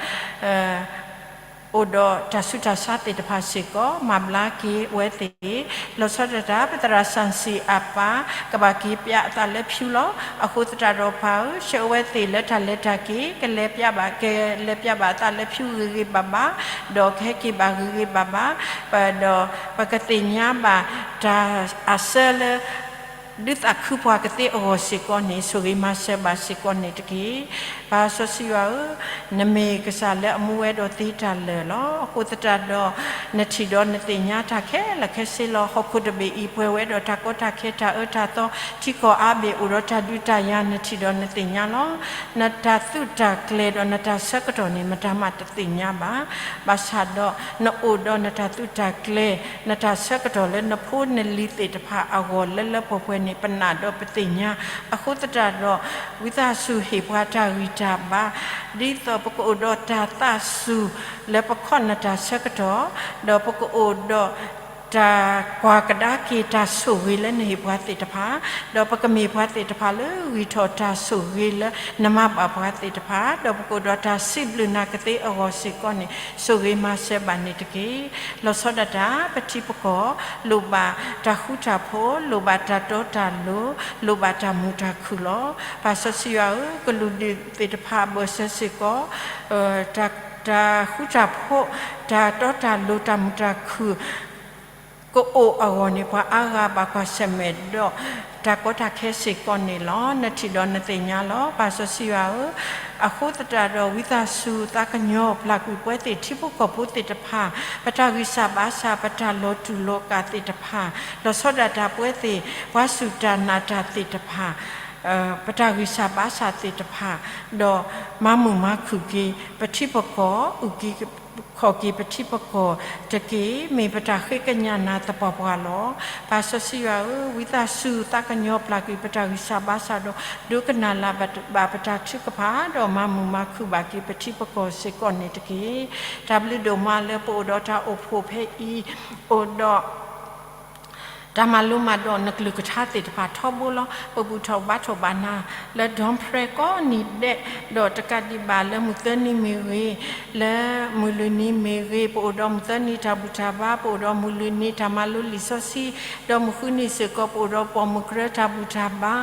အိၣ်ဒီးတၢ်ဆူးတၢ်ဆါသ့ၣ်တဖၣ်စ့ၢ်ကီး မၤဘျါက့ၤအဝဲသ့ၣ်, လီၤဆီဒၣ်တၢ် ပသရၣ်စၣ်စံၣ်အပၢ် ကဘၣ်က့ၤပျးအသးလၢဖၠူလီၤ. အဃိသတးဒီးပၢ်ဧၢ, ဆှၢအဝဲသ့ၣ်လၢတၢ်လဲၤတၢ်က့ၤ ကလဲၤပျးဘၣ်, ကလဲၤပျးဘၣ်အသးလၢဖၠူဂ့ၤဂ့ၤဘၣ်ဘၣ်, ဒီးကဟဲက့ၤဘၣ်ဂ့ၤဂ့ၤဘၣ်ဘၣ်, ဒီးပကသ့ၣ်ညါဘၣ်တၢ်အစၢလၢ ဒုးသးခုပှၤကသ့အဂီၢ်စ့ၢ်ကီးန့ၣ် ဆိၣ်ဂ့ၤမၤစၢၤဘၣ်စ့ၢ်ကီးန့ၣ်တက့ၢ်. ပၢ်စီဆှံယွၤဧၢ, နမ့ၢ်ကစၢ်လၢအမူဝဲဒီးသ့တၢ်လၢာ်လီၤ. အဃိသတးဒီး နထံၣ်ဒီးနသ့ၣ်ညါတၢ်ခဲလၢာ်ခဲဆ့လီၤ. ဟီၣ်ခိၣ်တဘ့ၣ်အံၤ ပှဲၤဝဲဒီးတၢ်ကီတၢ်ခဲ တၢ်အၢတၢ်သီ ထံကီၢ်အါဘ့ၣ် အိၣ်ဒီးတၢ်ဒုးတၢ်ယၤ နထံၣ်ဒီးနသ့ၣ်ညါလီၤ. နတၢ်သုးတၢ်ကျဲၤဒီးနတၢ်ဆၢကတီၢ်န့ၣ် မတၤမးတသ့ၣ်ညါဘၣ်. ဘၣ်ဆၣ်ဒီး နအိၣ်ဒီးနတၢ်သုးတၢ်ကျဲၤ နတၢ်ဆၢကတီၢ်လၢနဖိနလံၤသ့ၣ်တဖၣ်အဂီၢ်လၢလၢပှဲၤပှဲၤန့ၣ် ပနာ်ဒီးပသ့ၣ်ညါ. အဃိသတးဒီး ဝံသးစူၤဟ့ၣ်ပှၤတၢ်ဂံၢ်တၢ်ဘါ ဒ်သိးပကအိၣ်ဒီးတၢ်သးစူၤလၢပခီၣ်နတၢ်ဆၢကတီၢ်, ဒီးပကအိၣ်ဒီးတၢ်ကွၢ်ကဒါက့ၤတၢ်ဆိၣ်ဂ့ၤလၢနဟ့ၣ်ပှၤသ့ၣ်တဖၣ်, ဒီးပကမ့ၢ်ပှၤသ့ၣ်တဖၣ်လၢဂံၢ်ထီၣ်တၢ်ဆိၣ်ဂ့ၤလၢနမၤဘၣ်ပှၤသ့ၣ်တဖၣ်, ဒီးပကအိၣ်ဒီးတၢ်စံးဘျုးနၤကသ့အဂီၢ်စ့ၢ်ကီးန့ၣ် ဆိၣ်ဂ့ၤမၤစၢၤဘၣ်န့ၣ်တက့ၢ်. လီၤဆီဒၣ်တၢ် ပထံပကီၢ် လိၣ်ဘၣ်တၢ်ဃူတၢ်ဖိး, လိၣ်ဘၣ်တၢ်တီတၢ်လိၤ, လိၣ်ဘၣ်တၢ်မုာ်တၢ်ခုၣ်လီၤ. ပၢ်စီဆှံယွၤဧၢ, ကလုာ်ဒူၣ်သ့ၣ်တဖၣ်အဘၢၣ်စၢၤစ့ၢ်ကီး တၢ်ဃူတၢ်ဖိး, တၢ်တီတၢ်လိၤ, တၢ်မုာ်တၢ်ခုၣ် ကအိၣ်အဂီၢ်န့ၣ် ပှၤအါဂၤဘၣ်ကွၢ်ဆၢၣ်မဲာ်ဒီး တၢ်ကီတၢ်ခဲစ့ၢ်ကီးန့ၣ်လီၤ. နထံၣ်ဒီးနသ့ၣ်ညါလီၤ. ပၢ်စီဆှံယွၤဧၢ, အဃိသတးဒီး ဝံသးစူၤသးကညီၤပျၢ်ကွံာ်ပဝဲသ့ၣ်ထံဖိကီၢ်ဖိသ့ၣ်တဖၣ်, ပတၢ်ဂံၢ်စၢ်ဘါစၢ်, ပတၢ်လီၤတူာ်လီၤကာ်သ့ၣ်တဖၣ်, လီၤဆီဒၣ်တၢ်ပဝဲသ့ၣ် ပှၤစူၢ်တၢ်နာ်တၢ်သ့ၣ်တဖၣ် ပတၢ်ဂံၢ်စၢ်ဘါစၢ်သ့ၣ်တဖၣ်, ဒီးမၤမုာ်မၤခုၣ်က့ၤပထံပကီၢ်, အုၣ်က့ၤခီၣ်က့ၤပထံပကီၢ်တက့ၢ်. မ့ၢ်ပတၢ်ဃ့ကညးနၤသပှၢ်ပှၢ်လီၤ. ပၢ်စီဆှံယွၤဧၢ, ဝံသးစူၤသးကညီၤပျၢ်ကွံာ်ပတၢ်ဂံၢ်စၢ်ဘါစၢ်ဒီး ဒိကနၣ်လၢ်ဘၣ်ပတၢ်ထုကဖၣ်, ဒီးမၤမုာ်မၤခုၣ်ဘၣ်က့ၤပထံပကီၢ်စ့ၢ်ကီးန့ၣ်တက့ၢ်. တၢ်ဘျုးဒိၣ်မးလၢပအိၣ်ဒီးတၢ်အိၣ်ဖှိၣ်ဖဲအံၤ, အိၣ်ဒီး တၢ်မၤလိမၤဒိးနကလုၢ်ကထါသ့ၣ်တဖၣ်ထီဘိလီၤ. ပဘူၣ်ထီၣ်ဘါထီၣ်ဘၣ်နၤ လၢဒီဖရဲကိးနံၤဒဲး, ဒီးတကးဒံးဘၣ်လၢမုၢ်သၢနံၤမ့ၢ်ဂ့ၤ, လၢမုၢ်လွံၢ်နံၤမ့ၢ်ဂ့ၤ, ပအိၣ်ဒီးမုၢ်သၢနံၤတၢ်ဘူၣ်တၢ်ဘါ, ပအိၣ်ဒီးမုၢ်လွံၢ်နံၤတၢ်မၤလိလံာ်စီဆှံ, ဒီးမုၢ်ဃုနံၤစ့ၢ်ကီး ပအိၣ်ဒီးပိာ်မုၣ်ကရၢတၢ်ဘူၣ်တၢ်ဘါ,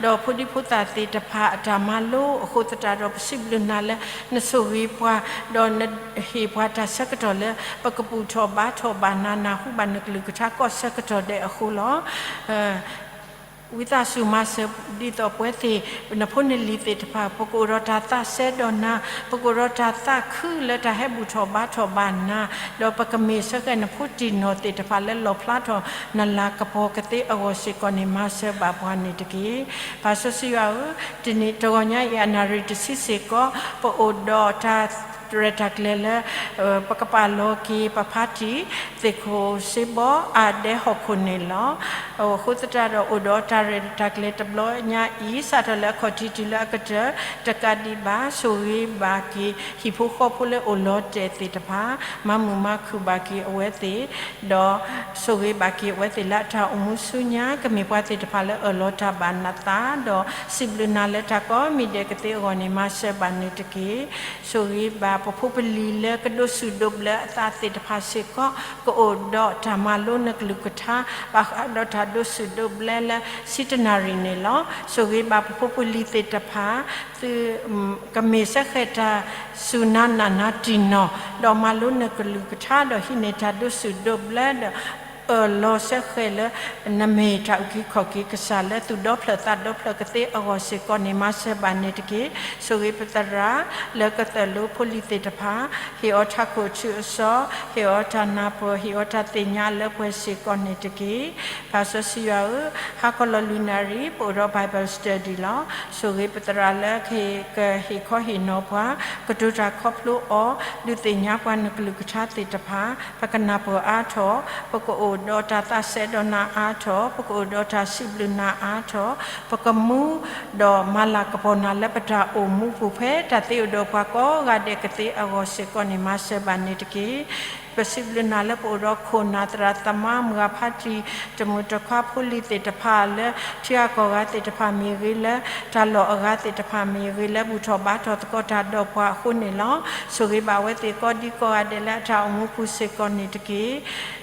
ဒီးဖိဒံဖိသၣ်သ့ၣ်တဖၣ်အတၢ်မၤလိ, အဃိသတးဒီးပစံးဘျုးနၤလၢ နဆိၣ်ဂ့ၤပှၤ, ဒီးနဟ့ၣ်ပှၤတၢ်ဆၢကတီၢ်လၢ ပကဘူၣ်ထီၣ်ဘါထီၣ်ဘၣ်နၤ နၢ်ဟူဘၣ်နကလုၢ်ကထါကိးဆၢကတီၢ်ဒဲးအဃိလီၤ. ဝံသးစူၤမၤစၢၤဒ်သိးပဝဲသ့ၣ် နဖိနလံၤသ့ၣ်တဖၣ် ပကအိၣ်ဒီးတၢ်သးစဲဒီးနၤ, ပကအိၣ်ဒီးတၢ်သးခုလၢတၢ်ဟဲဘူၣ်ထီၣ်ဘါထီၣ်ဘၣ်နၤ, ဒီးပကမ့ၢ်စ့ၢ်ကီးနဖိတံၢ်နီၢ်သ့ၣ်တဖၣ်လၢလီၣ်ဖျါထီၣ်နလၤကပီၤကသ့အဂီၢ်စ့ၢ်ကီးန့ၣ် မၤစၢၤဘၣ်ပှၤန့ၣ်တက့ၢ်. ပၢ်စီဆှံယွၤဧၢ, တနံၤတဂီၤညါအံၤ အနၣ်ရံၣ်တဆံစ့ၢ်ကီး ပအိၣ်ဒီးတၢ်ရဲၣ်တၢ်ကျဲၤလၢ ပကပာ်လီၤက့ၤပဖါတံၢ် သ့ၣ်ခိၣ်စ့ဘီအါဒဲဟီၣ်ခိၣ်န့ၣ်လီၤ. အဃိသတးဒီးအိၣ်ဒီးတၢ်ရဲၣ်တၢ်ကျဲၤတဘျီညါအံၤ စးထီၣ်လၢအခီၣ်ထံးတုၤလၢအကတၢၢ် တကးဒံးဘၣ် ဆိၣ်ဂ့ၤဘၣ်က့ၤဟံၣ်ဖိဃီဖိလၢအိၣ်လီၤတဲာ်သ့ၣ်တဖၣ်, မၤမုာ်မၤခုၣ်ဘၣ်က့ၤအဝဲသ့ၣ်, ဒီးဆိၣ်ဂ့ၤဘၣ်က့ၤအဝဲသ့ၣ်လၢအတၢ်အိၣ်မူဆူညါ ကမ့ၢ်ပှၤသ့ၣ်တဖၣ်လၢအၢၣ်လီၤတၢ်ဘၣ်နသး, ဒီးစံးဘျုးနၤလၢတၢ်ကိးမံၤဒဲးကသ့အဂီၢ်န့ၣ် မၤစၢၤဘၣ်န့ၣ်တက့ၢ်. ဆိၣ်ဂ့ၤဘၣ်ပဖိပလံၤလၢကဒိးဆူၣ်ဒိးဘျၢအသးသ့ၣ်တဖၣ်စ့ၢ်ကီး ကအိၣ်ဒီးတၢ်မၤလိနကလုၢ်ကထါ ဘၣ်ဃးဒီးတၢ်ဒိးဆူၣ်ဒိးဘျၢလၢဆံတနၣ်ရံၣ်န့ၣ်လီၤ. ဆိၣ်ဂ့ၤဘၣ်ပဖိပလံၤသ့ၣ်တဖၣ် သုကမ့ၢ်စ့ၢ်ကီးတၢ်စူၢ်နၤနာ်နၤတံၢ်နီၢ် ဒီးမၤလိနကလုၢ်ကထါ ဒီးဟံးန့ၢ်တၢ်ဒိးဆူၣ်ဒိးဘျၢဒီး အၢၣ်လီၤစ့ၢ်ကီးလၢ နမ့ၢ်တၢ်အုၣ်က့ၤခီၣ်က့ၤကစၢ်လၢသူၣ်ဒီဖျၢၣ်သးဒီဖျၢၣ်ကသ့အဂီၢ်စ့ၢ်ကီးန့ၣ် မၤစၢၤဘၣ်န့ၣ်တက့ၢ်. ဆိၣ်ဂ့ၤပသရၣ်လၢကသၢၣ်လိဖိလံၤသ့ၣ်တဖၣ်, ဟ့ၣ်အီၤထးခိၣ်အထူအစီ, ဟ့ၣ်အီၤတၢ်နၢ်ပၢၢ်, ဟ့ၣ်အီၤတၢ်သ့ၣ်ညါလၢပှဲၤစ့ၢ်ကီးန့ၣ်တက့ၢ်. ပၢ်စီဆှံယွၤဧၢ, ဟါခီလီၤလွံၢ်နၣ်ရံၣ် ပအိၣ်ဒီး Bible study လီၤ. ဆိၣ်ဂ့ၤပသရၣ်လၢကဟ့ၣ်ခီဟ့ၣ်နီၤပှၤ, ကတိၤတၢ်ခီဖျိအီၤ, ဒုးသ့ၣ်ညါပှၤနကလုၢ်ကထါသ့ၣ်တဖၣ်, ပကနၢ်ပၢၢ်အါထီၣ်, ပကအိၣ်ဒီးတၢ်သးစဲဒီးနၤအါထီၣ်, ပကအိၣ်ဒီးတၢ်စံးဘျုးနၤအါထီၣ်, ပကမူဒီးမၤလၤကပီၤနၤလၢပတၢ်အိၣ်မူပူၤ ဖဲတၢ်သ့အိၣ်ဒီးပှၤကိးဂၤဒဲးကသ့အဂီၢ်စ့ၢ်ကီးန့ၣ် မၤစၢၤဘၣ်န့ၣ်တက့ၢ်. ပစံးဘျုးနၤလၢပအိၣ်ဒီးခိၣ်နၢ်သရၣ်သမါ မုၢ်ဂၤဖါတံၢ် တမုၢ်တခွါဖိလံၤသ့ၣ်တဖၣ်လၢ ထံဂၤကီၢ်ဂၤသ့ၣ်တဖၣ်မ့ၢ်ဂ့ၤ, လၢတၢ်လီၢ်အဂၤသ့ၣ်တဖၣ်မ့ၢ်ဂ့ၤ, လၢဘူၣ်ထီၣ်ဘါထီၣ်သကိးတၢ်ဒီးပှၤအဃိန့ၣ်လီၤ. ဆိၣ်ဂ့ၤဘၣ်အဝဲသ့ၣ်ကိးဒံကိးဂၤဒဲးလၢအတၢ်အိၣ်မူပူၤစ့ၢ်ကီးန့ၣ်တက့ၢ်.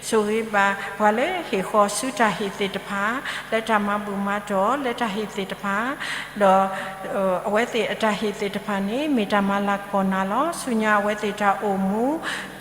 ဆိၣ်ဂ့ၤဘၣ်ပှၤလၢဟ့ၣ်ဃီၤဆူတၢ်ဟ့ၣ်သ့ၣ်တဖၣ်, လၢတၢ်မၤဘူၣ်မၤတီၢ်, လၢတၢ်ဟ့ၣ်သ့ၣ်တဖၣ်, ဒီး အဝဲသ့ၣ်အတၢ်ဟ့ၣ်သ့ၣ်တဖၣ်န့ၣ် မ့ၢ်တၢ်မၤလၤကပီၤနၤလီၤ. ဆူညါအဝဲသ့ၣ်တၢ်အိၣ်မူ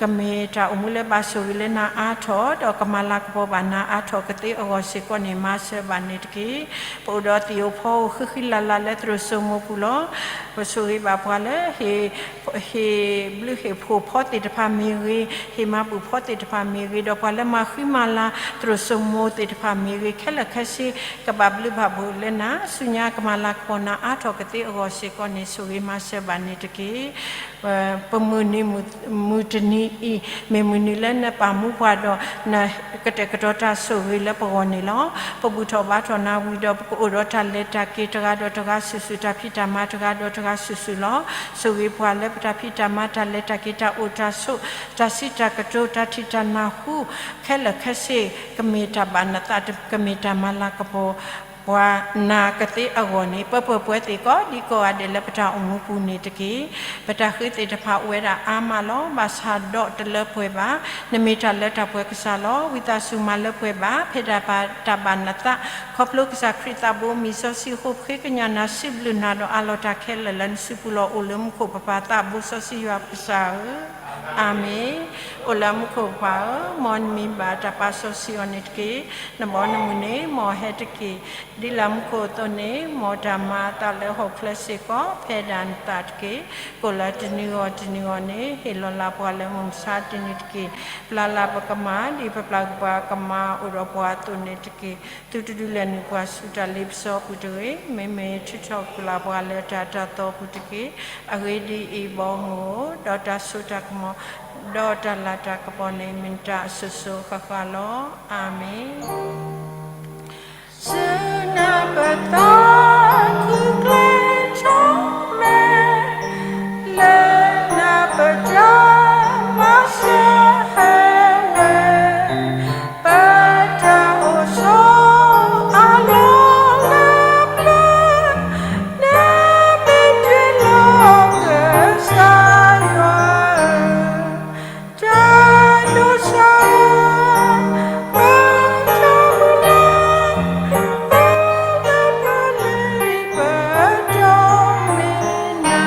ကမ့ၢ်တၢ် မူလၢဘၣ်ဆိၣ်ဂ့ၤလၢနၤအါထီၣ် ဒီးကမၤလၤကပီၤဘၣ်နၤအါထီၣ်ကသ့အဂီၢ်စ့ၢ်ကီးန့ၣ် မၤစၢၤဘၣ်န့ၣ်တက့ၢ်. ပအိၣ်ဒီးသ့ၣ်ဧိၤဖီဧိၤဃံဃံလၤလၤလၢသရိာ်စိမိၤပူၤလီၤ. ပဆိၣ်ဂ့ၤဘၣ်ပှၤလၢ ဟ့ၣ်ဘျုးဟ့ၣ်ဖှိၣ်ဖီသ့ၣ်တဖၣ်မ့ၢ်ဂ့ၤ, ဟ့ၣ်မၤဘူၣ်ဖီသ့ၣ်တဖၣ်မ့ၢ်ဂ့ၤ, ဒီးပှၤလၢမၤဃံမၤလၤသရိာ်စိမိၤသ့ၣ်တဖၣ်မ့ၢ်ဂ့ၤ, ခဲလၢာ်ခဲဆ့ ကဘၣ်ဘျုးဘၣ်ဖှိၣ်လၢနၤ, ဆူညါကမၤလၤကပီၤနၤအါထီၣ်ကသ့အဂီၢ်စ့ၢ်ကီးန့ၣ် ဆိၣ်ဂ့ၤမၤစၢၤဘၣ်န့ၣ်တက့ၢ်. ပမုၢ်နံၤမုၢ်တနံၤအံၤ မ့ၢ်မုၢ်နံၤလၢနပာ်မူပှၤဒီး နကတဲာ်ကတီၤတၢ်ဆိၣ်ဂ့ၤလၢပဂီၢ်န့ၣ်လီၤ. ပဘူၣ်ထီၣ်ဘါထီၣ်နၤဝံၤဒီး ပကအိၣ်ဒီးတၢ်လဲၤတၢ်က့ၤတဂၤဒီးတဂၤစုာ်စုာ်, တၢ်ဖံးတၢ်မၤတဂၤဒီးတဂၤစုာ်စုာ်လီၤ. ဆိၣ်ဂ့ၤပှၤလၢပတၢ်ဖံးတၢ်မၤ တၢ်လဲၤတၢ်က့ၤ တၢ်အိၣ်တၢ်ဆိး တၢ်စံးတၢ်ကတိၤ တၢ်ထံၣ်တၢ်နၢ်ဟူ ခဲလၢာ်ခဲဆ့ ကမ့ၢ်တၢ်ဘၣ်နသး ကမ့ၢ်တၢ်မၤလၤကပီၤ ပှၤနၤကသ့အဂီၢ်န့ၣ် ပပှဲၤပှဲၤသ့ၣ်ကိးဒံကိးဂၤဒဲးလၢပတၢ်အိၣ်မူပူၤန့ၣ်တက့ၢ်. ပတၢ်ဃ့သ့ၣ်တဖၣ်အိၣ်ဝဲဒၣ်အါမးလီၤ. ဘၣ်ဆၣ်ဒီးတလၢပှဲၤဘၣ်. နမ့ၢ်တၢ်လၢတၢ်ပှဲၤကစၢ်လီၤ. ဝံသးစူၤမၤလၢပှဲၤဘၣ် ဖဲဒၣ်တၢ်ဘၣ်နသး ခီဖျိကစၢ်ခရံာ်သးဘိမံၤစီဆှံအဃိ ပဃ့ကညးနၤစံးဘျုးနၤဒီးအးလီၤတၢ်ခဲလၢာ်လၢနစုပူၤလီၤ. အိၣ်လၢမူခိၣ်ပပၢ်သးဘိစီဆှံယွၤပကစၢ်ဧၢ, အၤမ့ၣ်. အိၣ်လၢမူခိၣ်ပပၢ်ဧၢ, မ်နမံၤဘၣ်တၢ်ပာ်စီဆှံအီၤန့ၣ်တက့ၢ်. နဘီနမုၢ်န့ၣ် မ်အဟဲတက့ၢ်. ဒ်လၢမူခိၣ်အသိးန့ၣ် မ်တၢ်မၤအသးလၢဟီၣ်ခိၣ်ချၢစ့ၢ်ကီး ဖဲဒၣ်နသးတက့ၢ်. ကိၣ်လၢတနံၤဂီၢ်တနံၤဂီၢ်န့ၣ် ဟ့ၣ်လီၤလၢပှၤလၢမုၢ်မဆါတနံၤတက့ၢ်. ပျၢ်လၢပကမၢ် ဒ်ပပျၢ်ကပှၤကမၢ်အိၣ်ဒီးပှၤအသိးန့ၣ်တက့ၢ်. သုတဒုးလဲၤနုာ်ပှၤဆူတၢ်လ့ပစီပူၤတဂ့ၤ. မ့မ့ၢ်ထုးထီၣ်ကွံာ်လၢပှၤလၢတၢ်တၢ်သီပူၤတက့ၢ်. အဂ့ၢ်ဒ်အံၤ, ဘီမုၢ်ဧၢ, ဒီးတၢ်စိတၢ်ကမီၤ ဒီးတၢ်လၤတၢ်ကပီၤန့ၣ် မ့ၢ်နတၢ်အစိၤစိၤအဃၣ်ဃၣ်လီၤ. အၤမ့ၣ်. ဆူနပသးခုကျဲထီၣ်မဲာ်, လၢနပတၢ်မၤစၢၤဟဲဝဲ, ပတၢ်အိၣ်ဆိးအလီၢ်လၢပျၢၤ, နမ့ၢ်တ့လီၤကစၢ်ယွၤဧၢ, တၢ်ဒိၣ်စၢ် ပတၢ်မုၢ်လၢ် ပတၢ်ပျၢ်လၢပတီၢ်မ့ၢ်န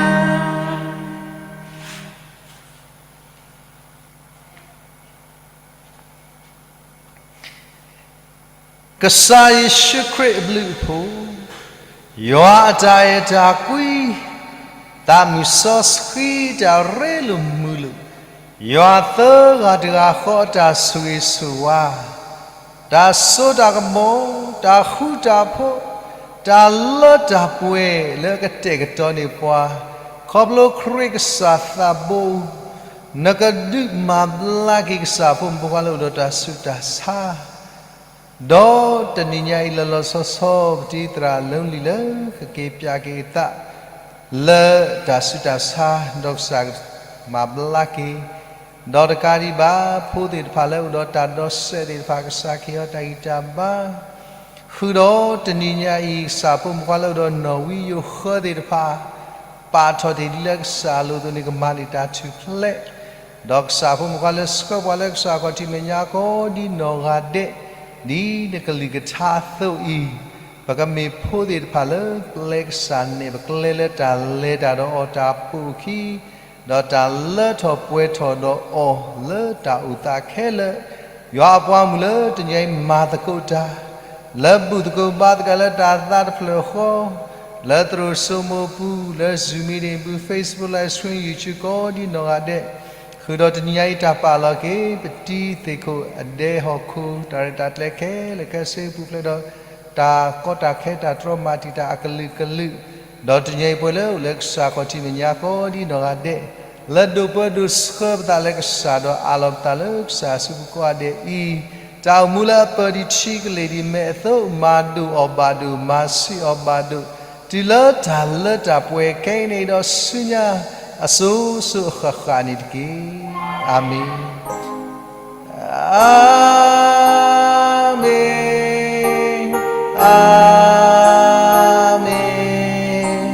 ၤ. ကစၢ်ယ့ၣ်ၡူးခရံာ်အဘျုးအဖှိၣ်, ယွၤအတၢ်အဲၣ်တၢ်ကွံ, သးမုၢ်စီဆှံတၢ်ရ့လိာ်မုာ်လိာ်, ယွၤသၢဂၤတဂၤဃီအတၢ်ဆိၣ်ဂ့ၤဆိၣ်ဝါ, တၢ်စိတၢ်ကမီၤ, တၢ်ဃူတၢ်ဖိး, တၢ်လၢတၢ်ပှဲၤလၢကတဲာ်ကတီၤန့ၢ်ပှၤ, ခီဖျိခရံာ်ကစၢ်သးဘိ နကဒုးမၤဘျါက့ၤကစၢ်ဖိမုၣ်ဖိခွါလၢအိၣ်ဒီးတၢ်ဆူးတၢ်ဆါ, ဒီးတနံၤညါအံၤလီၤလီၤဆီဆီ ပတံၤသရၣ်လၢလံၤလၢ ကက့ၤပၠးက့ၤအသး လၢတၢ်ဆူးတၢ်ဆါ ဒီးကစၢ်မၤဘျါက့ၤ, ဒီးတကးဒံးဘၣ် ဖိသ့ၣ်တဖၣ်လၢအိၣ်ဒီးတၢ်ဒီးစဲးသ့ၣ်တဖၣ် ကစၢ်ကဟ့ၣ်အီၤတၢ်ဂံၢ်တၢ်ဘါ ဃုာ်ဒီးတနံၤညါအံၤ ကစၢ်ဖိမုၣ်ဖိခွါလၢအိၣ်ဒီးနီၣ်ဝံယိၤဃၢသ့ၣ်တဖၣ် ပာ်ထီၣ်တ့ၢ်ဒ်လၢကစၢ်အလိၤအသိးန့ၣ် ကမၤန့ၢ်တၢ်ထူၣ်ဖျဲး, ဒီးကစၢ်ဖိမုၣ်ဖိခွါလၢဆှၢပှၤလၢကစၢ်ခီၣ်ထံးမဲာ်ညါကိးဒ်နီၢ်ဂၤဒဲး, ဒ်နကလုၢ်ကထါအသိးအံၤ, ပကမ့ၢ်ဖိသ့ၣ်တဖၣ်လၢပျဲကစၢ်နဲၣ် ပကျဲလၢတၢ်လဲၤတၢ်ဒီးအီၤတၢ်ပိာ်အခံ ဒီးတၢ်လၢထီၣ်ပှဲၤထီၣ်ဒီးအီၤလၢတၢ်အိၣ်သးခဲလၢာ်, ယွၤအပှၤမုၣ်လၢတနံၤအံၤမၤသကိးတၢ်, လၢဘူၣ်သကိးဘါသကိးလၢတၢ်သးတဖျၢၣ်ဃီ, လၢသရိာ်စိမိၤပူၤ, လၢ Zoom meeting ပူၤ, Facebook Live Stream, YouTube ကိးဒ်နီၢ်ဂၤဒဲး, ဃုာ်ဒီးတနံၤအံၤတၢ်ပာ်လီၤက့ၤ ပတံၤသ့ၣ်ခိၣ်အဒဲဟီၣ်ခိၣ် တၢ်ရဲၣ်တၢ်ကျဲၤခဲလၢာ်ခဲဆ့ပူၤဖျဲးဒီး တၢ်ကီတၢ်ခဲတၢ်တြီမၤတံာ်တာ်အကလုာ်ကလုာ်, ဒီးတနံၤအံၤပှဲၤလၢအိၣ်လၢကစၢ်ခီၣ်ထံးမဲာ်ညါကိးဒ်နီၢ်ဂၤဒဲး, လၢဒိးပၢဒိးဆှၢပသးလၢကစၢ်ဒီးအးလီၤပသးလၢကစၢ်အစုပူၤကိးဂၤဒဲးအံၤ, တၢ်အိၣ်မူလၢအပၢၢ်ဒံးထံကလ့ၢ်ဒံးမဲာ်အသိး မၤဒိၣ်အီၤဘၣ်ဒိၣ် မၤဆံးအီၤဘၣ်ဒိၣ်, တုၤလၢတၢ်လၢတၢ်ပှဲၤခဲအံၤန့ၣ်ဒီးဆူညါ အစိၤစိၤအဃၣ်ဃၣ်န့ၣ်တက့ၢ်. အၤမ့ၣ်. အၤမ့ၣ်, အၤမ့ၣ်, အၤမ့ၣ်.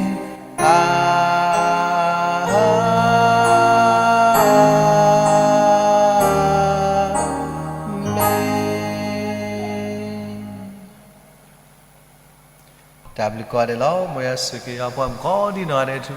တၢ်ဘျုးကိးဂၤဒဲးလီၤ. မ်ယွၤဆိၣ်ဂ့ၤယွၤပှၤမုၣ်ကိးဒ်နီၢ်ဂၤဒဲးထူ